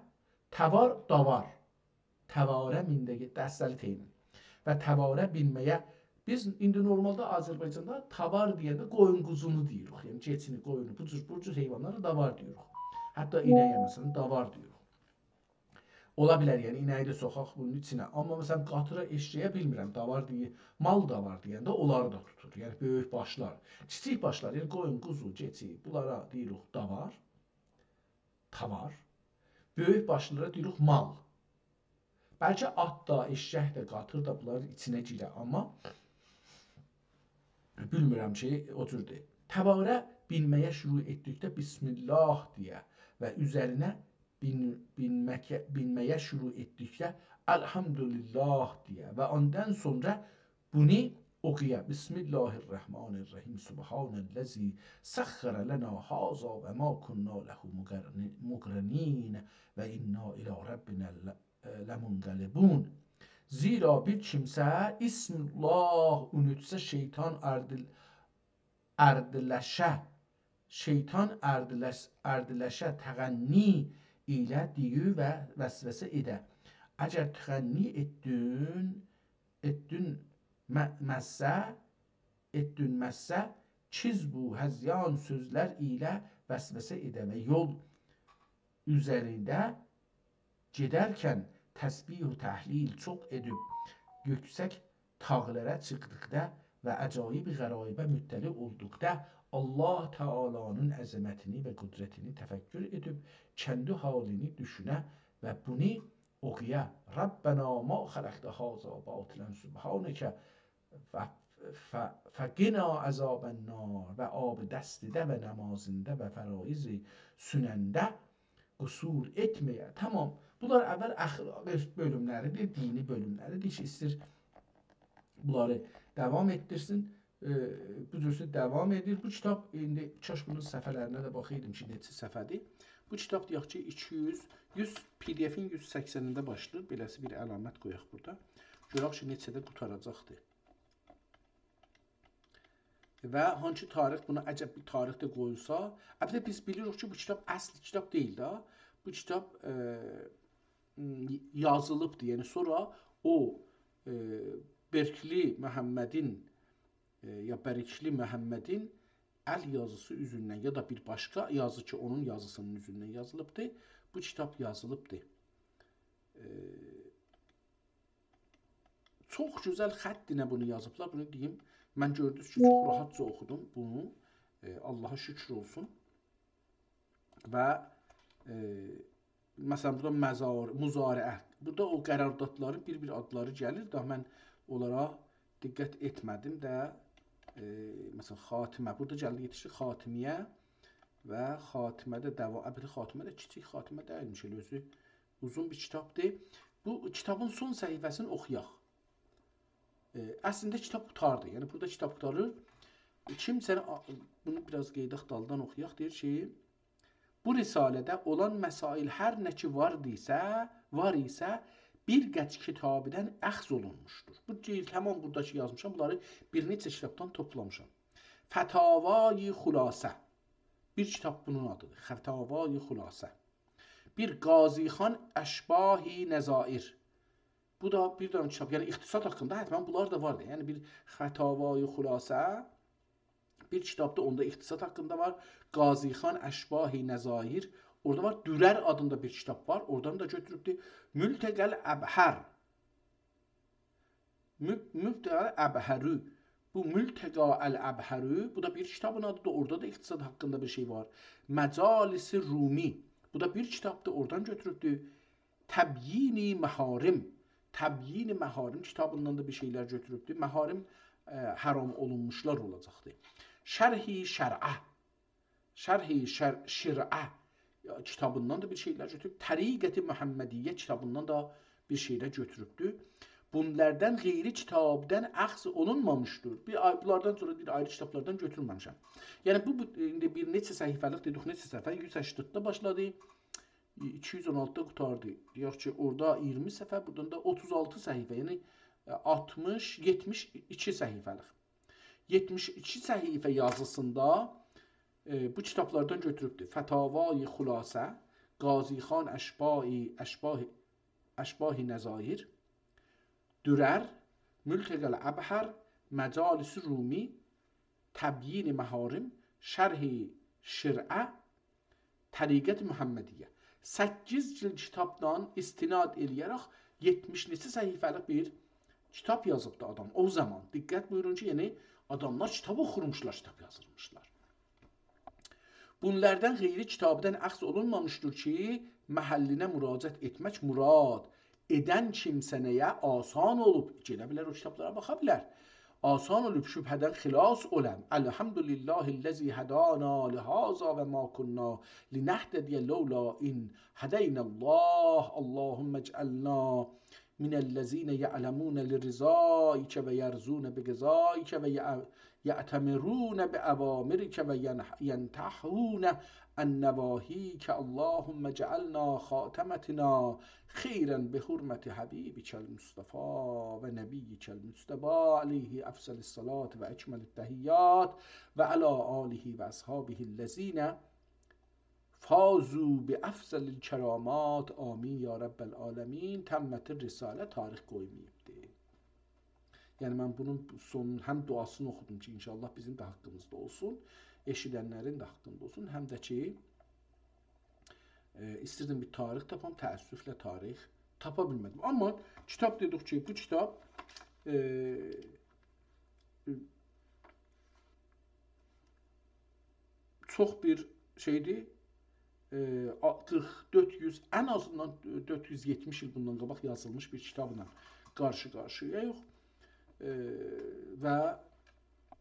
توار، داوار. تواره مینده، دسته‌لی تئیینی. و تواره بینمه‌یه، بیز ایندی نورمالدا آذربایجاندا تاوار دئینده قویون قوزونو دئییریک. یعنی کئچینی، قویونو، بو جور، بو جور حیوانلارا داوار دئییریک. حتی اینه‌یه، مثلا، داوار دئییریک. اولا بیلر، یعنی اینه‌یی ده سوخاق بونون ایچینه. آمما، مثلا، قاطیرا، ائششه‌یه بیلمیرم، داوار دئییر، مال داوار دئینده اونلاری دا توتور. یعنی بؤیوک باشلار، کیچیک باشلار، یعنی قویون، قوزو، کئچی، بونلارا دئییریک داوار، تاوار. بؤیوک باشلارا دئییریک مال. بلکه آت دا، ائششک ده، قاطیر دا بونلارین ایچینه گیره، آمما بیلمیرم کی، او جوردور. تواره بینمه‌یه شروع ائتدیکده بسم الله دئیه و اوزرینه بین-، بینمه‌یه، بینمه‌یه شروع ائتدیکده الحمدلله دئیه و اوندان سونرا بونو اوخویا. بسم الله الرحمن الرحیم. سبحان الذی سخر لنا هذا و ما کنا له مقرنین و انا الی ربنا ل-، لمنقلبون. زیرا بیر کیمسه اسم الله اونوتسه، شیطان اردل-، اردلشه، شیطان اردلش-، اردلشه تغنی ایله دئییر و وسوسه ائده. اگر تغنی ائتدین، ائتدین مه-، مزه، ائتدینمزسه، کذب و هذیان سؤزلر ایله وسوسه ائده و یول اوزرینده گئدرکن تسبیح و تهلیل چوخ ائدیب، یوکسک تاغلارا چیخدیقدا و عجایب غرایبه مطلع اولدوقدا، الله تعالی‌نین عظمتینی و قدرتینی تفکر ائدیب، کندی حالینی دوشونه و بونو اوخویا. ربنا ما خلقت هذا باطلا سبحانک و ف-، فقنا عذاب النار. و آب دستیده و نمازیندا و فرایض سننده قصور ائتمه‌یه. تامام. بونلار اول اخلاقی بؤلوملریدیر، دینی بؤلوملریدیر کی، ایستیر بونلاری داوام ائتدیرسین. ائ، بو جورسه داوام ائدیر. بو کیتاب، ایندی کاش بونون صفحه‌لرینه ده باخایدیم کی، نئچه صفحه‌دیر. بو کیتاب، دئیک کی، ایکی یوز، یوز، پی دی افین یوز سکسنینده باشلاییر. بئله‌سی بیر علامت قویاق بورادا. گؤرک کی، نئچه‌ده قوتاراجاقدیر. و هانسی تاریخ، بونا عجب بیر تاریخ ده قویولسا، البته بیز بیلیریک کی، بو کیتاب اصل کیتاب دئییل ده. بو کیتاب، ائ، م، یازیلیبدیر. یعنی سونرا او، ائ، برکلی محمدین، ائ، یا برکلی محمدین ال یازیسی اوزوندن یا دا بیر باشقا یازی کی، اونون یازیسی‌نین اوزوندن یازیلیبدی، بو کیتاب یازیلیبدی. ائ، چوخ گؤزل خط ایله بونو یازیبلار. بونو دئییم، من گؤردونوز کی، چوخ راحتجا اوخودوم بونو. ائ، آللاها شوکور اولسون. و، ائ، مثلا، بورادا مزار-، مضارعه. بورادا او قراردادلارین بیر-بیر آدلاری گلیر. داها من اونلارا دقت ائتمه‌دیم ده، ائ، مثلا، خاتمه. بورادا گلدی، یئتیشدی خاتمیه و خاتمه ده دوا-، البته، خاتمه ده کیچیک خاتمه دئییلمیش، ائله اؤزو اوزون بیر کیتابدیر. بو کیتابین سون صفحه‌سینی اوخویاق. ائ، اصلینده کیتاب قوتاردی. یعنی، بورادا کیتاب قوتاریر. کیمسه، آ، بونو بیر آز قئییداق، دالدان اوخویاق. دئییر کی، بو رساله‌ده اولان مسائل هر نه کی واردیسه، وار ایسه، بیر قطع کتابیدن اخذ اولونموشدور. بو دئییر، تمام بورادا کی یازمیشام، بونلاری بیر نئچه کیتابدان توپلامیشام. فتاوای خلاصه. بیر کیتاب بونون آدیدیر. فتاوای خلاصه. بیر قاضی خان اشباح نظایر. بو دا بیر دنه کیتاب، یعنی اقتصاد حاقیندا، حتما بونلار دا واردیر. یعنی بیر فتاوای خلاصه، بیر کیتابدا، اوندا اقتصاد حاقیندا وار. قاضی خان اشباح نظایر، اورادا وار. درر آدیندا بیر کیتاب وار، اورادان دا گؤتوروبدور. ملتقی الابحر. مل-، ملتقی الابحری. بو ملتقی الابحری، بو دا بیر کیتابین آدیدیر، اورادا دا اقتصاد حاقیندا بیر شئی وار. مجالس رومی، بو دا بیر کیتابدیر، اورادان گؤتوروبدور. تبیین محارم، تبیین محارم کیتابیندان دا بیر شئیلر گؤتوروبدور. محارم، ائ، حرام اولونموشلار اولاجاقدیر. شرح شرعه، شرح شر-، شرعه، یا، کیتابیندان دا بیر شئیلر گؤتوروب، طریقت محمدیه کیتابیندان دا بیر شئیلر گؤتوروبدور. بونلاردان غیری کیتابدان اخذ اولونمامیشدیر. بیر آی-، بونلاردان سونرا دئییر، آیری کیتابلاردان گؤتورمه‌میشم. یعنی بو، بو ایندی بیر نئچه صفحه‌لیک دئدیک، نئچه صفحه؟ یوز سکسن دؤردده باشلادی، ایکی یوز اون آلتیدا قوتاردی. دئیک کی، اورادا اییرمی صفحه، بورادان دا اوتوز آلتی صفحه، یعنی، ائ، آلتمیش، یئتمیش ایکی صفحه‌لیک. یئتمیش ایکی صفحه یازیسیندا، ائ، بو کیتابلاردان گؤتوروبدور. فتاوای خلاصه، قاضی خان اشباح، اشباح، اشباح نظایر، درر، ملتقی الابحر، مجالس رومی، تبیین محارم، شرح شرعه، طریقت محمدیه. سککیز جلد کیتابدان استناد ائله‌یه‌رک یئتمیش نئچه صفحه‌لیک بیر کیتاب یازیبدی آدام او زامان. دقت بویورون کی، یعنی آداملار کیتاب اوخورموشلار، کیتاب یازیرمیشلار. بونلاردان غیری کیتابدان اخذ اولونمامیشدیر کی، محلینه مراجعت ائتمک مراد ائدن کیمسه‌یه آسان اولوب. گئده بیلر، او کیتابلارا باخا بیلر. آسان اولوب شبهه‌دن خلاص اولام. الحمد لله الذی هدانا لهذا و ما کنا لنهتدی لولا ان هدینا الله. اللهم اجعلنا من الذین یعملون لرضایک و یرضون بقضایک و یع-، یأتمرون بأوامرک و ینه-، ینتهون عن نواهیک. اللهم اجعلنا خاتمتنا خیرا بحرمة حبیبک المصطفی و نبیک المجتبی علیه افضل الصلاة و اکمل التحیات و علی آله و اصحابه الذین فازوا بأفضل الکرامات. آمین یا رب العالمین. تمت الرساله، تاریخ قویماییبدی. یعنی من بونون سونون هم دعاسینی اوخودوم کی، انشاءالله بیزیم ده حاقیمیزدا اولسون، ائشیدنلرین ده حاقیندا اولسون، هم ده کی، ائ، ایستیردیم بیر تاریخ تاپام، تأسفله تاریخ تاپا بیلمه‌دیم. آمما کیتاب دئدیک کی، بو کیتاب، ائ، چوخ بیر شئیدیر. ائ، آرتیق دؤرد یوز، ان آزیندان دؤرد یوز یئتمیش ایل بوندان قاباق یازیلمیش بیر کیتابلا قارشی-قارشییاییق. ائ، و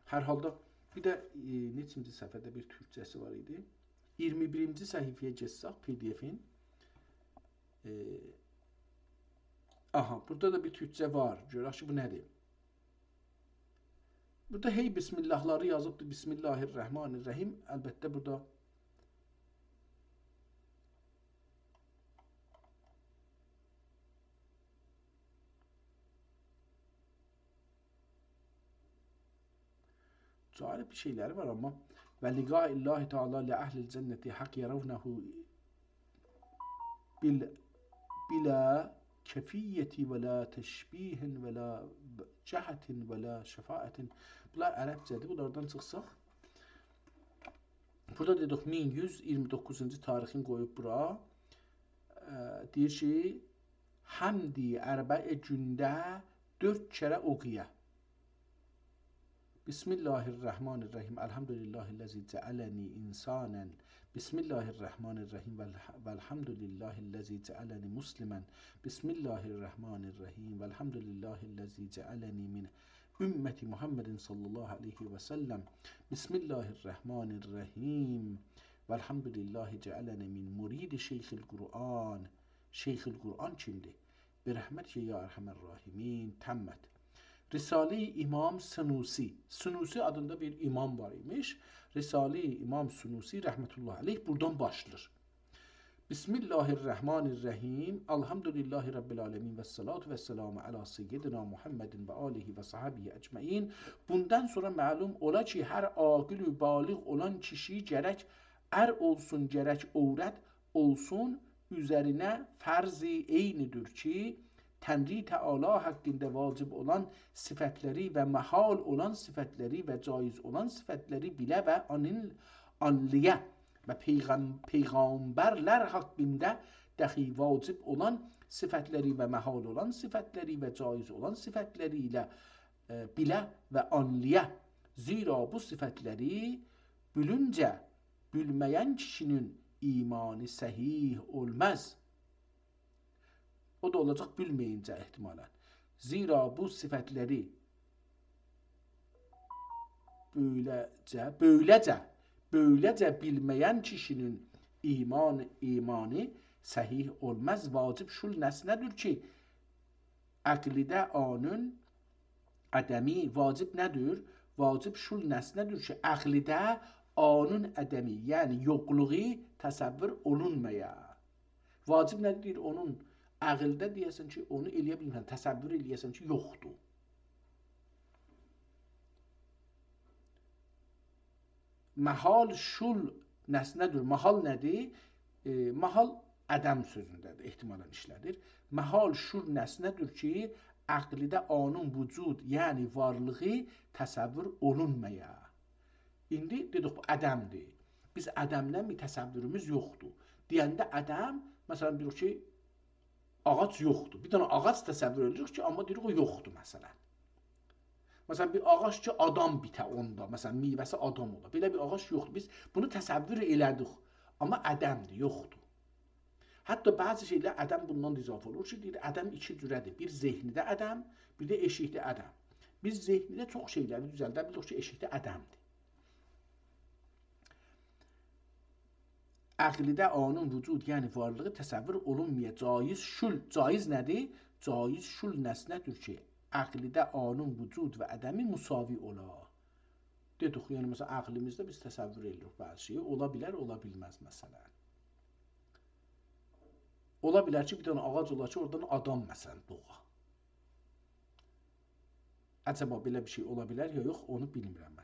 هر حالدا بیر ده، ائ، نئچینجی صفحه‌ده بیر تورکجه‌سی وار ایدی؟ اییرمی بیرینجی صفحه‌یه گئتسک پی دی افین. ائ، آها، بورادا دا بیر تورکجه وار. گؤرک کی، بو نه‌دیر؟ بورادا هئی بسم الله‌لاری یازیبدیر. بسم الله الرحمن الرحیم. البته، بورادا جالب بیر شئیلری وار، آمما: «و لقاء الله تعالی لأهل الجنة حق یرونه بل-، بلا کیفیة و لا تشبیه و لا جهة و لا شفاعة.» بونلار عربجه‌دیر، بونلاردان چیخساق. بورادا دئدیک، مین یوز اییرمی دوققوزونجو تاریخین قویوب بورا. ائ، دئییر کی، حمدی اربعه گونده دؤرد کره اوخویا. بسم الله الرحمن الرحیم. الحمد لله الذی جعلنی انسانا. بسم الله الرحمن الرحیم. والح-، والحمد لله الذی جعلنی مسلما. بسم الله الرحمن الرحیم. والحمد لله الذی جعلنی من امة محمد صلی الله علیه و سلم. بسم الله الرحمن الرحیم. والحمد لله جعلنی من مرید شیخ القرآن. شیخ القرآن کیمدیر؟ برحمتک یا ارحم الراحمین. تمت. رسالهٔ امام سنوسی. سنوسی آدیندا بیر امام وار ایمیش. رسالهٔ امام سنوسی رحمة الله علیه بورادان باشلاییر. بسم الله الرحمن الرحیم. الحمد لله رب العالمین و الصلاة و السلام علی سیدنا محمد و آله و صحبه اجمعین. بوندان سونرا معلوم اولا کی، هر عاقل و بالغ اولان کیشی گرک ار اولسون، گرک عورت اولسون، اوزرینه فرض عینی‌دیر کی، تنری تعالی حاقیندا واجب اولان صفتلری و محال اولان صفتلری و جایز اولان صفتلری بیله و آنین-، آنلایا و پیغم-، پیغمبرلر حاقیندا دخی واجب اولان صفتلری و محال اولان صفتلری و جایز اولان صفتلری ایله، ائ، بیله و آنلایا. زیرا بو صفتلری بیلینجه بیلمه‌ین کیشی‌نین ایمانی صحیح اولماز. او دا اولاجاق بیلمه‌یینجه احتمالاً. زیرا بو صفتلری بؤیله‌جه، بؤیله‌جه، بؤیله‌جه بیلمه‌ین کیشی‌نین ایمان، ایمانی صحیح اولماز. واجب شول نسنه‌دیر کی، عقلیده آنون عدمی واجب نه‌دیر؟ واجب شول نسنه‌دیر کی، عقلیده آنون عدمی، یعنی یوخلوغو تصور اولونمایا. واجب نه‌دیر؟ دئییر، اونون عقلده دئیه‌سن کی، اونو ائلیه بیلمیرسن، تصور ائلیه‌سن کی، یوخدور. محال شول نسنه‌دیر؟ محال نه‌دیر؟ ائ، محال عدم سؤزونده‌دیر، احتمالاً ایشله‌دیر. محال شول نسنه‌دیر کی، عقلیده آنون وجود، یعنی وارلیغی تصور اولونمایا. ایندی دئدیک، بو عدم‌دیر. بیز عدمدن بیر تصوروموز یوخدور. دئینده عدم، مثلاً، دئییریک کی، آغاج یوخدور. بیر دنه آغاج تصور ائدیریک کی، آمما دئییریک، او یوخدور، مثلاً. مثلاً، بیر آغاج کی، آدام بیته اوندا، مثلاً، میوه‌سی آدام اولا. بئله بیر آغاج یوخدور. بیز بونو تصور ائله‌دیک، آمما عدم‌دیر، یوخدور. حتی بعضی شئیلر، عدم بوندان دا اضافه اولور کی، دئییر، عدم ایکی جوره‌دیر. بیر ذهنیده عدم، بیر ده ائشیکده عدم. بیز ذهنیده چوخ شئیلری دوزلده بیلیریک کی، ائشیکده عدم‌دیر. عقلیده آنون وجود، یعنی وارلیغی تصور اولونمایا. جایز شول، جایز نه‌دیر؟ جایز شول نسنه‌دیر کی، عقلیده آنون وجود و عدمی مساوی اولا. دئدیک، یعنی، مثلاً، عقلیمیزده بیز تصور ائدیریک بعضی شئیی. اولا بیلر، اولا بیلمز، مثلاً. اولا بیلر کی، بیر دنه آغاج اولا کی، اورادان آدام، مثلاً، دوغا. عجبا بئله بیر شئی اولا بیلر یا یوخ، اونو بیلمیرم من.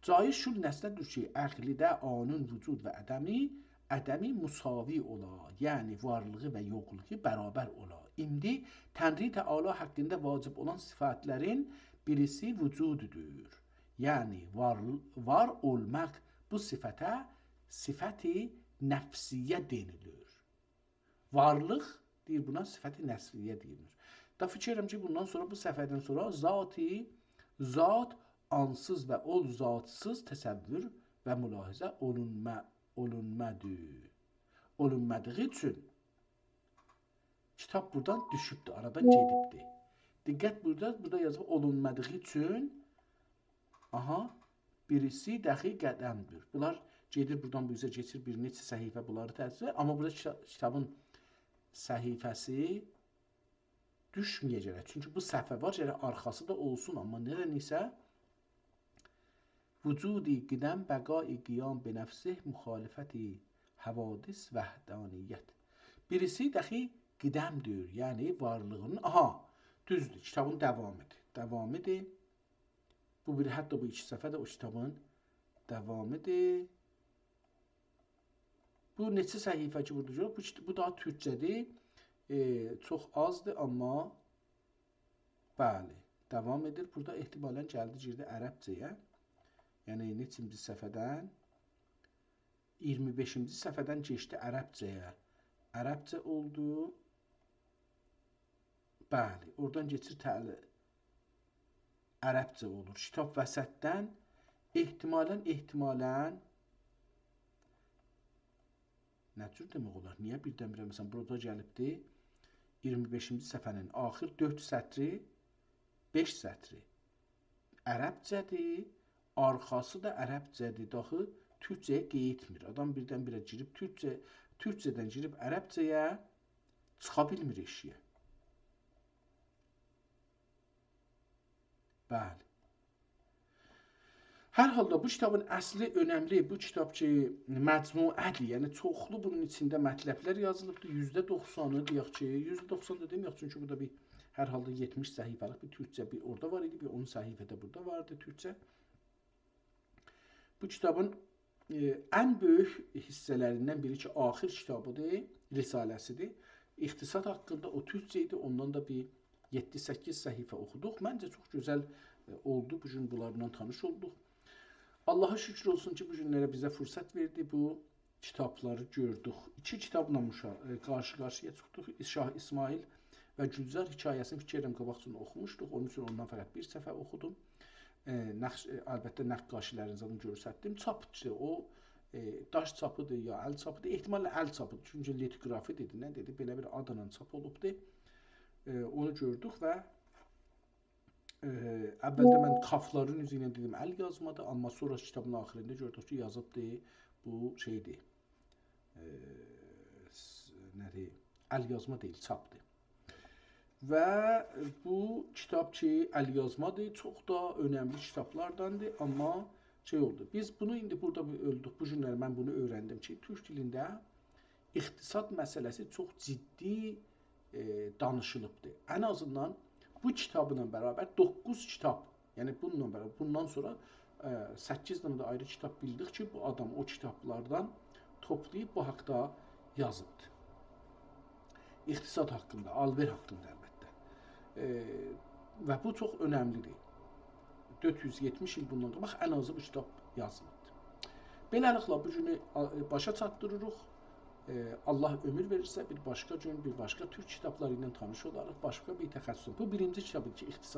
جایز شول نسنه‌دیر کی، عقلیده آنون وجود و عدمی، عدمی مساوی اولا، یعنی وارلیغی و یوخلوغو برابر اولا. ایندی تنری تعالی حاقیندا واجب اولان صفتلرین بیریسی وجوددور. یعنی وار، وار اولماق. بو صفته صفت نفسیه دئنیلیر. وارلیق، دئییر، بونا صفت نفسیه دئییلیر. دا فیکیر ائدیرم کی، بوندان سونرا، بو صفحه‌دن سونرا ذاتی، ذات آنسیز و اول ذاتسیز تصور و ملاحظه اولونما، اولونمادی-، اولونمادیغی اوچون کیتاب بورادان دوشوبدور، آرادان گئدیبدیر. دقت بورادا، بورادا یازیب اولونمادیغی اوچون آها، بیریسی دخی قدم‌دیر. بونلار گئدیر بورادان بو اوزه کئچیر، بیر نئچه صفحه بونلاری ترجمه، آمما بورادا کیتا-، کیتابین صفحه‌سی دوشمه‌یه گرک. چونکی بو صفحه وار، گرک آرخاسی دا اولسون، آمما نئدنسه وجودی قدم بقای قیام به نفسه مخالفتی حوادث وحدانیت. بیریسی دخی قدم‌دیر، یعنی وارلیغین، آها، دوزدور، کیتابین داوامی‌دیر. داوامی‌دیر. بو بیر، حتی بو ایکی صفحه ده او کیتابین داوامی‌دیر. بو نئچه صفحه کی، بورادا گؤرک، بو کیت-، بو داها تورکجه‌دیر. ائ، چوخ آزدیر، آمما بلی، داوام ائدیر. بورادا احتمالاً گلدی، گیردی عربجه‌یه. یعنی، نئچینجی صفحه‌دن؟ اییرمی بئشینجی صفحه‌دن کئچدی عربجه‌یه. عربجه اولدو. بلی، اورادان کئچیر تعلی-، عربجه اولور. کیتاب وسطدن احتمالاً، احتمالاً، نه جور دئمک اولار؟ نییه بیردن-بیره، مثلاً، بورادا گلیبدی؟ اییرمی بئشینجی صفحه‌نین آخیر دؤرد سطری، بئش سطری عربجه‌دیر، آرخاسی دا عربجه‌دیر. داخی تورکجه‌یه قئییتمیر. آدام بیردن-بیره گیریب تورکجه، تورکجه‌دن گیریب عربجه‌یه، چیخا بیلمیر ائشییه. بلی. هر حالدا بو کیتابین اصلی اؤنملی، بو کیتاب کی، مجموعه‌دیر، یعنی چوخلو بونون ایچینده مطلبلر یازیلیبدیر. یوزده دوخسانی، دئیک کی، یوزده دوخسان دا دئمه‌یک، چونکی بورادا بیر، هر حالدا یئتمیش صفحه‌لیک بیر تورکجه بیر اورادا وار ایدی، بیر اون صفحه ده بورادا واردی تورکجه. بو کیتابین، ائ، ان بؤیوک حیصه‌لریندن بیری کی، آخیر کیتابیدیر، رساله‌سیدیر. اقتصاد حاقیندا، او تورکجه ایدی، اوندان دا بیر یئددی-سککیز صفحه اوخودوق. منجه چوخ گؤزل، ائ، اولدو. بو گون بونلارلا تانیش اولدوق. آللاها شوکور اولسون کی، بو گونلره بیزه فرصت وئردی، بو کیتابلاری گؤردوک. ایکی کیتابلا مشا-، ائ، قارشی-قارشییا چیخدیق. شاه اسماعیل و گلزار حکایه‌سینی فیکیر ائدیرم قاباقجادان اوخوموشدوق. اونون اوچون اوندان فقط بیر صفحه اوخودوم. ائ، نقش-، ائ، البته نقاشی‌لرین زادینی گؤرستدیم. چاپدی او، ائ، داش چاپیدیر یا ال چاپیدیر؟ احتمالاً ال چاپیدیر. چونکی لیتوگرافی دئدی، نه دئدی؟ بئله بیر آدلا چاپ اولوبدور. ائ، اونو گؤردوک و، ائ، اولده من کافلارین اوزو ایله دئدیم، ال یازمادیر، آمما سونرا کیتابین آخیریندا گؤردوک کی، یازیبدی، بو شئیدیر. ائ، س-، نه‌دیر؟ ال یازما دئییل، چاپدیر. و بو کیتاب کی، ال یازمادیر، چوخ دا اؤنملی کیتابلارداندیر، آمما شئی اولدو. بیز بونو ایندی بورادا بیر اؤلدوک، بو گونلری من بونو اؤیرندیم کی، تورک دیلینده اقتصاد مسئله‌سی چوخ جدی، ائ، دانیشیلیبدیر. ان آزیندان بو کیتابلا برابر دوققوز کیتاب، یعنی بونونلا برابر، بوندان سونرا، ائ، سککیز دنه ده آیری کیتاب بیلدیک کی، بو آدام او کیتابلاردان توپلاییب بو حاقدا یازیبدیر. اقتصاد حاقیندا، آلوئر حاقیندا البته. ائ، و بو چوخ اؤنملیدیر. دؤرد یوز یئتمیش ایل بوندان قاباق ان آزی بو کیتاب یازیلیبدیر. بئله‌لیکله، بو گونو آ-، باشا چاتدیریریق. ائ، آللاه عؤمور وئریرسه، بیر باشقا گون، بیر باشقا تورک کیتابلاری ایله تانیش اولاریق، باشقا بیر تخصص. بو بیرینجی کیتاب ایدی کی، اقتصاد